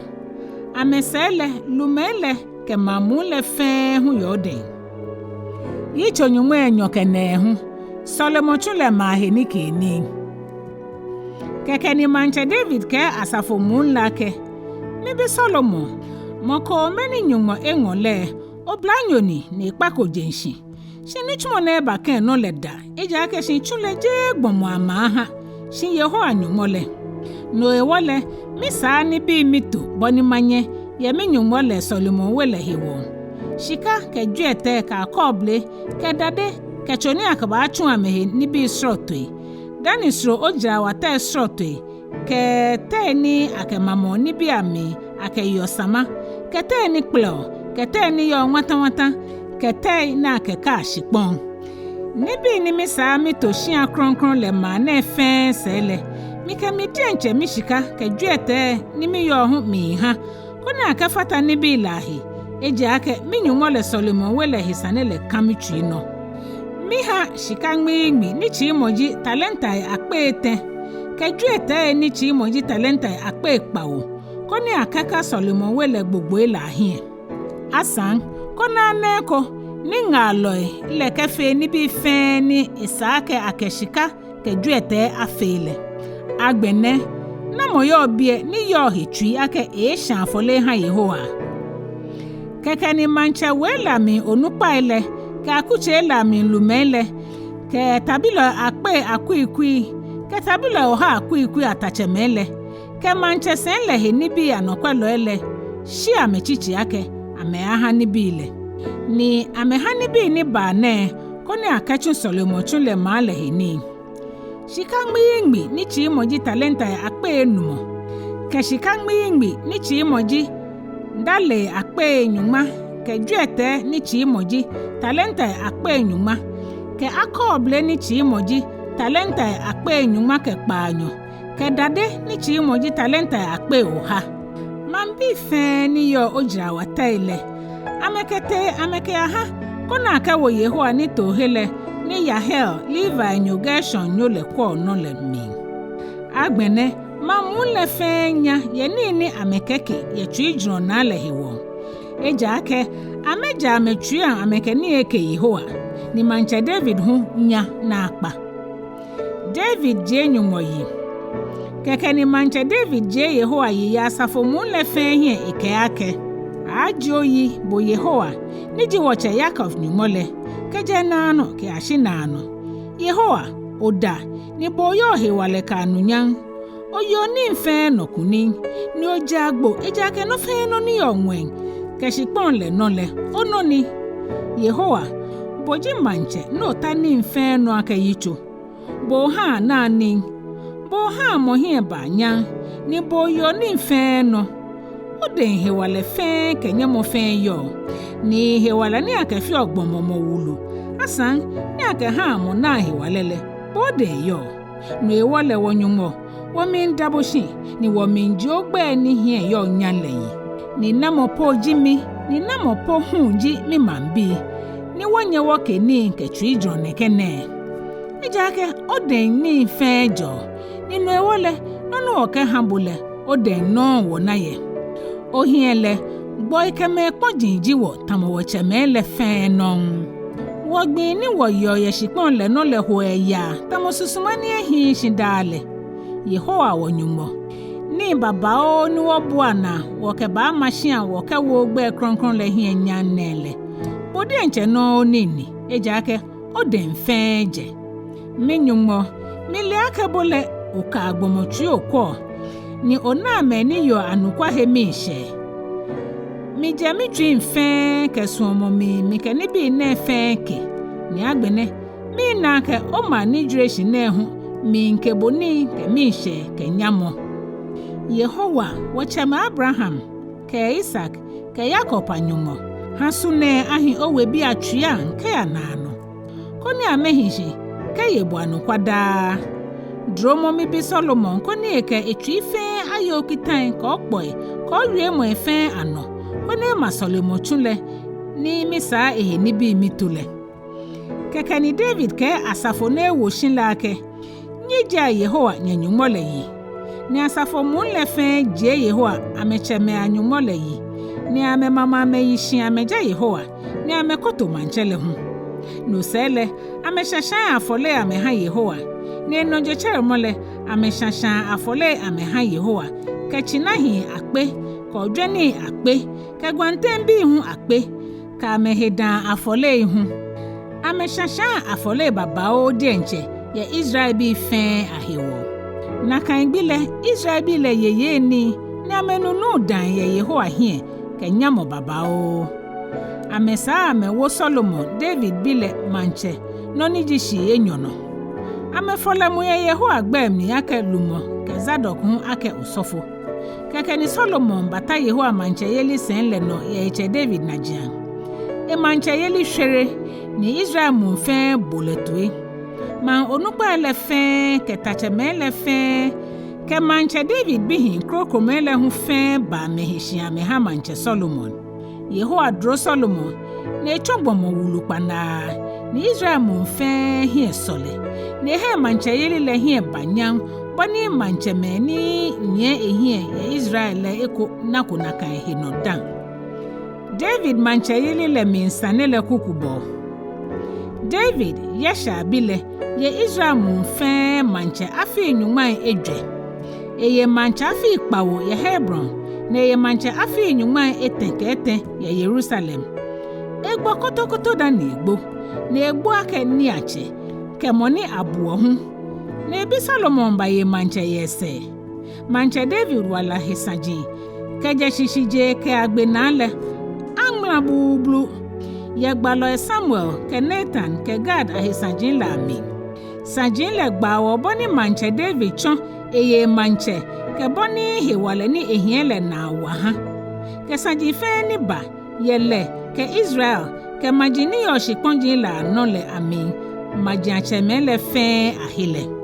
Amɛsɛɛ lɛ, lumɛi lɛ kɛ maŋ muu lɛ fɛɛ hu yɛ odɛŋ. Yitso nyɔŋmai enyɔ kɛ nɛɛhu. Sɔlemɔtsu lɛ maa he nikeenii. Kɛkɛ ni Maŋtsɛ David kɛɛ asafo muu lɛ akɛ: Mibi Sɔlemɔ, mɔ kome ni Nyɔŋmɔ eŋɔ lɛ, oblanyo ni, ni ekpako jeŋ shi. Shi nitsumɔ ni eba kɛ enɔ lɛ da, ejaakɛ shitsu lɛ jeee gbɔmɔ amɛaaha, shi Yehowa Nyɔŋmɔ lɛ. No hewɔ lɛ, misaa nibii mito bɔ ni manyɛ yɛ mi-Nyɔŋmɔ lɛ Sɔlemɔ we lɛ hewɔ. Shika kɛ jwiɛtɛi kɛ akɔɔble kɛ dade kɛ tso ni akɛbaatsu amɛhe nibii srɔtoi, dani soro ojarawatɛi srɔtoi, kɛ tɛi ni akɛmamɔ nibii amli akɛyeɔ sama, kɛ tɛi ni kpɛlɛɔ, kɛ tɛi ni yɔɔ ŋwatanwata, kɛ tɛi ni akɛkaa shikpɔŋ. Nibii ni misaa mito shia krɔŋkrɔŋ lɛ maa nɛɛ fɛɛ sɛɛ lɛ, mikɛ mi diɛŋtsɛ mishika kɛ jwiɛtɛi ni miyɔɔ hu miiha, koni akɛfata nibii lɛ ahe, ejaakɛ mi-Nyɔŋmɔ lɛ Sɔlemɔ we lɛ he sane lɛ kã mitsui nɔ. Miha shika ŋmiiŋmi ni tsiimɔ ji talentai akpei etɛ, kɛ jwiɛtɛi ni tsiimɔ ji talentai akpei kpawo, koni akɛka Sɔlemɔ we lɛ gbogboi lɛ ahiɛ. Asaŋ, koni ana eko ni ŋaalɔi lɛ kɛfee nibii fɛɛ ni esa akɛ akɛ shika kɛ jwiɛtɛi afee lɛ. Agbɛnɛ, namɔ yɔɔ biɛ ni yɔɔ he tsui akɛ eeeshã afɔle eha Yehowa? Kɛkɛ ni maŋtsɛ wei lɛ amli onukpai lɛ, kɛ akutsei lɛ amli lumɛi lɛ, kɛ tabilɔi akpei akuikui, kɛ tabilɔi oha akuikui atatsɛmɛi lɛ, kɛ maŋtsɛsɛi lɛ he nibii anɔkwɛlɔi lɛ, shi amɛtsitsi akɛ amɛaaha nibii lɛ. Ni amɛha nibii ni baa nɛɛ koni akɛtsu sɔlemɔtsu lɛ maa lɛ he nii: shika ŋmiiŋmi ni tsiimɔ ji talentai akpei enumɔ, kɛ shika ŋmiiŋmi ni tsiimɔ ji dalei akpei nyɔŋma, kɛ jwiɛtɛi ni tsiimɔ ji talentai akpei nyɔŋma, kɛ akɔɔble ni tsiimɔ ji talentai akpei nyɔŋma kɛ kpaanyɔ, kɛ dade ni tsiimɔ ji talentai akpei oha. Maŋbii fɛɛ ni yɔɔ ojarawa tɛi lɛ, amɛkɛtee amɛkɛyaha, koni akɛwo Yehowa nitoohe lɛ ni Yehiel, Levinyo Gershonnyo lɛ kwɛɔ nɔ lɛ mli. Agbɛnɛ maŋ muu lɛ fɛɛ nya yɛ nii ni amɛkɛke yɛ tsuijurɔ naa lɛ hewɔ, ejaakɛ amɛjɛ amɛtsuiiaŋ amɛkɛ nii eke Yehowa, ni maŋtsɛ David hu nya naakpa. David jie Nyɔŋmɔ yi. Kɛkɛ ni maŋtsɛ David jie Yehowa yi yɛ asafo muu lɛ fɛɛ hiɛ ekɛɛ akɛ: Aaajie oyi, bo Yehowa, ni ji wɔtsɛ Yakob Nyɔŋmɔ lɛ, kɛjɛ naanɔ kɛyashi naanɔ. Yehowa, oda, ni bo oyɔɔ hewalɛ kɛ anunyam. Oyeɔ nii fɛɛ nɔ kunim, ni ojɛ agbo, ejaakɛ nɔ fɛɛ nɔ ni yɔɔ ŋwɛi kɛ shikpɔŋ lɛ nɔ lɛ, onɔ ni. Yehowa, bo ji maŋtsɛ ni ota nii fɛɛ nɔ akɛ yitso. Bo ohaa anaa nii, bo ohaa mɔ hiɛ baa nyam, ni bo oyeɔ nii fɛɛ nɔ. Odɛŋ hewalɛ fɛɛ kɛ nyamɔ fɛɛ yɔɔ, ni hewalɛ ni akɛfeɔ gbɔmɔ mɔ wulu, asaŋ ni akɛhaa mɔ naa hewalɛ lɛ, bo odɛŋ yɔɔ. No hewɔ lɛ, wɔ-Nyɔŋmɔ, wɔmiida bo shi, ni wɔmiijie ogbɛi ni hiɛ yɔɔ nyam lɛ yi. Ni namɔ po ji mi, ni namɔ po hu ji mimaŋbii, ni wɔnyɛ wɔke nii kɛ tsuijurɔ nɛkɛ nɛɛ? Ejaakɛ odɛŋ nii fɛɛ jɛɔ, ni no hewɔ lɛ, nɔ ni wɔkɛha bo lɛ, odɛŋ nɔŋŋ wɔna yɛ. Ohiɛ lɛ, gbɔi kɛ mɛi kpɔji ji wɔ tamɔ wɔtsɛmɛi lɛ fɛɛ nɔŋŋ. Wɔgbii ni wɔyeɔ yɛ shikpɔŋ lɛ nɔ lɛ hoɔ eyaa tamɔ susuma ni ehiii shi daa lɛ. Yehowa wɔ-Nyɔŋmɔ, nii babaoo ni wɔbua naa wɔkɛbaama shia wɔkɛwo ogbɛi krɔŋkrɔŋ lɛ hiɛ nyam nɛɛ lɛ, bo diɛŋtsɛ nɔŋŋ onii ni, ejaakɛ odɛŋ fɛɛ jɛ. Mi-Nyɔŋmɔ, mile akɛ bo lɛ okaa gbɔmɔ tsui okwɛɔ, ni onaa mɛi ni yeɔ anɔkwa he miishɛɛ. Mijɛ mitsui fɛɛ kɛ suɔmɔ mli mikɛ nibii nɛɛ fɛɛ ke, ni agbɛnɛ mina akɛ omaŋ ni jwere shi nɛɛ hu miike bo nii kɛ miishɛɛ kɛ nyamɔ. Yehowa, wɔtsɛmɛi Abraham kɛ Isak kɛ Yakob a-Nyɔŋmɔ, ha su nɛɛ ahi owebii atsuiiaŋ kɛya naanɔ, koni amɛhi shi kɛye bo anɔkwa daa. Duromɔ mibi Solomon koni ekɛ etsui fɛɛ aye okitai kɛ okpɔi kɛ owiemɔi fɛɛ anɔ, koni ema sɔlemɔtsu lɛ ni misaa ehe nibii mito lɛ. Kɛkɛ ni David kɛɛ asafo ni ewo shi lɛ akɛ: Nyɛjiea Yehowa nyɛ-Nyɔŋmɔ lɛ yi. Ni asafo muu lɛ fɛɛ jie Yehowa, amɛtsɛmɛi a-Nyɔŋmɔ lɛ yi, ni amɛmamɔ amɛyi shi amɛja Yehowa, ni amɛkoto maŋtsɛ lɛ hu. No sɛɛ lɛ, amɛshashaa afɔlei amɛha Yehowa, ni enɔ jetsɛremɔ lɛ, amɛshashaa afɔlei amɛha Yehowa, kɛ tsinahii akpe, kɛ ojwɛnii akpe, kɛ gwantɛŋbii hu akpe, kɛ amɛhe daa afɔlei hu. Amɛshashaa afɔlei babaoo diɛŋtsɛ yɛ Israelbii fɛɛ ahewɔ. Nakai gbi lɛ, Israelbii lɛ yeyee nii, ni amɛnunuu dãa yɛ Yehowa hiɛ kɛ nyamɔ babaoo. Amɛsaa amɛwo Solomon, David bi lɛ, maŋtsɛ, nɔ ni ji shii enyɔ nɔ. Amɛfɔ lɛ mu yɛ Yehowa gbɛi mli akɛ lumɔ kɛ Zadok hu akɛ osɔfo. Kɛkɛ ni Solomon bata Yehowa maŋtsɛyeli sɛi lɛ nɔ yɛ etsɛ David najiaŋ. Emaŋtsɛyeli shwere, ni Israel muu fɛɛ bo lɛ toi. Maŋ onukpai lɛ fɛɛ kɛ tatsɛmɛi lɛ fɛɛ kɛ maŋtsɛ David bihii krokomɛi lɛ hu fɛɛ ba amɛhe shi amɛha maŋtsɛ Solomon. Yehowa duro Solomon, ni etsɔ gbɔmɔ wulu kpanaa, ni Israel muu fɛɛ hiɛ sɔ lɛ, ni eha emaŋtsɛyeli lɛ hiɛ ba nyam, bɔ ni maŋtsɛmɛi ni nyiɛ ehiɛ yɛ Israel lɛ eko nako nakai henɔ dã. David maŋtsɛyeli lɛ mli sane lɛ kukubɔɔ. David, Yishai bi lɛ, ye Israel muu fɛɛ maŋtsɛ afii nyɔŋmai ejwɛ. Eye maŋtsɛ afii kpawo yɛ Hebron, ni eye maŋtsɛ afii nyɔŋmai etɛ kɛ etɛ yɛ Yerusalem. Egbɔ kotokoto dani egbo, ni egbo akɛ niiatsɛ, kɛ mɔ ni abuɔ hu. Ni ebi Solomon baye maŋtsɛ yɛ esɛɛ. Maŋtsɛ David wala he saji, kɛjɛ shishijee kɛyagbe naa lɛ, aŋmala blublu. yɛ gbalɔi Samuel kɛ Natan kɛ Gad ahe saji lɛ amli. Saji lɛ gbaawɔ bɔ ni Maŋtsɛ David tsɔ̃ eye emaŋtsɛ kɛ bɔ ni hewalɛ ni ehiɛ lɛ naa wa hã, kɛ saji fɛɛ ni ba yɛ lɛ kɛ Israel kɛ maji ni yɔɔ shikpɔji lɛ anɔ lɛ amli majiatsɛmɛi lɛ fɛɛ ahe lɛ.